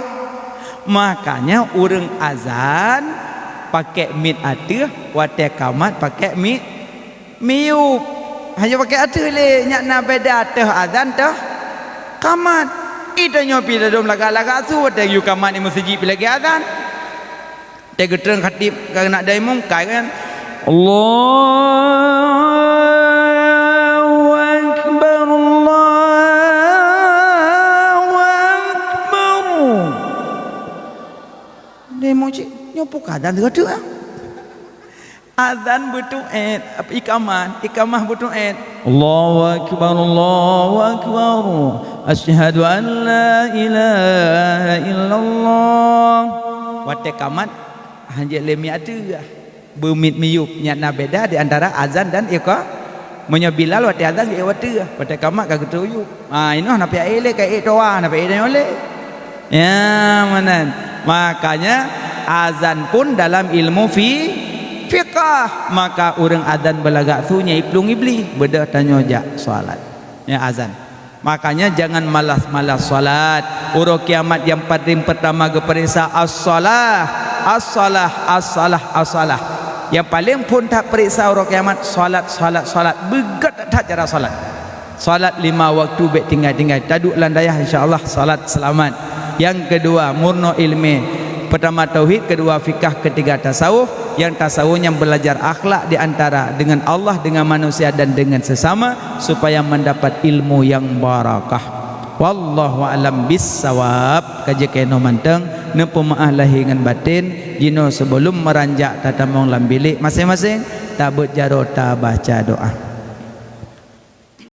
Makanya ureuëng azan pakèk miet ateueh, watèe kamat pakèk miet miyueb. Hana pakèk ateueh lé, nyan na beda teuh azan teuh kamat. Ih, tanyoe pih ladôm lagak-lagak su, watèe geuyue kamat di meuseujid pih lagèe azan. Watèe geutrön khatib ka keuneuk daimong, kai kan? Allahu Akbar, Allahu Akbar. Daimong cit, nyoe peue ka azan teuka teuk ah. Azan beutuét, ikamah, ikamah beutuét. Allahu Akbar, Allahu Akbar. Asyhadu an la ilaha illallah. Watèe kamat, hanjeuet lé miet ateueh. Beumiet miyueb, nyan na beda di antara azan dan iqa-, Meunyoe Bilal watée azan geuék watée, watée kamat ka geuteuyueb. Ha, inoe na pih ék lé, ka ék toa, na pih ék tanyoe lé. Ya, meunan. Makanya azan pun dalam ilmu fi-, fiqah. Maka ureuëng azan beulagak su nyan iplueng Iblih, beudôh tanyoe jak salat. Ya, azan. Makanya jangan malas-malas salat. Uroe kiamat nyang paling pertama geupeuriksa as-salah, as-salah, as-salah, as-salah. Nyang paling phon that peuriksa uroe kiamat salat, salat, salat. Beugét that cara salat. Salat lima waktu bék tinggai-tinggai. Taduek lam dayah, insya Allah salat seulamat. Nyang keudua, murnoe iéleumé. Pertama tauhid, keudua fikah, keutiga tasawuf. Nyang tasawuf nyang beulajar akhlak di antara dengan Allah, dengan manusia dan dengan sesama, supaya mendapat ilmu yang barakah. Wallahu a'lam bissawab. Ka jeuet keunoe mantong, neupeumeu'ah lahé ngon batén. Jinoe sibeulom meuranjak tatamong lam bilék maséng-maséng, tabeuet jaroe tabaca doa.